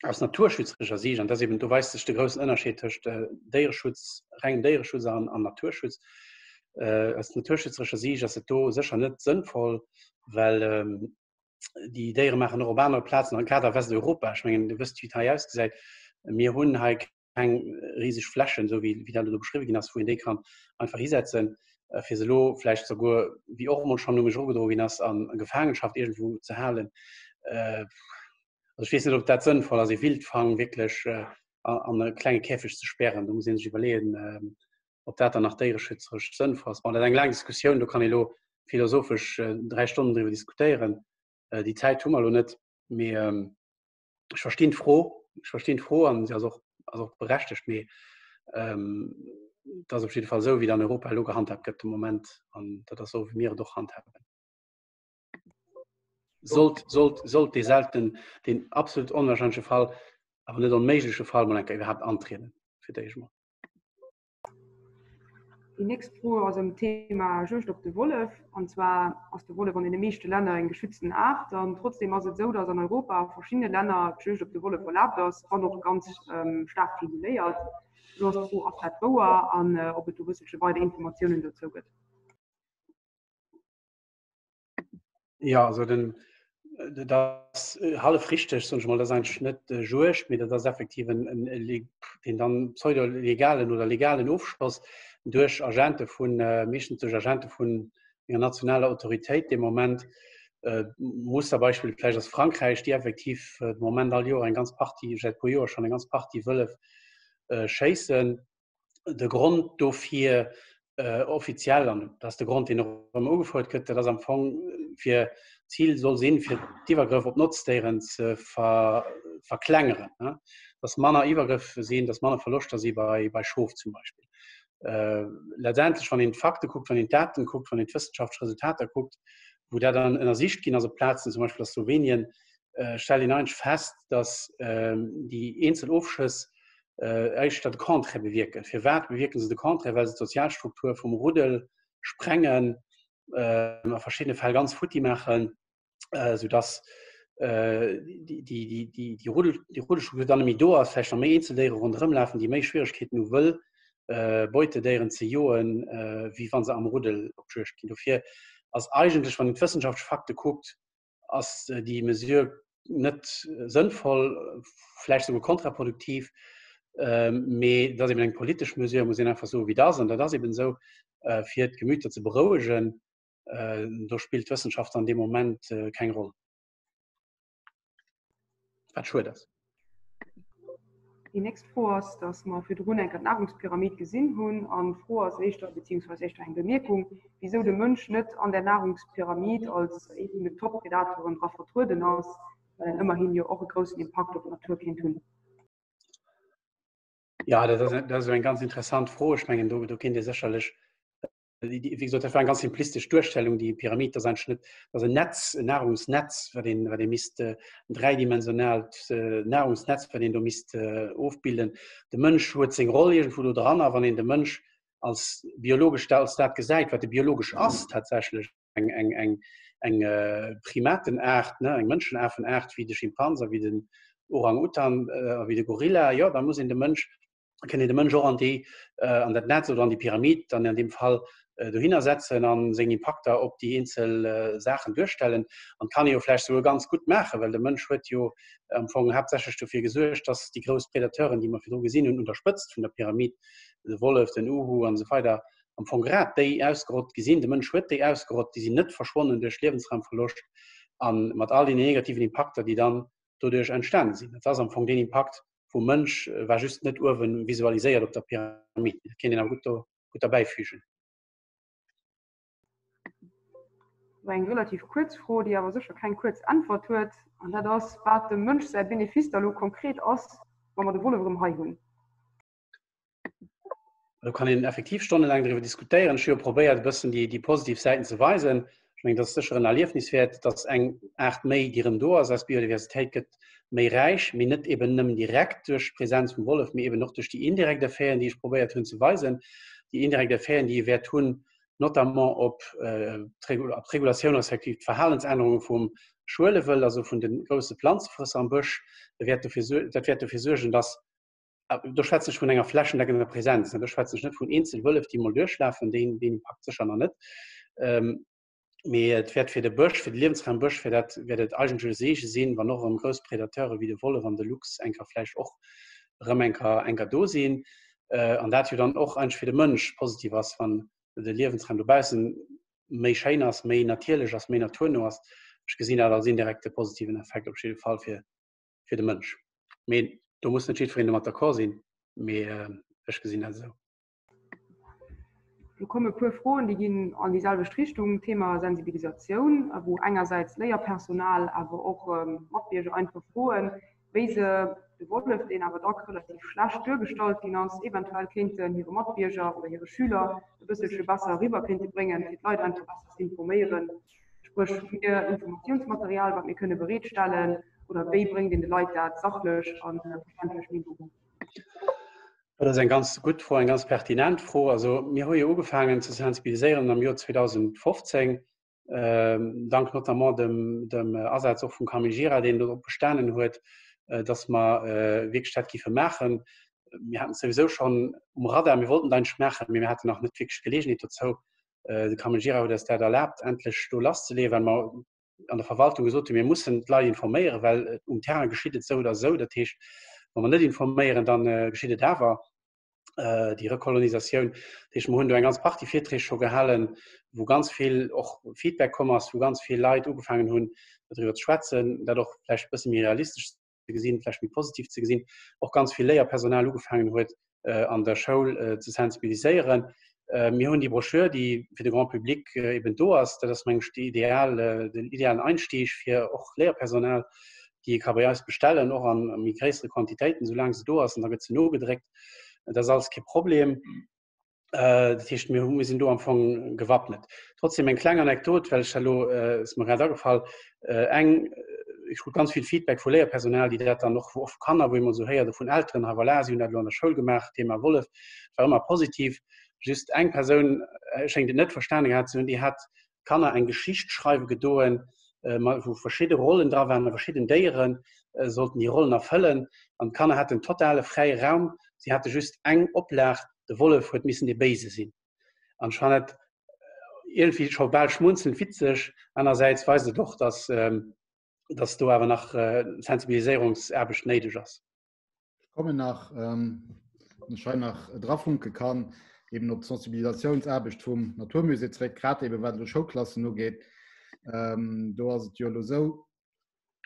aus naturschützerescher Siicht, an das eben do weist sech de groussen Ënnerscheed tëscht äh, Déiereschutz, rengem Déiereschutz an, an Naturschutz. Äh, aus naturschützerescher Siicht ass et do sécher net sënnvoll, well ähm, déi Déiere maachen och op anere Plazen, an grad a Westeuropa, ech mengen, du wësst, wéi et hei ausgesäit, mir hunn hei keng riseg Flächen, esou wéi, wéi dat elo beschriwwen ginn ass, wou een déi kann einfach hisetzen, äh, fir se elo vläicht souguer, wéi och emol schonn u mech erugedroe ginn ass, an Gefaangenschaft iergendwou ze halen. Äh, also ech weess net, ob dat sënnvoll ass, ee Wildfang wierklech äh, an e klenge Käfeg ze spären. Do muss ee sech iwwerleeën, äh, ob dat dann nach déiereschützeresch sënnvoll ass. Bon, dat ass eng laang Diskussioun, do kann ee elo philosophesch äh, dräi Stonnen driwwer diskutéieren. Äh, déi Zäit hu mer elo net, mee ähm, ech verstinn d'Fro, ech verstinn d'Fro an se ass och, ass och berechtegt, mee ähm, dat ass op jidde Fall esou, wéi et an Europa elo gehandhabt gëtt de Moment an dat ass esou, wéi mir et och handhaben. Sollt, sollt, sollt dee selten, deen absolut onwahrscheinleche Fall, awer net onméigleche Fall mol eng Kéier iwwerhaapt antrieden, fir d'éischt mol. Déi nächst Fro ass ëm d'Thema Juegd op de Wollef. An zwar ass de Wollef an deene meeschte Länner eng geschützten Aart. An trotzdeem ass et esou, datt an Europa a verschiddene Länner d'Juegd op de Wollef erlaabt ass, wann och ganz staark reguléiert. Elo ass d'Fro, ass dat wouer an ob et do e bësselche weider Informatiounen dozou gëtt. Ja, also den. Dat ass hallef richteg, soen ech mol. Dat ass eigentlech net Juegd, mee dat ass effektiv en, en, deen dann pseudo-legalen oder legalen Ofschoss duerch Agente vun, meeschtens duerch Agente vun enger nationaler Autoritéit dee Moment. Musterbeispill vläicht ass Frankräich, déi effektiv de Moment all Joer eng ganz Partie, säit e puer Joer schonn eng ganz Partie Wëllef schéissen. De Grond dofir offiziell, an dat ass de Grond, deen och ëmmer ugefouert gëtt, dat ass am Fong fir, d'Zil soll sinn, fir d'Iwwergrëff op Notzdéieren ze verklengeren, dass manner Iwwergrëff sinn, dass manner Verloschter si bei Schof zum Beispill. Letztendlech, wann een d'Fakte kuckt, wann een d'Daten kuckt, wann een d'wëssenschaftlech Resultater kuckt, wou dat dann ënnersicht ginn ass op Plazen, zum Beispill a Slowenien, stellt een eigentlech fest, dass déi eenzel Ofschëss éischter de Contraire bewierken. Firwat bewierken se de Contraire? Well se d'Sozialstruktur vum Ruddel sprengen, a verschiddene Fäll ganz futti maachen, soudass déi Ruddelstruktur dann net méi do ass, vläicht nach méi Eenzeldéiere ronderëm lafen, déi méi Schwieregkeeten hu wëll Beutedéieren ze joen, wéi wa se am Ruddel op d'Juegd ginn. Dofir ass eigentlech, wann een d'wëssenschaftlech Fakte kuckt, ass déi Mesure net sënnvoll, vläicht souguer kontraproduktiv, mee et ass eben eng politesch Mesure, muss een einfach soen, wéi et ass. An dat ass eben esou, fir d'Gemüter ze berouegen. Do spillt d'Wëssenschaft an deem Moment keng Roll. Wat schued ass. Déi nächst Fro ass, dass mer virdrun eng Kéier d'Nahrungspyramid gesinn hunn an d'Fro ass éischter, beziehungsweise éischter eng Bemierkung, wisou de Mënsch net an där Nahrungspyramid als ee vun den Top-Predatoren dra vertrueden ass, well en ëmmerhin jo och e groussen Impakt op d'Natur kéint hunn. Ja, dat ass, dat ass eng ganz interessant Fro. Ech mengen, do, do kéint ee sécherlech wéi gesot, dat war eng ganz simplistesch Duerstellung, déi Pyramid, dat ass eigentlech net, dat ass en Netz, en Nahrungsnetz, wat een, wat ee misst, en dräidimensionaalt Nahrungsnetz, wat een do misst ofbilden. De Mënsch huet seng Roll iergendwou do dran, a wann een de Mënsch als biologesch, als dat gesäit, wat e biologesch ass tatsächlech, eng, eng, eng, eng Primatenaart, ne, eng Mënschenaafenaart wéi de Schimpans a wéi den Orang-Utan a wéi de Gorilla, jo, da muss een de Mënsch kënnt een de Mënsch och an déi an dat Netz oder an déi Pyramid dann an deem Fall dohinner setzen an seng Impakter op déi eenzel Saachen duerstellen. An kann ee jo vläicht souguer ganz gutt maachen, well de Mënsch huet jo am Fong haaptsächlech dofir gesuergt, dass déi grouss Predateuren, déi mer virdru gesinn hunn, un der Spëtzt vun der Pyramid, de Wollef, den Uhu an esou weider, am Fong grad déi ausgerott gi sinn. De Mënsch huet déi ausgerott, déi sinn net verschwonnen duerch Liewensraumverloscht a mat all deenen negativen Impakter, déi dann doduerch entstanen sinn. Dat ass am Fong deen Impakt vum Mënsch, war just net uewen visualiséiert op der Pyramid. Dat kéint een awer gutt do gutt derbäifügen. Lo eng relativ kuerz Fro, déi awer sécher keng kuerz Äntwert huet, an dat ass, wat dem Mënsch säi Benefice da lo konkret ass, wa mer de Wollef erëm hei hunn. Do kann een effektiv stonnelaang driwwer diskutéieren. Ech hu jo probéiert, e bëssen déi, déi positiv Säiten ze weisen. Ech mengen, dat ass sécher en Erliefnis wäert, dass eng Aart méi, déi erëm do ass. Eis Biodiversitéit gëtt méi räich, mee net eben nëmmen direkt duerch d'Presenz vum Wollef, mee eben och duerch déi indirekt Effeten, déi ech probéiert hunn ze weisen. Déi indirekt Effeten, déi e wäert hunn, notamment op d'Regulatioun respektiv d'Verhalensännerunge vum Schuelewëld, also vun de grousse Planzefrësser am Bësch. Dat wäert dofir, dat wäert dofir suergen, dass do schwätzen ech vun enger flächendeckender Präsenz, do schwätzen ech net vun eenzel Wëllef, déi mol duerchlafen, deen, deen Impakt sécher nach net. Ähm, mee et wäert fir de Bësch, fir de Liewensraum Bësch, fir dat wäert et eigentlech e Seege sinn, wann och erëm grouss Predateure wéi de Wollef an de Luchs eng Kéier vläicht och erëm eng Kéier, eng Kéier do sinn. Äh, an dat jo dann och eigentlech fir de Mënsch positiv ass, wann de Liewensraum dobaussen méi schéin ass, méi natierlech ass, méi naturno ass. Ech gesinn dat als indirekte positiven Effekt op jidde Fall fir fir de Mënsch. Mee do muss net jiddwereen domat d'accord sinn, mee ech gesinn dat esou. Do komme puer Froen, déi ginn an déi selwecht Richtung, Thema Sensibilisatioun, wou engersäits Léierpersonal, awer och Matbierger einfach froen, wéi se de Wollef, deen awer dack relativ schlecht duergestallt ginn ass, eventuell kéinten hire Matbierger oder hire Schüler e bësselche besser eriwwer kéinte bréngen, fir d'Leit einfach besser ze informéieren. Spréch, hu mir Informatiounsmaterial, wat mir kënne bereetstellen, oder wéi bréngt een de Leit dat sachlech a verständlech méi no? Dat ass eng ganz gutt Fro, eng ganz pertinent Fro. Also mir hu jo ugefaangen ze sensibiliséieren am Joer 2015, dank notamment dem, dem Asaz och vum Camille Gira, deen dorop bestanen huet, datt mer wierklech dat géife maachen. Mir haten et souwisou schonn um Radar, mir wollten dat eigentlech maachen, mee mir haten nach net wierklech d'Geleegenheet dozou. De Camille Gira huet eis dat erlaabt, endlech do lasszeleeën, well mer. an der Verwaltung gesot hunn, mir mussen d'Leit informéieren, well um Terrain geschitt et esou oder esou. Dat heescht, wa mer net informéieren, dann geschitt et awer déi Rekolonisatioun. Dat heescht, mer hunn do eng ganz Partie Virträg scho gehalen, wou ganz vill och Feedback komm ass, wou ganz vill Leit ugefaangen hunn, doriwwer ze schwätzen, dat och vläicht e bësse méi realistesch ze gesinn, vläicht méi positiv ze gesinn, och ganz vill Léierpersonal ugefaangen huet, an der Schoul ze sensibiliséieren. Mir hunn déi Broschür, déi fir de Grand public eben do ass. Dat ass, meng ech, déi ideal, den idealen Einstieg fir och Léierpersonal, déi ee ka bei eis bestellen, och an méi gréissere Quantitéiten, soulaang se do ass, an da gëtt se nogedréckt. Dat ass alles kee Problem. Dat heescht, mir mir sinn do am Fong gewappnet. Trotzdem eng kleng Anekdot, well ech dat elo, ass mer grad agefall, eng, ech krut ganz vill Feedback vu Léierpersonal, déi dat dann och, och vu Kanner, wou ee mol esou héiert, oder vun Elteren, ha voilà, si hunn dat elo an der Schoul gemaach, Thema Wollef, war ëmmer positiv. Just eng Persoun schéngt et net verstane gehat ze hunn, déi hat Kanner eng Geschicht schreiwe gedoen, wou verschidde Rollen dra waren a verschidden Déiere sollten déi Rollen erfëllen. An d'Kanner haten totale fräie Raum, si hate just eng Oplag, de Wollef huet missen dee Béise sinn. An ech fannen dat iergendwéi scho bal schmunzelnd witzeg, anersäits weist et och, datt datt do awer nach Sensibiliséierungsaarbecht néideg ass. Ech kommen nach, wann ech hei nach drafunke kann, eben op d'Sensibilisatiounsaarbecht vum Naturmusée zeréck, grad eben wat elo Schoulklassen ugeet. Do ass et jo elo esou,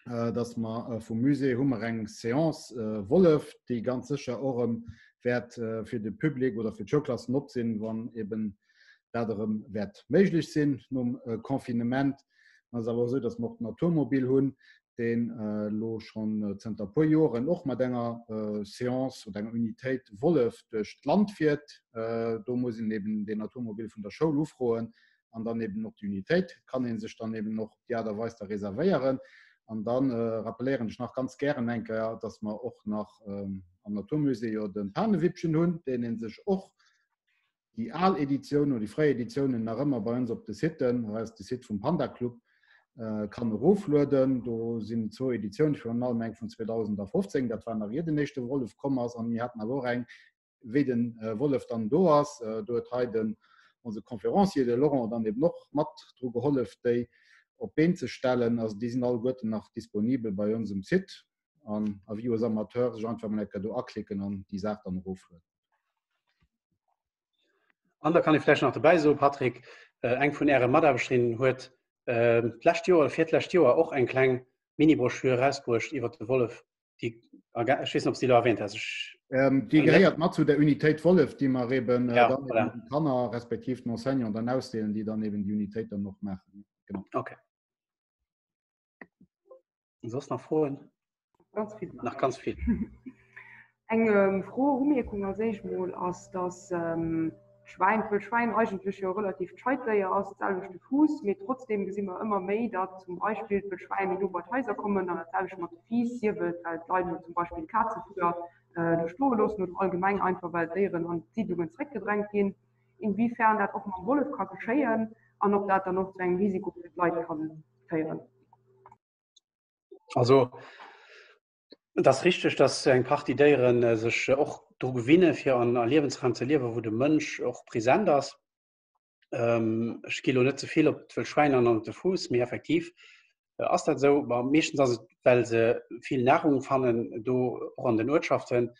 dass mer vum Musée hu mer eng Séance Wollef, déi ganz sécher och erëm wäert fir de Public oder fir d'Schoulklassen op sinn, wann eben dat erëm wäert méiglech sinn nom Confinement. Et ass awer och esou, dass mer och d'Naturmobil hunn, deen elo schonn zënter e puer Joren och mat enger Seance oder enger Unitéit Wollef duerch d'Land fiert. Do muss een eben den Naturmobil vun der Schoul ufroen an dann eben och déi Unitéit kann ee sech dann eben och op déi Aart a Weis da reservéieren. An da rappelléieren ech nach ganz gären eng Kéier, dass mer och nach am Naturmusée jo de Panewippchen hunn, deen ee sech och Déi al Editioun oder déi fréier Editiounen nach ëmmer bei ons op de Siten, hei ass de Site vum Panda Club, kann eroflueden. Do sinn zwou Editiounen, virun allem eng vun 2015, dat war nach ier den éischte Wollef komm ass, an mir haten awer och eng, wéi de Wollef dann do ass. Do huet hei den onse Conférencier, de Laurent, dann eben och mat dru gehollef, déi op d'Been ze stellen. Also déi sinn alleguerten nach disponibel bei ons um Site an avis aux amateurs, sech einfach mol eng Kéier do aklicken an déi Saach dann eroflueden. An da kann ich vielleicht nach dabei so Patrick äh, eng vun Äre Mataarbechterinnen huet äh, d'lescht Joer oder virtläscht Joer och eng kleng Mini-Broschür rausbruecht iwwer de Wollef. Déi, ech weess net, ob s de déi elo erwähnt has. Ech, ähm, déi gehéiert mat zu der Unitéit Wollef, déi mer eben äh, ja, dann voilà. eben Kanner respektiv den Enseignant dann ausdeelen, déi dann eben die Unitéit dann noch maachen. Genau. Okay. Soss nach Froen? Ganz vill. Nach ganz vill. Eng ähm, Fro, Umierkung als éischt mol ass, dass ähm, d'Schwäin, d'Wëllschwäin eigentlech jo relativ scheit Déier ass, d'selwecht de Fuuss, mee trotzdem gesi mer ëmmer méi, datt zum Beispill d'Wëllschwäin méi no bei d'Haiser kommen an dat selwecht mat de Fiiss, sief et well d'Leit elo zum Beispill Kazefuer äh, do stoe loossen oder allgemeng einfach well d'Déieren an d'Siidlungen zeréckgedrängt ginn. Inwiefern dat och mam Wollef ka geschéien an ob dat dann och zu engem Risiko fir d'Leit kann féieren. Also et ass richteg, datt eng Partie Déiere sech och dru gewinne fir an a Liewensraim ze liewen, wou de Mënsch och present ass. Ech gi lo net ze vill op d'Wëllschwäin an an op de Fuuss, mee effektiv ass dat esou. Ma meeschtens ass et, well se vill Nahrung fannen do och an den Uertschaften.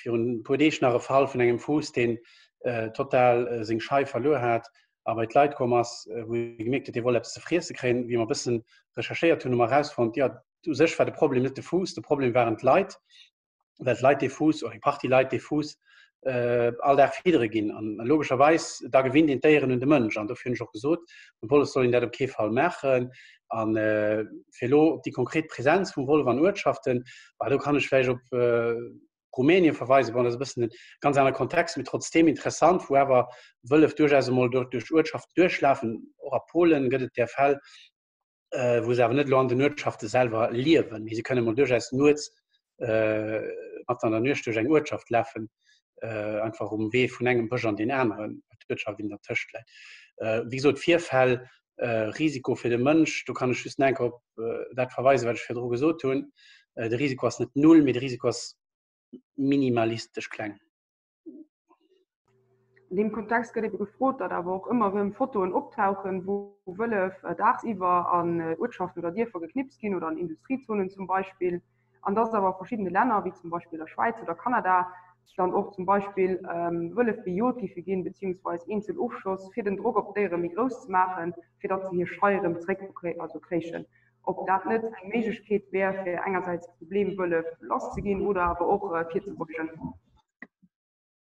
Virun e puer Deeg nach e Fall vun engem Fuuss, deen total seng Schei verluer hat a bei d'Leit komm ass, wou ee gemierkt huet, dee wollt eppes ze friesse kréien. Wéi mer e bëssen recherchéiert hunn, hu mer erausfonnt, jo, u sech war de Problem net de Fuuss, de Problem waren d'Leit, well d'Leit dee Fuuss oder eng Partie Leit dee Fuuss all Dag fiddere ginn. An logescherweis, da gewinnt een d'Déieren un de Mënsch. An dofir hunn ech och gesot, beim Wollef soll een dat op kee Fall maachen. An fir elo op déi konkret Präsenz vum Wollef an Uertschaften, bah, do kann ech vläicht op Rumänien verweisen, bon, dat ass e bëssen e ganz anere Kontext, mee trotzdeem interessant, wou awer Wëllef duerchaus emol duerch Uertschaften duerchlafen. Och a Polen gëtt et där Fäll, wou se awer net elo an den Uertschafte selwer liewen, mee se kënne mol duerchaus nuets mat an der Nuecht duerch eng Uertschaft lafen, einfach um Wee vun engem Bësch an deen aneren, well d'Uertschaft eben dertëscht läit. Wéi gesot, Virfäll, Risiko fir de Mënsch, do kann ech just nach eng Kéier op dat verweisen, wat ech virdru gesot hunn. De Risiko ass net null, mee de Risiko ass minimalistesch kleng. An deem Kontext gëtt ebe gefrot, datt awer och ëmmer erëm Fotoen optauchen, wou Wëllef daagsiwwer an Uertschaften oder Dierfer geknipst ginn oder an Industriezonen zum Beispill. An datt awer a verschiddene Länner, wéi zum Beispill der Schwäiz oder Kanada, dann och zum Beispill Wëllef bejot géife ginn, beziehungsweis eenzel Ofschoss, fir den Drock op d'Déiere méi grouss ze maachen, fir datt se hir Schei erëm zréck also kréichen. Ob dat net eng Méiglechkeet wär, fir engersäits de Problem Wëllef lasszeginn oder awer och virzebeugen.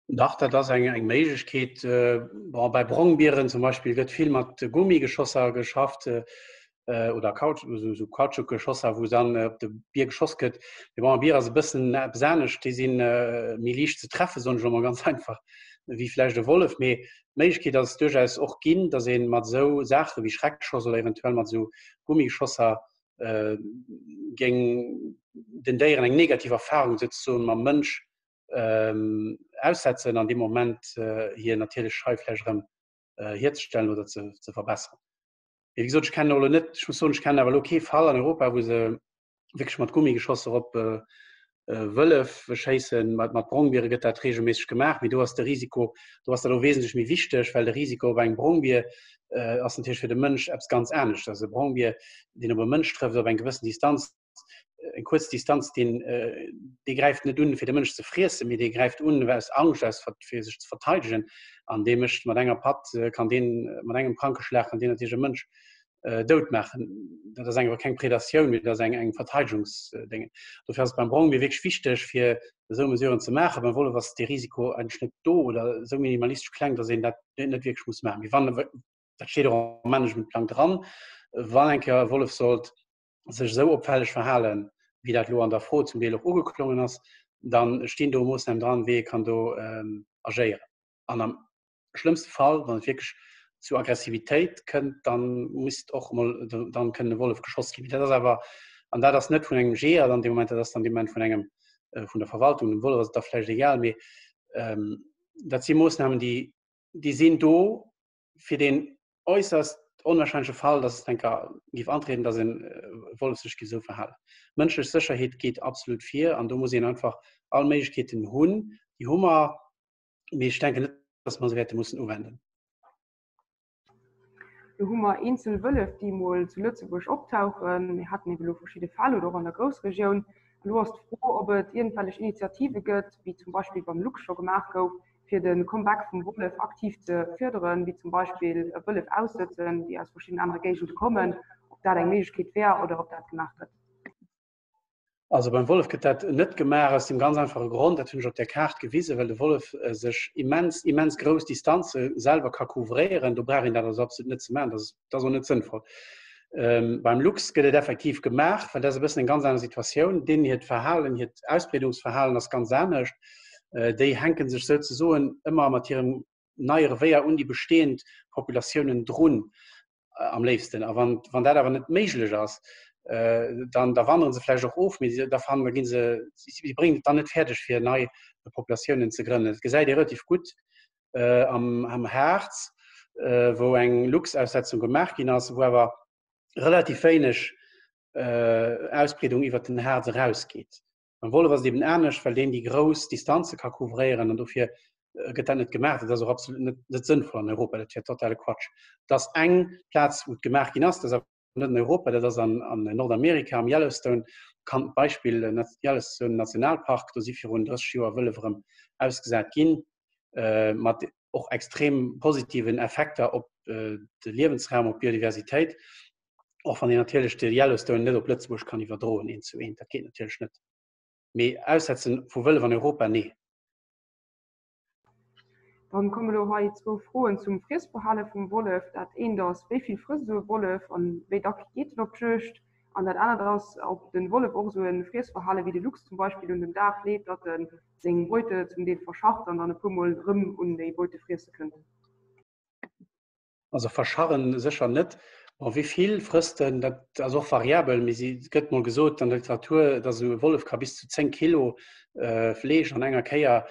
Dach, dat ass eng, eng Méiglechkeet. Bon, bei Brongbieren zum Beispill gëtt vill mat Gummigeschosser geschafft oder Kautsch, esou, esou Kautschukgeschosser, wou dann op de Bier geschoss gëtt. Mee bon, e Bier ass e bëssen eppes anescht, déi si méi liicht ze treffen, soen ech elo mol ganz einfach, wéi vläicht e Wollef. Mee d'Méiglechkeet ass duerchaus och ginn, datt ee mat esou Saache wéi Schreckschoss oder eventuell mat esou Gummigeschosser géing den Déieren eng negativ Erfahrung souzesoen mam Mënsch ähm, aussetzen an dem Moment äh, hier natierlech Scheifläch erëm äh, hierzestellen oder ze, ze verbessern. Wie gesagt, ich kenne elo net, ich muss soen, ich kenne awer elo kee Fall an Europa, wou se wierklech mat Gummigeschosser op äh, äh, Wëllef schéissen. Mat, mat Brongbiere gëtt dat regelméisseg gemaach, mee do ass de Risiko, do ass dat och wesentlech méi wichteg, well de Risiko op engem Brongbier äh, ass natierlech fir de Mënsch eppes ganz anescht. Also e Brongbier, deen op e Mënsch trëfft op eng gewëssen Distanz, eng kuerz Distanz, deen, dee gräift net un, fir de Mënsch ze friessen, mee dee gräift un aus Angscht, aus fir sech ze verteidegen. An dee mécht mat enger Patt, kann deen mat engem Prankeschlag kann deen natierlech e Mënsch dout maachen. Dat ass eng awer keng Predatioun, mee dat ass eng eng Verteidegungsdénge. Dofir ass et beim Brongbier wierklech wichteg, fir esou Mesuren ze maachen. Beim Wollef ass dee Risiko eigentlech net do oder esou minimalistesch kleng, datt een dat net wierklech muss maachen. Mee wann, dat steet och am Managementplang dran, wann eng Kéier e Wollef sollt sech esou opfälleg verhalen, wéi dat elo an der Fro zum Deel och ugeklongen ass, dann stinn do Moossnamen dran, wéi ee kann do agéieren. An am schlëmmste Fall, wann et wierklech zu Aggressivitéit kënnt, dann misst och emol, dann kënn e Wollef geschoss ginn. Mee dat ass awer, an dat ass net vun engem Jeeër dann dee Moment, dat ass dann dee Moment vun engem, vun der Verwaltung. Dem Wollef ass et da vläicht egal, mee dat si Moossnamen, déi, déi sinn do, fir den äusserst onwahrscheinleche Fall, dass et eng Kéier géif antrieden, dass e Wollef sech géif esou verhalen. Mënschlech Sécherheet geet absolut vir an do muss een einfach all Méiglechkeeten hunn. Déi hu mer, mee ech denken net, dass mer se wäerte mussen uwenden. Do hu mer eenzel Wëllef, déi mol zu Lëtzebuerg optauchen. Mir haten ebe lo verschidde Fäll oder och an der Groussregioun. Elo ass d'Fro, ob et iergendwellech Initiative gëtt, wéi zum Beispill beim Luchs scho gemaach gouf, fir de Comeback vum Wollef aktiv ze férderen, wéi zum Beispill Wëllef aussëtzen, déi aus verschiddenen anere Géigende kommen, ob dat eng Méiglechkeet wär oder ob dat gemaach gëtt. Also beim Wollef gëtt dat net gemaach aus dem ganz einfache Grond, dat hunn ech op der Kaart gewisen, well de Wollef sech immens, immens grouss Distanze selwer ka couvréieren. Do brauch een dat also absolut net ze maachen, dat ass, dat ass och net sënnvoll. Beim Luchs gëtt et effektiv gemaach, well dat ass e bëssen eng ganz aner Situatioun. Deenen hiert Verhalen, hiert Ausbreedungsverhalen ass ganz anescht. Déi hänke sech souzesoen ëmmer mat hirem neie Revéier un déi bestehend Populatiounen drun am léifsten. A wann, wann dat awer net méiglech ass, dann da wandere se vläicht och of, mee da fannen, da gi se, si bréngen et dann net fäerdeg fir nei Populatiounen ze grënnen. Dat gesäit ee relativ gutt am, am Harz, wou eng Luchsaussetzung gemaach ginn ass, wou awer relativ wéineg Ausbreedung iwwert den Harz erausgeet. Beim Wollef ass et eben anescht, well deen déi grouss Distanze ka couvréieren an dofir gëtt dat net gemaach. Dat ass och absolut net, net sënnvoll an Europa, dat wär totale Quatsch. Et ass eng Plaz, wou et gemaach ginn ass, dat ass awer net an Europa, dat ass an, an Nordamerika, am Yellowstone, bekannt Beispill, Yellowstone Nationalpark, do si virun 30 Joer Wëllef erëm ausgesat ginn, mat och extrem positiven Effekter op de Liewensraum, op d'Biodiversitéit. Och wann een natierlech de Yellowstone net op Lëtzebuerg kann iwwerdroen, eent zu eent, dat geet natierlech net. Mee Aussetzen vu Wëllef an Europa, nee. Dann komme lo hei zwou Froen zum Friessverhale vum Wollef. Dat eent ass, wéi vill frësst esou e Wollef an wéi dack geet en op d'Juegd? An dat anert ass, ob de Wollef och esou e Friessverhale wéi de Luchs zum Beispill un den Dag leet, datt e seng Beute zum Deel verscharrt an dann e puer Mol erëm un déi Beute friesse kënnt. Also verscharren sécher net. Bon, wéi vill frësst en, dat ass och variabel, mee si gëtt mol gesot an der Literatur, datt esou e Wollef ka bis zu 10 Kilo Fleesch an enger Kéier,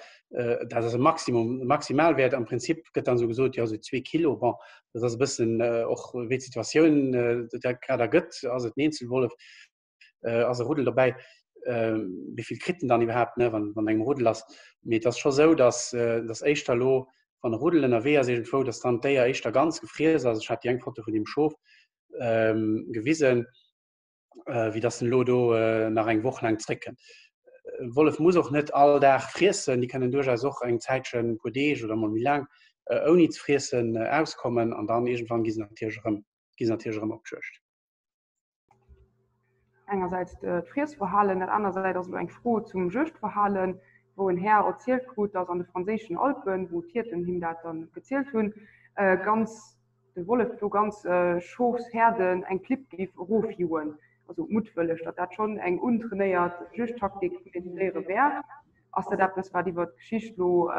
dat ass e Maximum, e Maximalwäert. Am Prinzip gëtt dann esou gesot, jo esou zwee Kilo. Bon, dat ass e bëssen och wéi d'Situatioun dat grad ergëtt. Ass et en Eenzelwollef, ass e Ruddel dobäi, wéi vill kritt en dann iwwerhaapt, ne, wann, wann engem Ruddel ass. Mee et ass scho sou, datt, datt éischter elo. Wann e Ruddel ënnerwee ass iergendwou, dass dann d'Déier éischter ganz gefriess ass. Ech hat déi eng Foto vun deem Schof gewisen, wéi dass en elo do nach eng Woch laang zréckkënnt. E Wollef muss och net all Dag friessen, déi kënnen duerchaus och eng Zäitchen, e puer Deeg oder mol méi laang, ouni ze friessen auskommen an dann iergendwann gi se natierlech erëm, gi se natierlech erëm op d'Juegd. Engersäits d'Friessverhalen, dat anersäits ass elo eng Fro zum Juegdverhalen, wou en Här erzielt krut, datt an de franséischen Alpen, wou d'Hierten him dat dann gezielt hunn, ganz de Wollef do ganz Schofsherden eng Klipp géif erofjoen, also muttwëlleg, datt dat schonn eng untrainéiert Juegdtaktik vun den Déiere wär. Ass dat eppes, wat iwwer d'Geschicht elo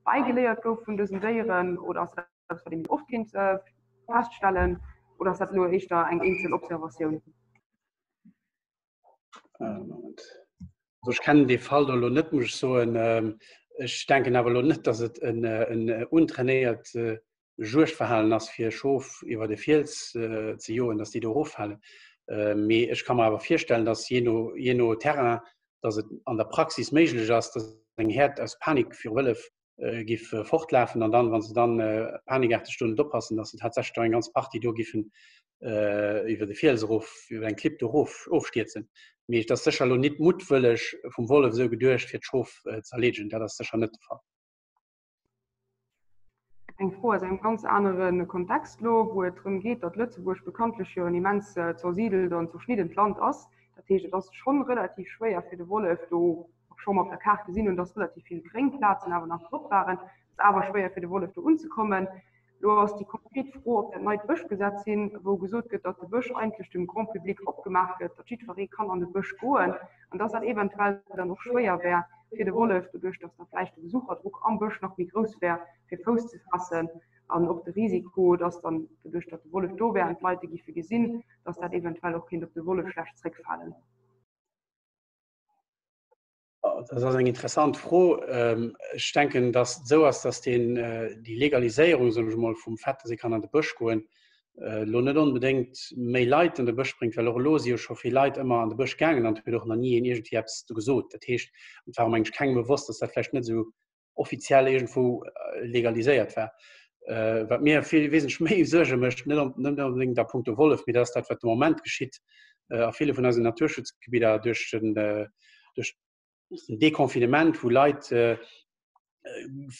bäigeléiert gouf vun dësen Déieren oder ass dat eppes, wat ee méi oft kéint feststellen oder ass dat elo éischter eng eenzel Observatioun? Moment. Also ech kennen dee Fall do elo net, muss ech soen. Ech denken awer elo net, datt et en, en untrainéiert Juegdverhalen ass, fir Schof iwwer e Fiels ze joen, datt déi do eroffalen. Mee ech ka mer awer virstellen, datt jee no, jee no Terrain, datt et an der Praxis méiglech ass, datt eng Häerd aus Panik viru Wëllef giff fortlafen an dann, wann se dann panikaarteg do net oppassen, dass se tatsächlech do eng ganz Partie do giffen iwwer de Fiels erof, iwwer eng Klipp do erof ofstierzen. Mee et ass sécher elo nit muttwëlleg vum Wollef esou geduecht, fir d'Schof ze erleedegen. Dat ass sécher net de Fall. Eng Fro aus engem ganz anere Kontext elo, wou et drëm geet, datt Lëtzebuerg bekanntlech jo en immens zersidelt an zerschniddent Land ass. Dat heescht, et ass schonn relativ schwéier fir de Wollef do scho mol op der Kaart gesinn hunn, dass relativ vill gréng Plazen awer nach drop waren, ass awer schwéier fir de Wollef do unzekommen. Elo ass déi konkret Fro op dat neit Bëschgesetz hin, wou gesot gëtt, datt de Bësch eigentlech dem Grand public opgemaach gëtt, datt jiddweree kann an de Bësch goen an dass dat eventuell dann och schwéier wär fir de Wollef, doduerch datt da vläicht de Besucherdruck am Bësch nach méi grouss wär, fir Fouss ze faassen an och de Risiko, datt dann doduerch, datt de Wollef do wär an d'Leit e giffe gesinn, datt dat eventuell och kéint op de Wollef schlecht zréckfalen. Dat ass eng interessant Fro. Ech denken, datt et esou ass, datt deen, déi Legaliséierung, soen ech emol, vum Fait, datt ee kann an de Bësch goen, elo net onbedéngt méi Leit an de Bësch bréngt, well och elo si jo scho vill Leit ëmmer an de Bësch gaangen an et huet och nach ni een iergendwéi eppes do gesot. Dat heescht, et war och mengen ech kengem bewosst, datt dat vläicht net esou offiziell iergendwou legaliséiert war. Wat mir vill wesentlech méi Suerge mécht, net net onbedéngt a punkto Wollef, mee dat ass dat, wat de Moment geschitt a ville vun eisen Naturschutzgebidder duerch den duerch den Deconfinement, wou Leit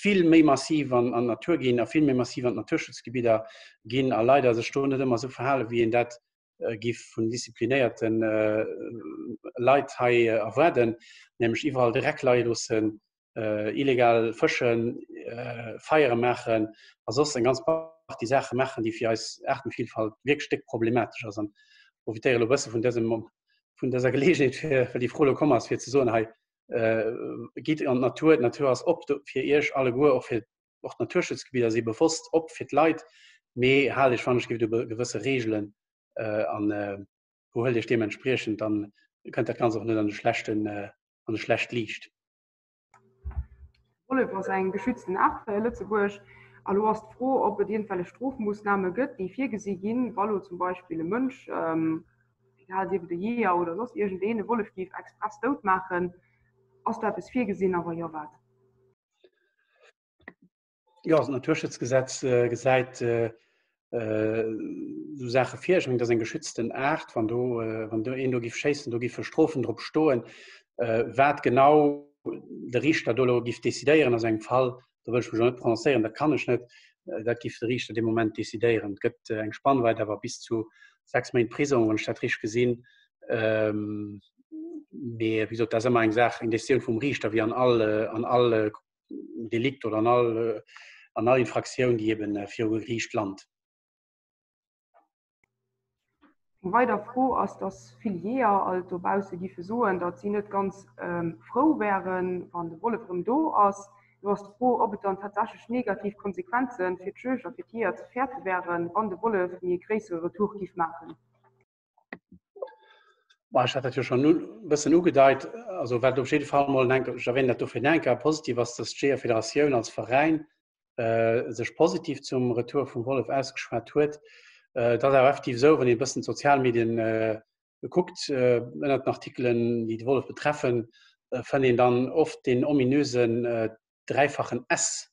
vill méi massiv an an d'Natur ginn a vill méi massiv an d'Naturschutzgebidder ginn a leider sech do net ëmmer esou verhalen, wéi een dat giff vun disziplinéierte Leit hei erwaarden, nämlech iwwerall Dreck leie loossen, illegal fëschen, Feiere maachen a soss eng ganz Partie Saache maachen, déi fir eis Aartenvielfalt wierklech déck problematesch ass. An profitéiere elo e bësse vun dësem, vun dëser Geleegenheet, fir, well déi Fro elo komm ass, fir ze soen, hei, gitt an d'Natur, d'Natur ass op fir Iech alleguer, och fir och d'Naturschutzgebidder si bewosst op fir d'Leit, mee haalt Iech wann ech giff u gewësse Reegelen an behuelt Iech deementspriechend, dann kënnt dat Ganzt och net an e schlechten, an e schlecht Liicht. Wollef ass eng geschützten Aart hei a Lëtzebuerg. A lo ass d'Fro, ob et iergendwellech Strofmoossname gëtt, déi virgesi ginn, wa lo zum Beispill e Mënsch, egal sief et e Jeeër oder soss iergendeen, e Wollef géif express dout maachen. Ass do eppes virgesinn a wa jo, wat? Jo, also d'Naturschutzgesetz gesäit esou Saache vir. Ech mengen, dat ass eng geschützten Aart. Wann do, wann do een do giff schéissen, do giffe Strofen drop stoen. Wat genau de Riichter do elo giff decidéieren a sou engem Fall, do wëll ech mech elo net prononcéieren, dat kann ech net. Dat giff de Riichter dee Moment decidéieren. Et gëtt eng Spannweit awer bis zu 6 Méint Prisong, wann ech dat richteg gesinn. Mee wéi gesot, dat ass ëmmer eng Saach, eng Décisioun vum Riichter, wéi an all, an all Delikt oder an all, an all Infraktioun, déi eben viru Geriicht lant. Eng weider Fro ass, dass vill Jeeër alt dobausse giffe soen, datt si net ganz frou wären, wann de Wollef erëm do ass. Do ass d'Fro, ob et dann tatsächlech negativ Konsequenze fir d'Juegd a fir d'Jeeër ze fäerte wären, wann de Wollef méi e gréissere Retour giff maachen. Bon, ech hat dat jo schonn e bëssen ugedeit. Also wat op jidde Fall mol, ech erwähnen dat dofir enker, positiv ass, dass d'Jeeërfederatioun als Veräin sech positiv zum Retour vum Wollef ausgeschwat huet. Et ass awer effektiv esou, wann een e bëssen d'Sozialmedien kuckt, ënnert den Artikelen, déi de Wollef betreffen, fënnt een dann oft deen ominösen dräifachen S.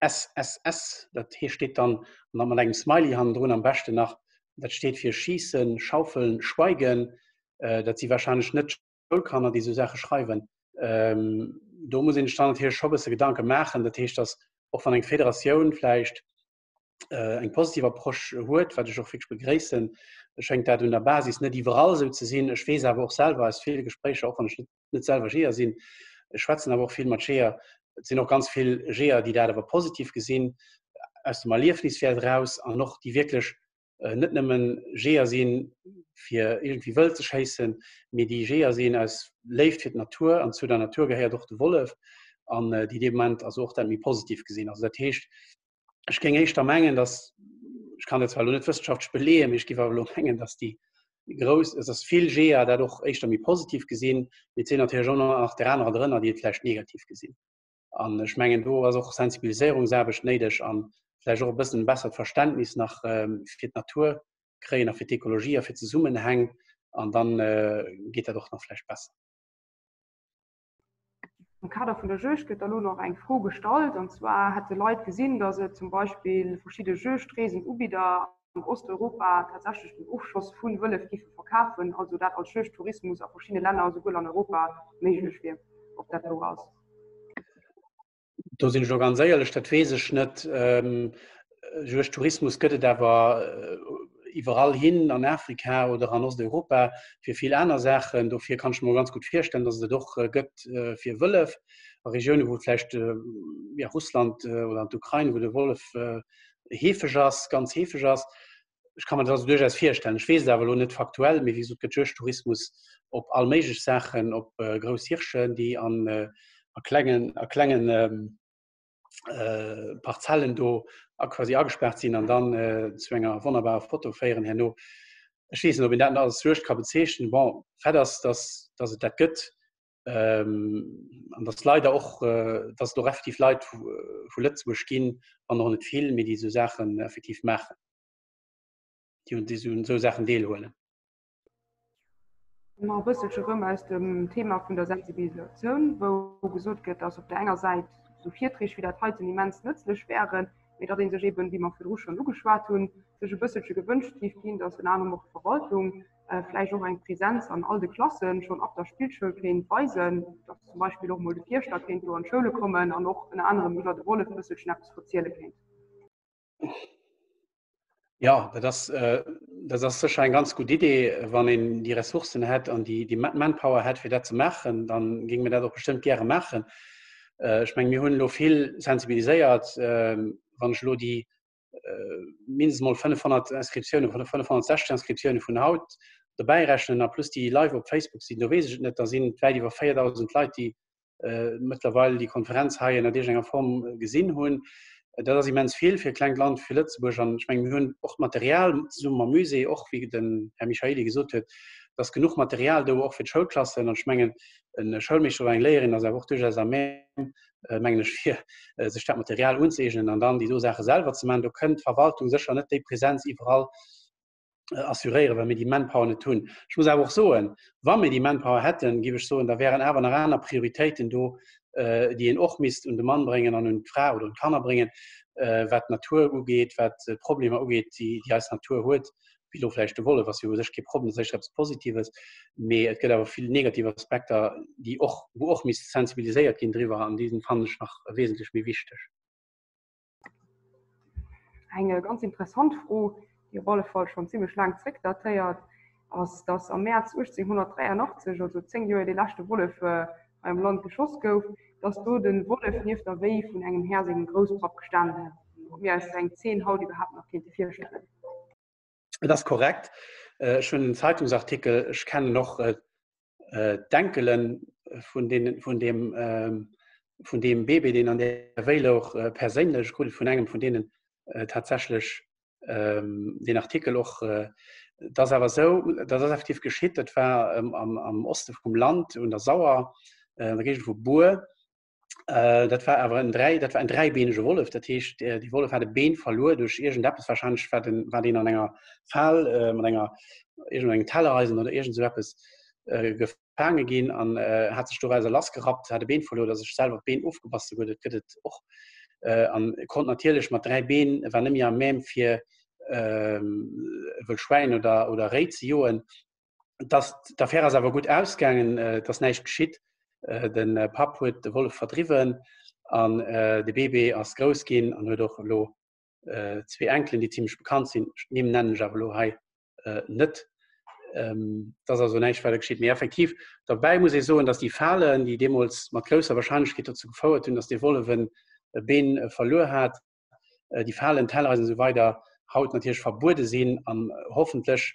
SSS, dat hee steet dann an dann mat engem Smiley hannendrun am beschten nach, dat steet fir Schießen, Schaufeln, Schweigen. Dat si wahrscheinlech net Schoulkanner, déi esou Saache schreiwen. Do muss een sech dann natierlech scho bësse Gedanke maachen. Dat heescht, datt och wann eng Federatioun vläicht eng positiv Approche huet, wat ech och wierklech begréissen, schéngt dat un der Basis net iwwerall esou ze sinn. Ech weess awer och selwer aus ville Gespréicher, och wann ech net selwer Jeeër sinn, ech schwätzen awer och vill mat Jeeër, et sinn och ganz vill Jeeër, déi dat awer positiv gesinn, aus dem Erliefniswäert eraus an och déi wierklech net nëmmen Jeeër sinn, fir iergendwéi wëll ze schéissen, mee déi Jeeër sinn aus Léift fir d'Natur, an zu der Natur gehéiert och de Wollef, an déi dee Moment also och dat méi positiv gesinn. Also dat heescht, ech géing éischter mengen, datt, ech kann dat zwar elo net wëssenschaftlech beleeën, mee ech géif awer elo mengen, datt déi grouss, datt vill Jeeër dat och éischter méi positiv gesinn, mee et sinn natierlech och nach der anerer drënner, déi et vläicht negativ gesinn. An ech mengen, do ass och Sensibiliséierungsaarbecht néideg an vläicht och e bëssen e bessert Verständnis nach fir d'Natur kréien a fir d'Ekologie a fir d'Zesummenhäng. An dann geet dat och nach vläicht besser. Am Kader vun der Juegd gëtt da lo nach eng Fro gestallt, an zwar hätte Leit gesinn, datt et zum Beispill verschidde Juegdreesen-Ubidder an Osteuropa tatsächlech den Ofschoss vu Wëllef géife verkafen, also dat als Juegdtourismus a verschiddene Länner, esouguer an Europa, méiglech wier, ob dat wouer ass. Do sinn ech elo ganz éierlech, dat weess ech net. Juegdtourismus gëtt et awer iwwerall hin, an Afrika oder an Osteuropa, fir vill aner Saachen. Dofir kann ech mer ganz gutt virstellen, datt et et och gëtt fir Wëllef a Regiounen, wou vläicht, ja, Russland oder an d'Ukrain, wou de Wollef heefeg ass, ganz heefeg ass. Ech kann mir dat also duerchaus virstellen. Ech weess et awer elo net faktuell, mee wéi gesot, gëtt Juegdtourismus op all méiglech Saachen, op grouss Hirschen, déi an a klengen, a klengen Parzellen do a quasi agespaart sinn an dann zu enger wonnerbarer Foto féieren herno. Ech weess net, ob een dat als Juegd ka bezeechnen. Bon, Fait ass, dass, dass et dat gëtt. An dass leider och, dass et och effektiv Leit vu Lëtzebuerg ginn, wann och net vill, mee déi esou Saachen effektiv maachen, déi un esou Saachen deelhuelen. Nach e bësselche rëm aus dem Thema vun der Sensibilisatioun, wou gesot gëtt, dass op der enger Säit esou Virträg wéi dat heiten immens nëtzlech wären, mee datt ee sech eeben, wéi mer virdru schonn ugeschwat hunn, sech e bësselche gewënscht géif ginn, dass ënner anerem och d'Verwaltung vläicht och eng Präsenz an all de Klassen schonn ab der Spillschoul kéint weisen, dass zum Beispill och mol de Fierschter kéint do an d'Schoule kommen an och ënner anerem iwwer de Wollef e bësselchen eppes verziele kéint. Jo, dat ass, dat ass sécher eng ganz gutt Idee. Wann een déi Ressourcen hätt an déi, déi Manpower hätt, fir dat ze maachen, dann géinge mir dat och bestëmmt gäre maachen. Ech menge mir hunn elo vill sensibiliséiert. Wann ech elo déi mindestens mol 500 Inscriptiounen, 560 Inscriptiounen vun haut dobäi rechnen a plus déi live op Facebook sinn, do weess ech et net, da sinn et wäit iwwer 4.000 Leit, déi mëttlerweil déi Konferenz hei ënnert iergendenger Form gesinn hunn. Dat ass immens vill fir e klengt Land wéi Lëtzebuerg. An ech mengen, mir hunn och d'Material zesumme mam Musée, och wéi den Här Michaely gesot huet, et ass genuch Material do och fir d'Schoulklassen. An ech mengen, e Schoulmeeschter oder eng Léierin ass awer och duerchaus à même, mengen ech, fir sech dat Material unzëeegnen an dann déi do Saache selwer ze maachen. Do kënnt d'Verwaltung sécher net déi Präsenz iwwerall assuréieren, well mir déi Manpower net hunn. Ech muss awer och soen, wa mir déi Manpower hätten, géif ech soen, da wären awer nach aner Prioritéiten do, déi een och misst un de Mann bréngen an un d'Fra oder un d'Kanner bréngen, wat d'Natur ugeet, wat d'Problemer ugeet, déi eis Natur huet. wéi elo vläicht de Wollef ass jo u sech kee Problem, dat ass éischter eppes Positives, mee et gëtt awer vill negativ Aspekter, déi och, wou och misst sensibiliséiert ginn driwwer an déi fannen ech nach wesentlech méi wichteg. Eng ganz interessant Fro, déi op alle Fall schonn zimmlech laang zréckdatéiert, ass, datt am Mäerz 1883, also 10 Joer ier dee leschte Wollef hei am Land geschoss gouf, datt do de Wollef nieft der Wéi vun engem Här sengem Grousspapp gestanen hätt. Ob mir eis esou eng Zeen haut iwwerhaapt nach kéinte virstellen? Et ass korrekt. Ech hunn en Zeitungsartikel, ech kennen och d'Enkele vun deenen, vun deem, vun deem Bébé, deen an där Wéi louch, perséinlech. Ech krut et vun engem vun deenen tatsächlech deen Artikel och. Et ass awer esou, dat ass effektiv geschitt, dat war am Oste vum Land, un der Sauer, an der Géigend vu Bur. Äh, dat war awer en dräi, dat war en dräibeenege Wollef. Dat heescht, äh, déi Wollef hat e Been verluer duerch iergendeppes. Wahrscheinlech war den, war deen an enger Fal äh, mat enger iergendengem Tellereisen oder iergend sou eppes äh, gefaange ginn an äh, hat sech dorauser lassgerappt, hat e Been verluer oder sech selwer d'Been ofgebass huet. Dat gëtt et och. An konnt natierlech mat 3 Been, war net méi à même fir e Wëll Schwäin oder, oder Réi ze joen. Das, d'Affär ass awer gutt ausgaangen, et ass näischt geschitt. De Papp huet de Wollef verdriwwen an de Bébé ass grouss ginn an huet och elo zwee Enkelen, déi zimmlech bekannt sinn. D'Nimm nennen ech awer elo hei net. Et ass also näischt weider geschitt. Mee effektiv, derbäi muss ee soen, datt déi Falen, déi deemools mat grousser Warscheinlechkeet dozou gefouert hunn, datt dee Wollef e Been verluer hat, déi Falen, Tellereisen esou weider haut natierlech verbuede sinn an hoffentlech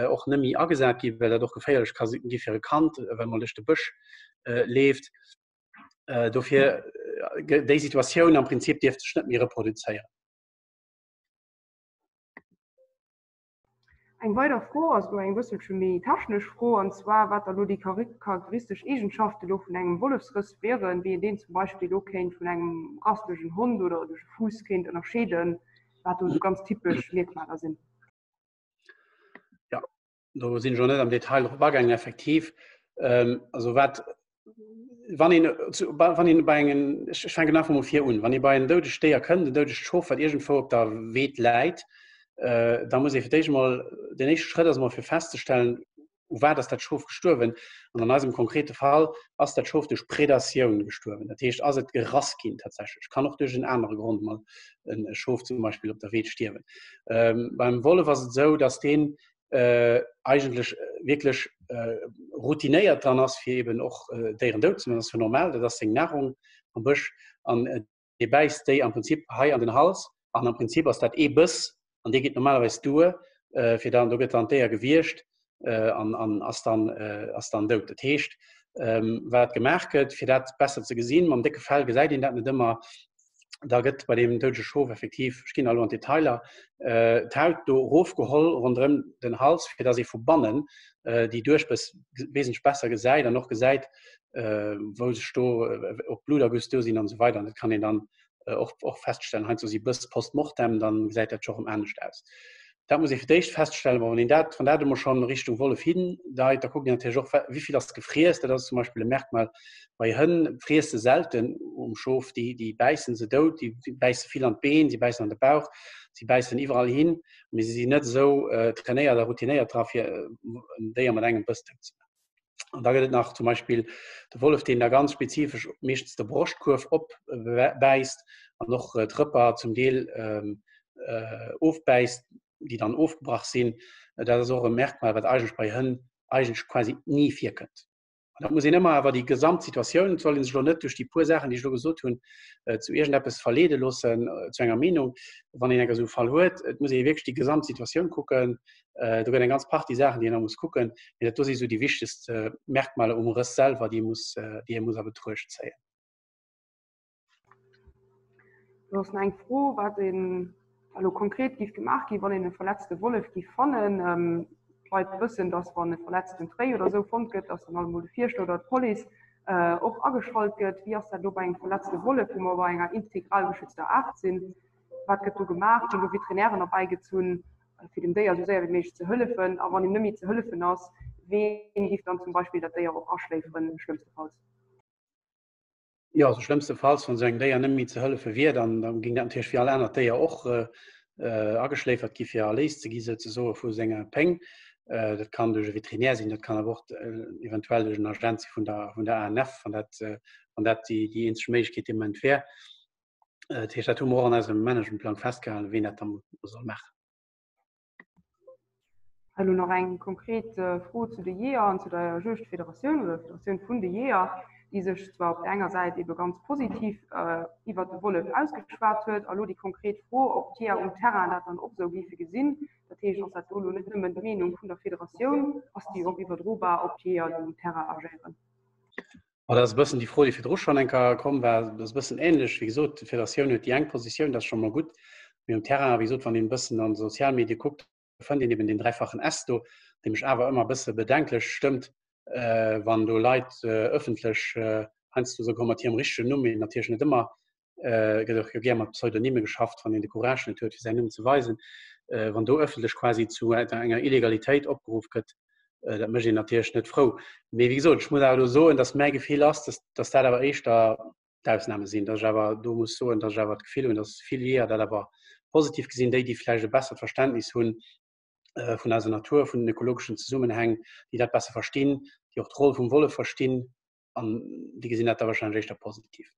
och net méi agesat ginn, well dat och geféierlech ka gi fir e Kand, well man duerch de Bësch leeft. Dofir déi Situatioun am Prinzip dierft sech net méi reproduzéieren. Eng weider Fro ass elo eng bësselche méi technesch Fro, an zwar wat da lo déi charakteristesch Eegenschafte lo vun engem Wollefsrëss wieren, wéi een deen zum Beispill elo kéint vun engem rastegen Hond oder duerch e Fuuss kéint ënnerscheeden, wat do esou ganz typesch Mierkmaler sinn. Jo, do sinn ech elo net am Detail drop agaangen, effektiv. Also wat wann een wann een bei engen ech fänken einfach mol vir un, wann ee bei en doudegt Déier kënnt, en doudegt Schof, wat iergendwou op der Weed läit, äh, da muss ee fir d'éischt emol den éischte Schrëtt ass emol fir festzestellen, u wat ass dat Schof gestuerwen. An an eisem konkrete Fall ass dat Schof duerch Predatioun gestuerwen. Dat heescht, ass et gerass ginn tatsächlech. Kann och duerch en anere Grond mol en Schof zum Beispill op der Weed stierwen. Ähm, beim Wollef ass et esou, datt deen äh, eigentlech äh, wierklech äh, routinéiert dran ass, fir eben och äh, Déieren dout ze man. Das ass jo normal, dat ass seng Nahrung am Bësch. An äh, dee bäisst déi am Prinzip hei an den Hals. An am Prinzip ass dat ee Bëss, an dee geet normalerweis duer, äh, fir dann, do gëtt dann d'Déier gewiergt äh, an, an ass dann, äh, ass dann dout. Dat heescht, ähm, wat gemaach gëtt, fir dat besser ze gesinn, mam décke Fell gesäit een dat net ëmmer, da gëtt bei deem doudege Schof effektiv, ech ginn elo an d'Detailer, d'Haut do erofgeholl ronderëm den Hals, fir datt ee vu bannen déi Duerchbëss wesentlech besser gesäit an och gesäit, wou sech do, ob Blutergüss do sinn an esou weider. An dat kann een dann och, och feststellen. Heiansdo si Bëss post mortem, dann gesäit dat scho rëm anescht aus. Dat muss ee fir d'éischt feststellen. Wann een dat, wann dat emol schonn Richtung Wollef hindeit, da kuckt een natierlech och, wéi vill ass gefriess. Dat ass zum Beispill e Merkmal bei Hënn, friesse selten um Schof, déi, déi bäisse se dout, déi bäisse vill an d'Been, si bäissen an de Bauch, si bäissen iwwerall hin, mee si sinn net esou trainéiert a routinéiert dra fir en Déier mat engem Bëss dout ze maachen. An da gëtt et nach zum Beispill de Wollef, deen da ganz spezifesch meeschtens de Broschtkuerf opbäisst an och d'Rëpper zum Deel ofbäisst, déi dann ofgebrach sinn. Dat ass och e Merkmal, wat eigentlech bei Hënn eigentlech quasi ni virkënnt. An dat muss een ëmmer awer déi Gesamtsituatioun, et soll ee sech elo net duerch déi puer Saachen, déi ech elo gesot hunn, zu iergendeppes verleede loossen, zu enger Meenung, wann een enker esou e Fall huet. Et muss ee wierklech déi Gesamtsituatioun kucken. Do gëtt eng ganz Partie Saachen, déi een nach muss kucken, mee dat do si sou déi wichtegst Merkmaler um Rëss selwer, déi ee muss, déi ee muss a Betruecht zéien. Do ass nach eng Fro, wat een elo konkret giff gemaach ginn, wann een e verletzte Wollef giff fannen. D'Leit wëssen, dass wann e verletztent Réi oder esou fonnt gëtt, dass dann alt emol de Fierschter oder d'Police och ageschalt gëtt. Wéi ass dat elo bei engem verletzte Wollef, wou mer bei enger integral geschützter Aart sinn? Wat gëtt do gemaach? Ginn do Veterinären erbäigezunn, fir dem Déier esou séier wéi méiglech ze hëllefen? A wann him net méi ze hëllefen ass, ween giff dann zum Beispill dat Déier och aschléiferen, schlëmmstefalls? Jo, also schlëmmstefalls, wann esou engem Déier net méi ze hëllefe wier, dann, dann géing dat natierlech wéi all anert Déier och ageschléifert gi fir erléist ze gi souzesoe vu senger Péng. Dat kann duerch e Veterinär sinn, dat kann awer och eventuell duerch en Agent si vun der, vun der ANF, wann dat, wann dat déi, déi eenzeg Méiglechkeet dee Moment wär. Dat heescht, dat hu mer och an eisem Managementplang festgehalen, ween dat dann soll maachen. Elo nach eng konkret Fro zu de Jeeër an zu der Juegdfederatioun oder der Federatioun vun de Jeeër, déi sech zwar op der enger Säit ebe ganz positiv iwwert de Wollef ausgeschwat huet, a lo déi konkret Fro, ob d'Jeeër um Terrain dat dann och esou géife gesinn. Dat heescht, ass dat do elo net nëmmen d'Meenung vun der Federatioun, ass déi och iwwerdrobar op d'Jeeër, déi um Terrain agéieren? Ma dat ass e bëssen déi Fro, déi virdru schonn eng Kéier komm war. Dat ass e bëssen ähnlech. Wéi gesot, d'Federatioun huet déi eng Positioun, dat ass scho mol gutt. Mee um Terrain, wéi gesot, wann een e bëssen an de Sozialmedie kuckt, fënnt een eben deen dräifachen S do, dee mech awer ëmmer e bësse bedenklech stëmmt, wann do Leit ëffentlech, heiansdo souguer mat hirem richtegen Numm, mee natierlech net ëmmer, gëtt och jo gär mat Pseudonyme geschafft, wann een de Courage net huet, fir säin Numm ze weisen, wann do ëffentlech quasi zu enger Illegalitéit opgeruff gëtt, dat mécht een natierlech net frou. Mee wéi gesot, ech muss awer do soen, datt mäi Gefill ass, datt datt dat awer éischter. d'Ausname sinn, dass ech awer do muss soen, dass ech awer d'Gefill hunn, dass vill Jeeër dat awer positiv gesinn, déi, déi vläicht e bessert Verständnis hunn vun eiser Natur, vun den ökologeschen Zesummenhäng, déi dat besser verstinn, déi och d'Roll vum Wollef verstinn an déi gesinn dat da wahrscheinlech éischter positiv.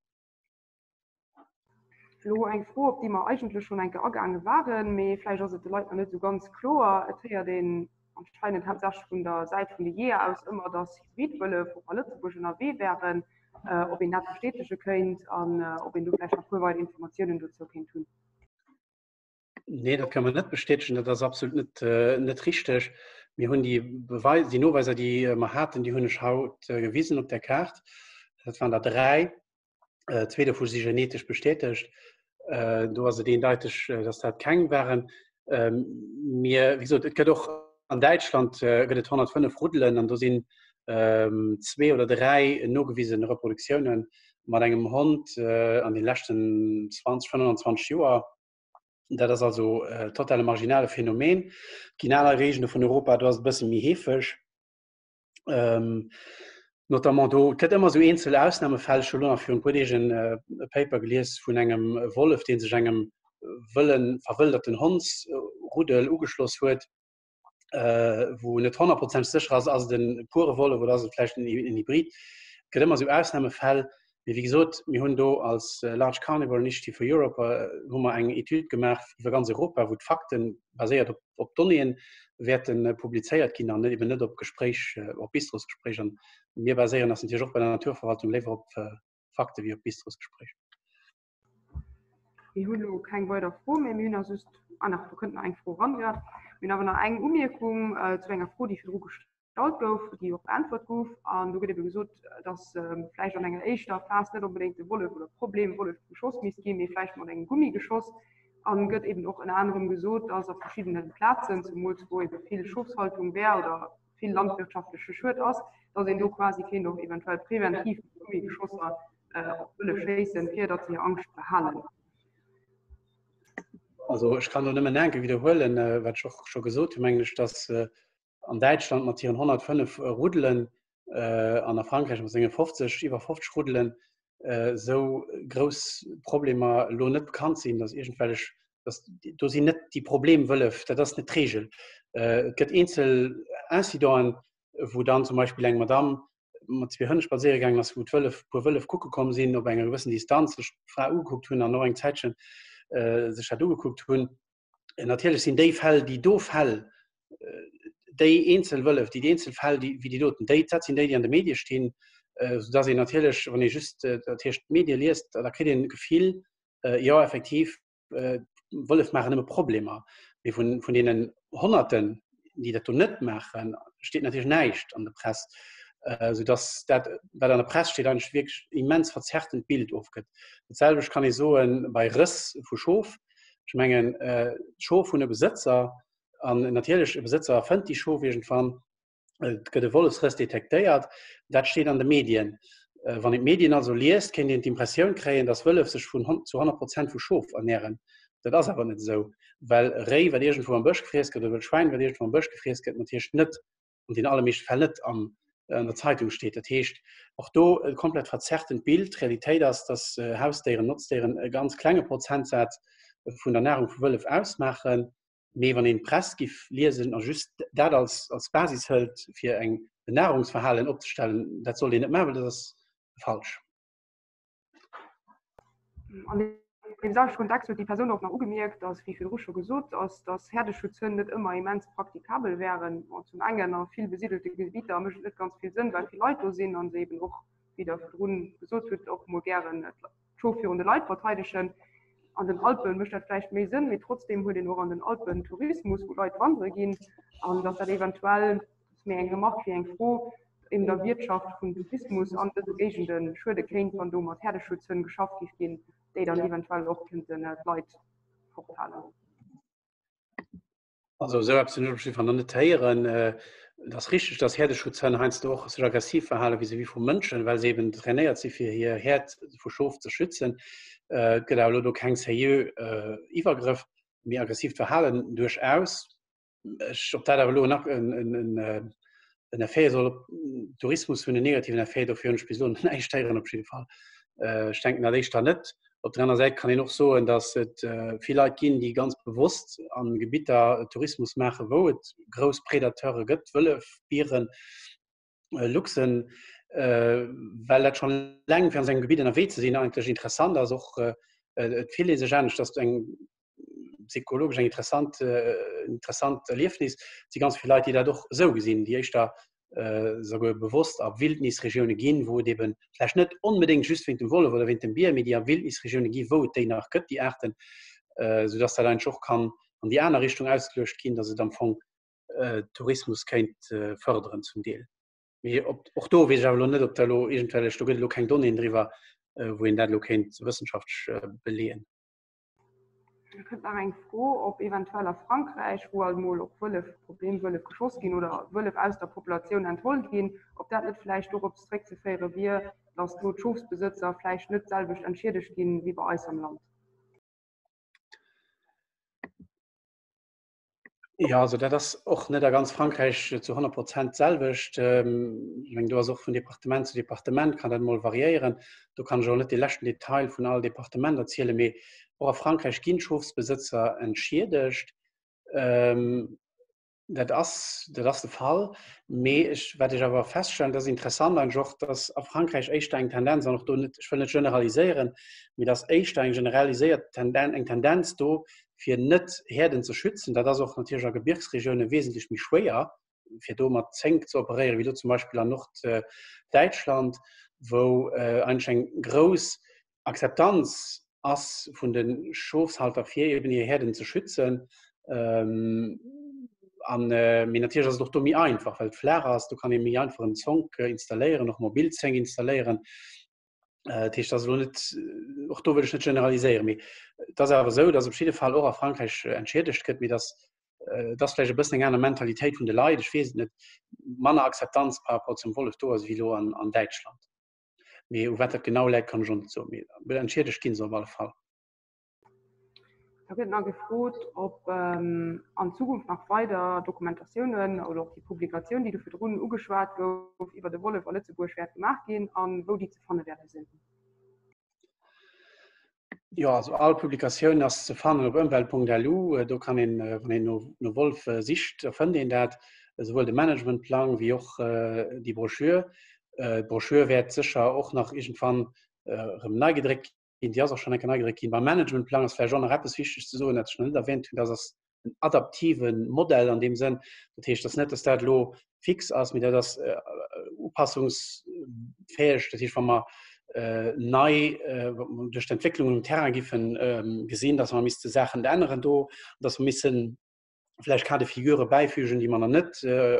Elo eng Fro, op déi mer eigentlech schonn eng Kéier agaange waren, mee vläicht ass et de Leit nach net esou ganz kloer. Et héiert een anscheinend haaptsächlech vun der Säit vun de Jeeër aus ëmmer, datt Hybridwëllef och a Lëtzebuerg ënnerwee wären. Ob een dat bestätege kéint an ob een do vläicht nach e puer weider Informatiounen dozou kéint hunn. Nee, dat kann man net bestätegen, dat ass absolut net, äh, net richteg. Mir hunn déi Beweis, déi Noweiser, déi äh, mer haten, déi hunn ech haut äh, gewisen op der Kaart. Dat waren der dräi. Äh, zwee dovu si genetesch bestätegt. Äh, do ass et eendeiteg, äh, dass dat keng waren. Ähm, mir, wéi gesot, et gëtt och an Däitschland äh, gëtt et 105 Ruddelen an do sinn ähm, zwee oder dräi nogewisen Reproduktiounen mat engem Hond äh, an den leschten 20, 25 Joer. Dat ass also äh, total e marginale Phänomen. Ginn aner Regioune vun Europa, do ass et e bësse méi heefeg. Ähm, notamment do gëtt ëmmer sou eenzel Ausnahmefäll. Ech hu lo nach virun e puer Deeg en äh, Paper gelies vun engem Wollef, dee sech engem wëllen verwëlderten Hondsruddel ugeschloss huet, äh, wou net honnertprozenteg sécher ass, ass et en pure Wollef oder ass et vläicht en, en Hybrid. Et gëtt ëmmer sou Ausnahmefäll. Mee wéi gesot, mir hunn do als äh, Large Carnivore Initiative for Europe äh, hu mer eng Etüd gemaach iwwer ganz Europa, wou d'Fakten baséiert op op Donnéeën wäerten publizéiert ginn an eben net op Gespréich, op Bistrosgespréich. An mir baséieren eis natierlech och bei der Naturverwaltung léiwer op Fakte wéi op Bistrosgespréich. Mir hunn elo keng weider Fro méi. Mir hunn nach just, ah nach, do kënnt nach eng Fro eran grad. Mir hunn awer nach eng Umierkung zu enger Fro, déi virdru gestallt gouf, déi och beäntwert gouf. An do gëtt ebe gesot, dass vläicht an enger éischter Phas net onbedéngt de Wollef oder Problem Wollef beschoss misst ginn, mee vläicht mat engem Gummigeschoss. An gëtt eben och ënner anerem gesot, dass a verschiddene Plazen, zemools wou ebe vill Schofshaltung wär oder vill landwirtschaftleche Schued ass, dass een do quasi kéint och eventuell preventiv mat Gummigeschosser op d'Wëllef schéissen, fir datt se hir Angscht behalen. Also ech kann do nëmmen enke widderhuelen, wat ech och scho gesot hu mengen ech, dass an Däitschland mat hiren 105 Ruddelen an a Frankräich mat senge 50, iwwer 50 Ruddelen esou grouss Problemer elo net bekannt sinn, datt iergendwellech, datt do sinn net déi Problemwëllef, dat ass net d'Reegel. Et gëtt eenzel Incidenten, wou dann zum Beispill eng Madamm mat zwee Hënn spadséiere gaangen ass, wou d'Wëllef, puer Wëllef kucke komm sinn op enger gewëssen Distanz, sech d'Fra ugekuckt hunn an och eng Zäitchen sech dat ugekuckt hunn. Natierlech sinn déi Fäll, déi do Fäll, déi eenzel Wëllef, déi eenzel Fäll, déi wéi déi doten, déi, dat sinn déi, déi an de Medie stinn, soudass een natierlech, wann ee just dat heescht d'Medie liest, da kritt een d'Gefill, jo effektiv, Wëllef maachen nëmme Problemer. Mee vun, vun deenen Honnerten, déi dat do net maachen, steet natierlech näischt an der Press, soudass dat, wat an der Press steet, eigentlech wierklech immens verzerrtent Bild ofgëtt. Dat selwecht kann ee soe bei Rëss vu Schof. Ech mengen, d'Schof hunn e Besëtzer an natierlech e Besëtzer fënnt déi Schof iergendwann, et gëtt e Wollefsrëss detektéiert, dat steet an de Medien. Wann een d'Medien also liest, kéint een d'Impressioun kréien, datt Wëllef sech vun zu 100 Prozent vu Schof ernären. Dat ass awer net esou, well Réi, wat iergendwou am Bësch gefriess gëtt, oder wëllt Schwäin, wat iergendwou am Bësch gefriess gëtt, natierlech net, an den allermeeschte Fäll net an der Zeitung steet. Dat heescht, och do e komplett verzerrtent Bild. D'Realitéit ass, datt Hausdéieren, Notzdéieren e ganz klenge Prozentsaz vun der Nahrung vu Wëllef ausmaachen. Mee wann een d'Press giff liesen a just dat als, als Basis hëlt, fir eng en Nahrungsverhalen opzestellen, dat sollt een net maachen, well dat ass falsch. An deem selwechte Kontext huet déi Persoun och nach ugemierkt, dass, wéi virdru scho gesot ass, dass Häerdeschutzhënn net ëmmer immens praktikabel wären. Bon, zum engen a vill besidelte Gebieter mécht et net ganz vill Sënn, well vill Leit do sinn a se eben och, wéi Der virdrun gesot hutt, och mol gären d'Schof virun de Leit verteidegen. An den Alpen mécht dat vläicht méi Sënn, mee trotzdem huet een och an den Alpen Tourismus, wou Leit wandere ginn, an datt dat eventuell, dat ass méi eng Remark wéi eng Fro, eben der Wiertschaft vum Tourismus an dëse Géigende schuede kéint, wann do mat Herdeschutzhënn geschafft géif ginn, déi dann eventuell och kënnten d'Leit forthalen. Also esou eppes hunn ech op jidde Fall nach net héieren. Et ass richteg, datt Häerdeschutzhënn heiansdo och sech aggressiv verhale vis-à-vis vu Mënschen, well se eben trainéiert si fir hir Häerd vu Schof ze schützen. Et gëtt awer elo do keng seriö Iwwergrëff, mee aggressiivt Verhalen duerchaus. Ech, ob dat awer elo nach en en Effet soll op Tourismus hunn, en negativen Effet, dofir hunn ech bis elo näischt héieren op jidde Fall. Ech denken dat éischter net. Op der aner Säit kann een och soen, datt et vill Leit ginn, déi ganz bewosst a Gebitter Tourismus maachen, wou et grouss Predateure gëtt, Wëllef, Bieren, Luchsen, well dat schonn eleng fir an esou engem Gebitt ënnerwee ze sinn eigentlech interessant ass. Och et fillt ee sech anescht, datt eng psychologesch eng interessant, interessant Erliefnis. Et si ganz vill Leit, déi dat och esou gesinn, déi éischter souguer bewosst a Wildnisregioune ginn, wou et eben vläicht net onbedéngt just wéint dem Wollef oder wéint dem Bier, mee déi a Wildnisregioune gi wou et déi nach gëtt, déi Aarten, soudass dat eigentlech och kann an déi aner Richtung ausgeluecht ginn, dass et am Fong Tourismus kéint fërderen zum Deel. Mee op, och do weess ech awer elo net, ob da elo iergendwellech, do gëtt elo keng Donnéeën driwwer, wou een dat elo kéint wëssenschaftlech beleeën. Da kënnt nach eng Fro, ob eventuell a Frankräich, wou alt mol och Wëllef, Problemwëllef geschoss ginn oder Wëllef aus der Populatioun entholl ginn, ob dat net vläicht dorops zréckzeféiere wier, datt do d'Schofsbesëtzer vläicht net d'selwecht entschiedegt ginn, wéi bei eis am Land. Ja, also dat ass och net a ganz Frankräich zu 100 Prozent d'selwecht. Ech mengen, do ass och vun Departement zu Departement kann dat mol variéieren. Do kann ech och net de leschten Detail vun all Departement erzielen, mee och a Frankräich ginn d'Schofsbesëtzer entschiedegt. Dat ass, dat ass de Fall. Mee ech, wat ech awer feststellen, dat ass interessant eigentlech och, dass a Frankräich éischter eng Tendenz, an och do net, ech wëll net generaliséieren, mee dass éischter eng generaliséiert Tendenz, eng Tendenz do fir net Häerden ze schützen. Dat ass och natierlech a Gebirgsregioune wesentlech méi schwéier, fir do mat Zénk ze operéieren, wéi do zum Beispill an Norddäitschland, wou eigentlech eng grouss Akzeptanz ass vun de Schofshalter, fir eben hir Häerden ze schützen. An mee natierlech ass et och do méi einfach, well et flaach ass, do kann ee méi einfach en Zonk installéieren, och mobil Zénk installéieren. Äh, dat heescht, dat ass elo net, och do wëll ech net generaliséieren, mee et ass awer esou, datt op jidde Fall och a Frankräich äh, entschiedegt gëtt, mee datt äh, dass vläicht e bëssen eng aner Mentalitéit vun de Leit, ech weess et net, manner Akzeptanz par rapport zum Wollef do ass wéi elo an, an Däitschland. Mee u wat dat genau läit, kann ech och net soen, mee entschiedegt ginn se op alle Fall. Da gëtt nach gefrot, ob an Zukunft nach weider Dokumentatiounen oder och déi Publikatioun, déi do virdrun ugeschwat gouf, iwwer de Wollef a Lëtzebuerg wäert gemaach ginn a wou déi ze fanne wäerte sinn. Jo, also all Publikatioun ass ze fannen op ëmwelt.lu. Do kann een, wann een no, no Wolf sicht, da fënnt een dat, esouwuel de Managementplang wéi och déi Broschür. D'Broschür wäert sécher och nach iergendwann erëm nei gedréckt ginn, déi ass och schonn eng Kéier nei gedréckt ginn. Beim Managementplang ass vläicht och nach eppes wichteg ze soen, dat ech nach net erwähnt hunn, dat ass en adaptive Modell an deem Sënn. Dat heescht, dat ass net, dass dat elo fix ass, mee dat ass äh, upassungsfäeg. Dat heescht, wa mer äh, nei äh, duerch d'Entwécklung um Terrain giffen äh, gesinn, dass mer misste Saachen änneren do, dass mer missen vläicht Cas de figure bäifügen, déi mer nach net äh,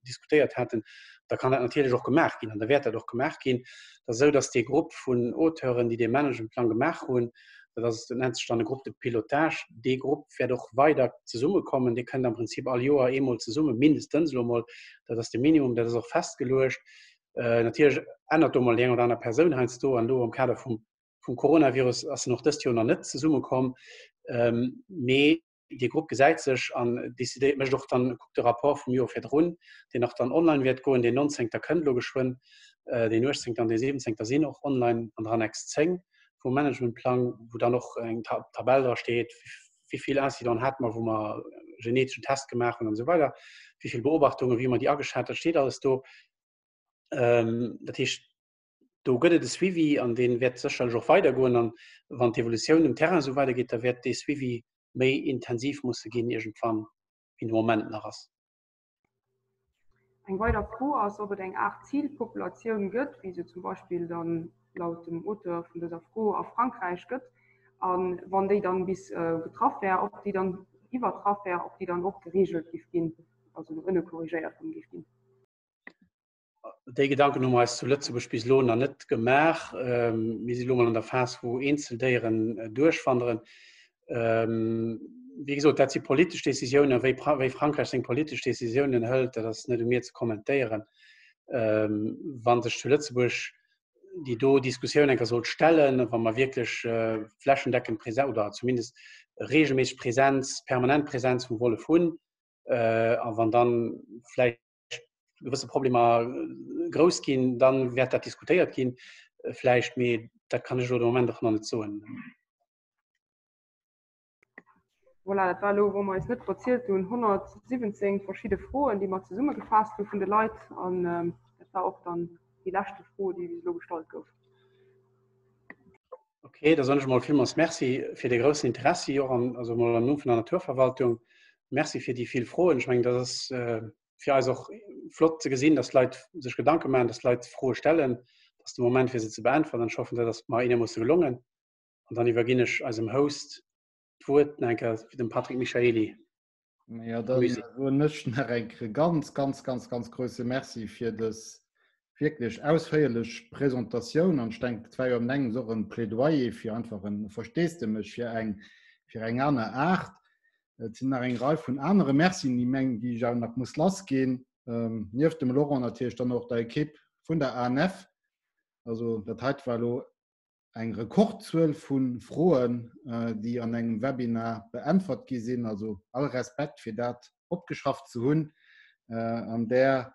diskutéiert haten, da kann dat natierlech och gemaach ginn an da wäert dat och gemaach ginn. Dat esou, datt dee Grupp vun Auteuren, déi dee Managementplang gemaach hunn, dat ass, dat nennt sech dann e Groupe de pilotage, dee Grupp wäert och weider zesummekommen. Dee kënnt am Prinzip all Joer eemol zesummen, mindestens elo mol, dat ass de Minimum, dat ass och festgeluecht. Äh, natierlech ännert do mol déi eng oder aner Persoun heiansdo an do am Kader vum, vum Coronavirus ass en och dëst Joer nach net zesummekomm. Ähm, mee Dee Grupp gesäit sech an decidéiert, mécht och dann, kuckt de Rapport vum Joer virdrun, deen och dann online wäert goen. Deen 19. kënnt elo geschwënn, deen 18. an dee 17. sinn och online an der Annex 10 vum Managementplang, wou dann och eng Tabell dra steet, wéi vill Incidenten hate mer, wou mer geneteschen Test gemaach hunn an esou weider, wéi vill Beobachtungen, wéi mer déi ageschat, dat steet alles do. Dat heescht, do gëtt et e Suivi an dee wäert sécherlech och weidergoen. An wann d'Evolutioun um Terrain esou weidergeet, da wäert dee Suivi méi intensiv musse ginn iergendwann, wéi en de Moment nach ass. Eng weider Fro ass, ob et eng Aart Zilpopulatioun gëtt, wéi se zum Beispill dann laut dem Auteur vun dëser Fro a Frankräich gëtt, a wann déi dann bis getraff wär, ob déi dann iwwertraff wär, ob déi dann och gereegelt giff ginn, also no ënne korrigéiert erëm giff ginn. Déi Gedanken hu mer eis zu Lëtzebuerg bis elo nach net gemaach. Mir si lo mol an der Phas, wou eenzel Déieren duerchwanderen. Wéi gesot, dat si politesch Decisiounen. Wéi wéi Frankräich seng politesch Decisiounen hëlt, dat ass net u mir ze kommentéieren. Wa sech zu Lëtzebuerg déi do Diskussioun eng Kéier sollt stellen, wa mer wierklech flächendeckend Präsenz oder zumindest reegelméisseg Präsenz, permanent Präsenz vum Wollef hunn, a wann dann vläicht gewësse Problemer grouss ginn, dann wäert dat diskutéiert ginn vläicht. Mee. Dat kann ech elo de Moment och nach net soen. Voilà, dat war elo, wou mer eis net verzielt hunn, 117 verschidde Froen, déi mer zesummegefaasst hu vun de Leit. An dat war och dann déi leschte Fro, déi bis elo gestallt gouf. Okay, da soen ech emol villmools Merci fir de groussen Interessi, och an, also emol am Numm vun der Naturverwaltung. Merci fir déi vill Froen. Ech mengen, dat ass fir eis och flott ze gesinn, dass d'Leit sech Gedanke maachen, dass d'Leit Froe stellen. Dat ass de Moment, fir se ze beäntweren. An ech hoffen, dat ass mer eenermoosse gelongen. An dann iwwerginn ech eisem Host d'Wuert, nach eng Kéier dem Patrick Michaely. Ja, dann soen ech nach eng Kéier ganz, ganz, ganz, ganz grouse Merci fir dës wierklech ausféierlech Presentatioun. An ech denken, et war jo an engems och e Plädoyer fir einfach e Versteesdemech fir eng, fir eng aner Aart. Et sinn nach eng Rei vun anere Mercien, déi meng, déi ech awer nach muss lassginn. Nieft dem Laurent natierlech dann och der Ekipp vun der ANF. Also dat heite war elo eng Rekordzuel vu Froen, déi an engem Webinar beäntwert gi sinn. Also all Respekt fir dat opgeschafft ze hunn. An där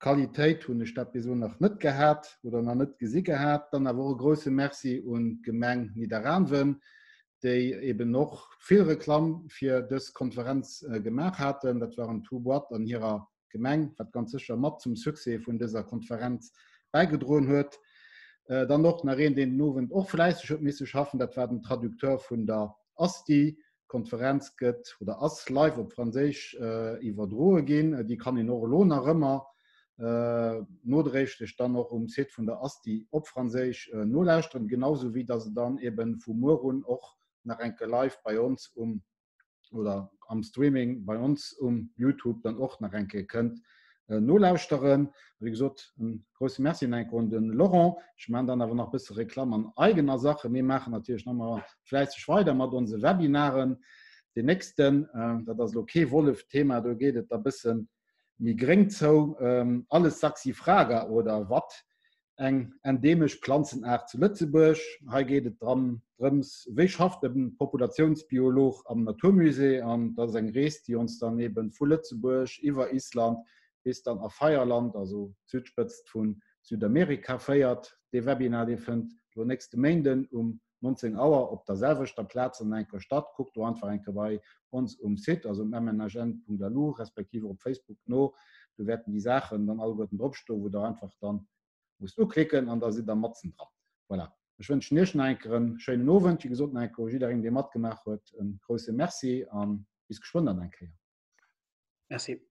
Qualitéit hunn ech dat bis elo nach net gehat oder nach net gesi gehat. Dann awer och e grouse Merci un d'Gemeng Nidderaanwen, déi eben och vill Reklamm fir dës Konferenz gemaach haten. Dat waren tout boîte an hirer Gemeng, wat ganz sécher mat zum Succès vun dëser Konferenz bäigedroen huet. Dann och nach een, deen den Owend och fläisseg huet misse schaffen, dat war den Traducteur vun der ASTI. D'Konferenz gëtt oder ass live op Franséisch iwwerdroe ginn. Déi kann een och elo nach ëmmer nodréiglech dann och um Site vun der ASTI op Franséisch nolauschteren, genau sou wéi datt se dann eben vu muer un och nach eng Kéier live bei ons um oder am Streaming bei ons um Youtube dann och nach eng Kéier kënnt äh, nolauschteren. Wéi gesot en grouse Merci nach eng Kéier un den Laurent. Ech man dann awer nach bësse Reklamm an eigener Sache. Mir maachen natierlech nach mal fläisseg weider mat onse Webinaren. Den nächsten, äh, dat ass lo kee Wollef-Thema, do geet et da bëssen méi gréng zou. Ähm, alles Saxifraga oder wat? Eng endeemesch Planzenaart zu Lëtzebuerg. Hei geet et dran drëms, wéi schafft e Populatiounsbiolog am Naturmusée? An dat ass eng Rees, déi ons dann eben vu Lëtzebuerg iwwer Island bis dann a Feierland, also d'Südspëtzt vu Südamerika féiert. Dee Webinar, dee fënnt elo nächste Méinden um 19 Auer op der selwechter Plaz an enker statt. Kuckt do einfach enke bei ons um Site, also um mnhn.lu respektiv op Facebook no. Do wäerten déi Saachen dann alleguerten dropstoen, wou der einfach dann musst uklicken an da sidd der matzen dran. Voilà. Ech wënschen Iech nach enker en schéinen Owend. Wéi gesot, nach enker jidderengem, dee matgemaach huet, e grousse Merci a bis geschwënn dann eng Kéier. Merci.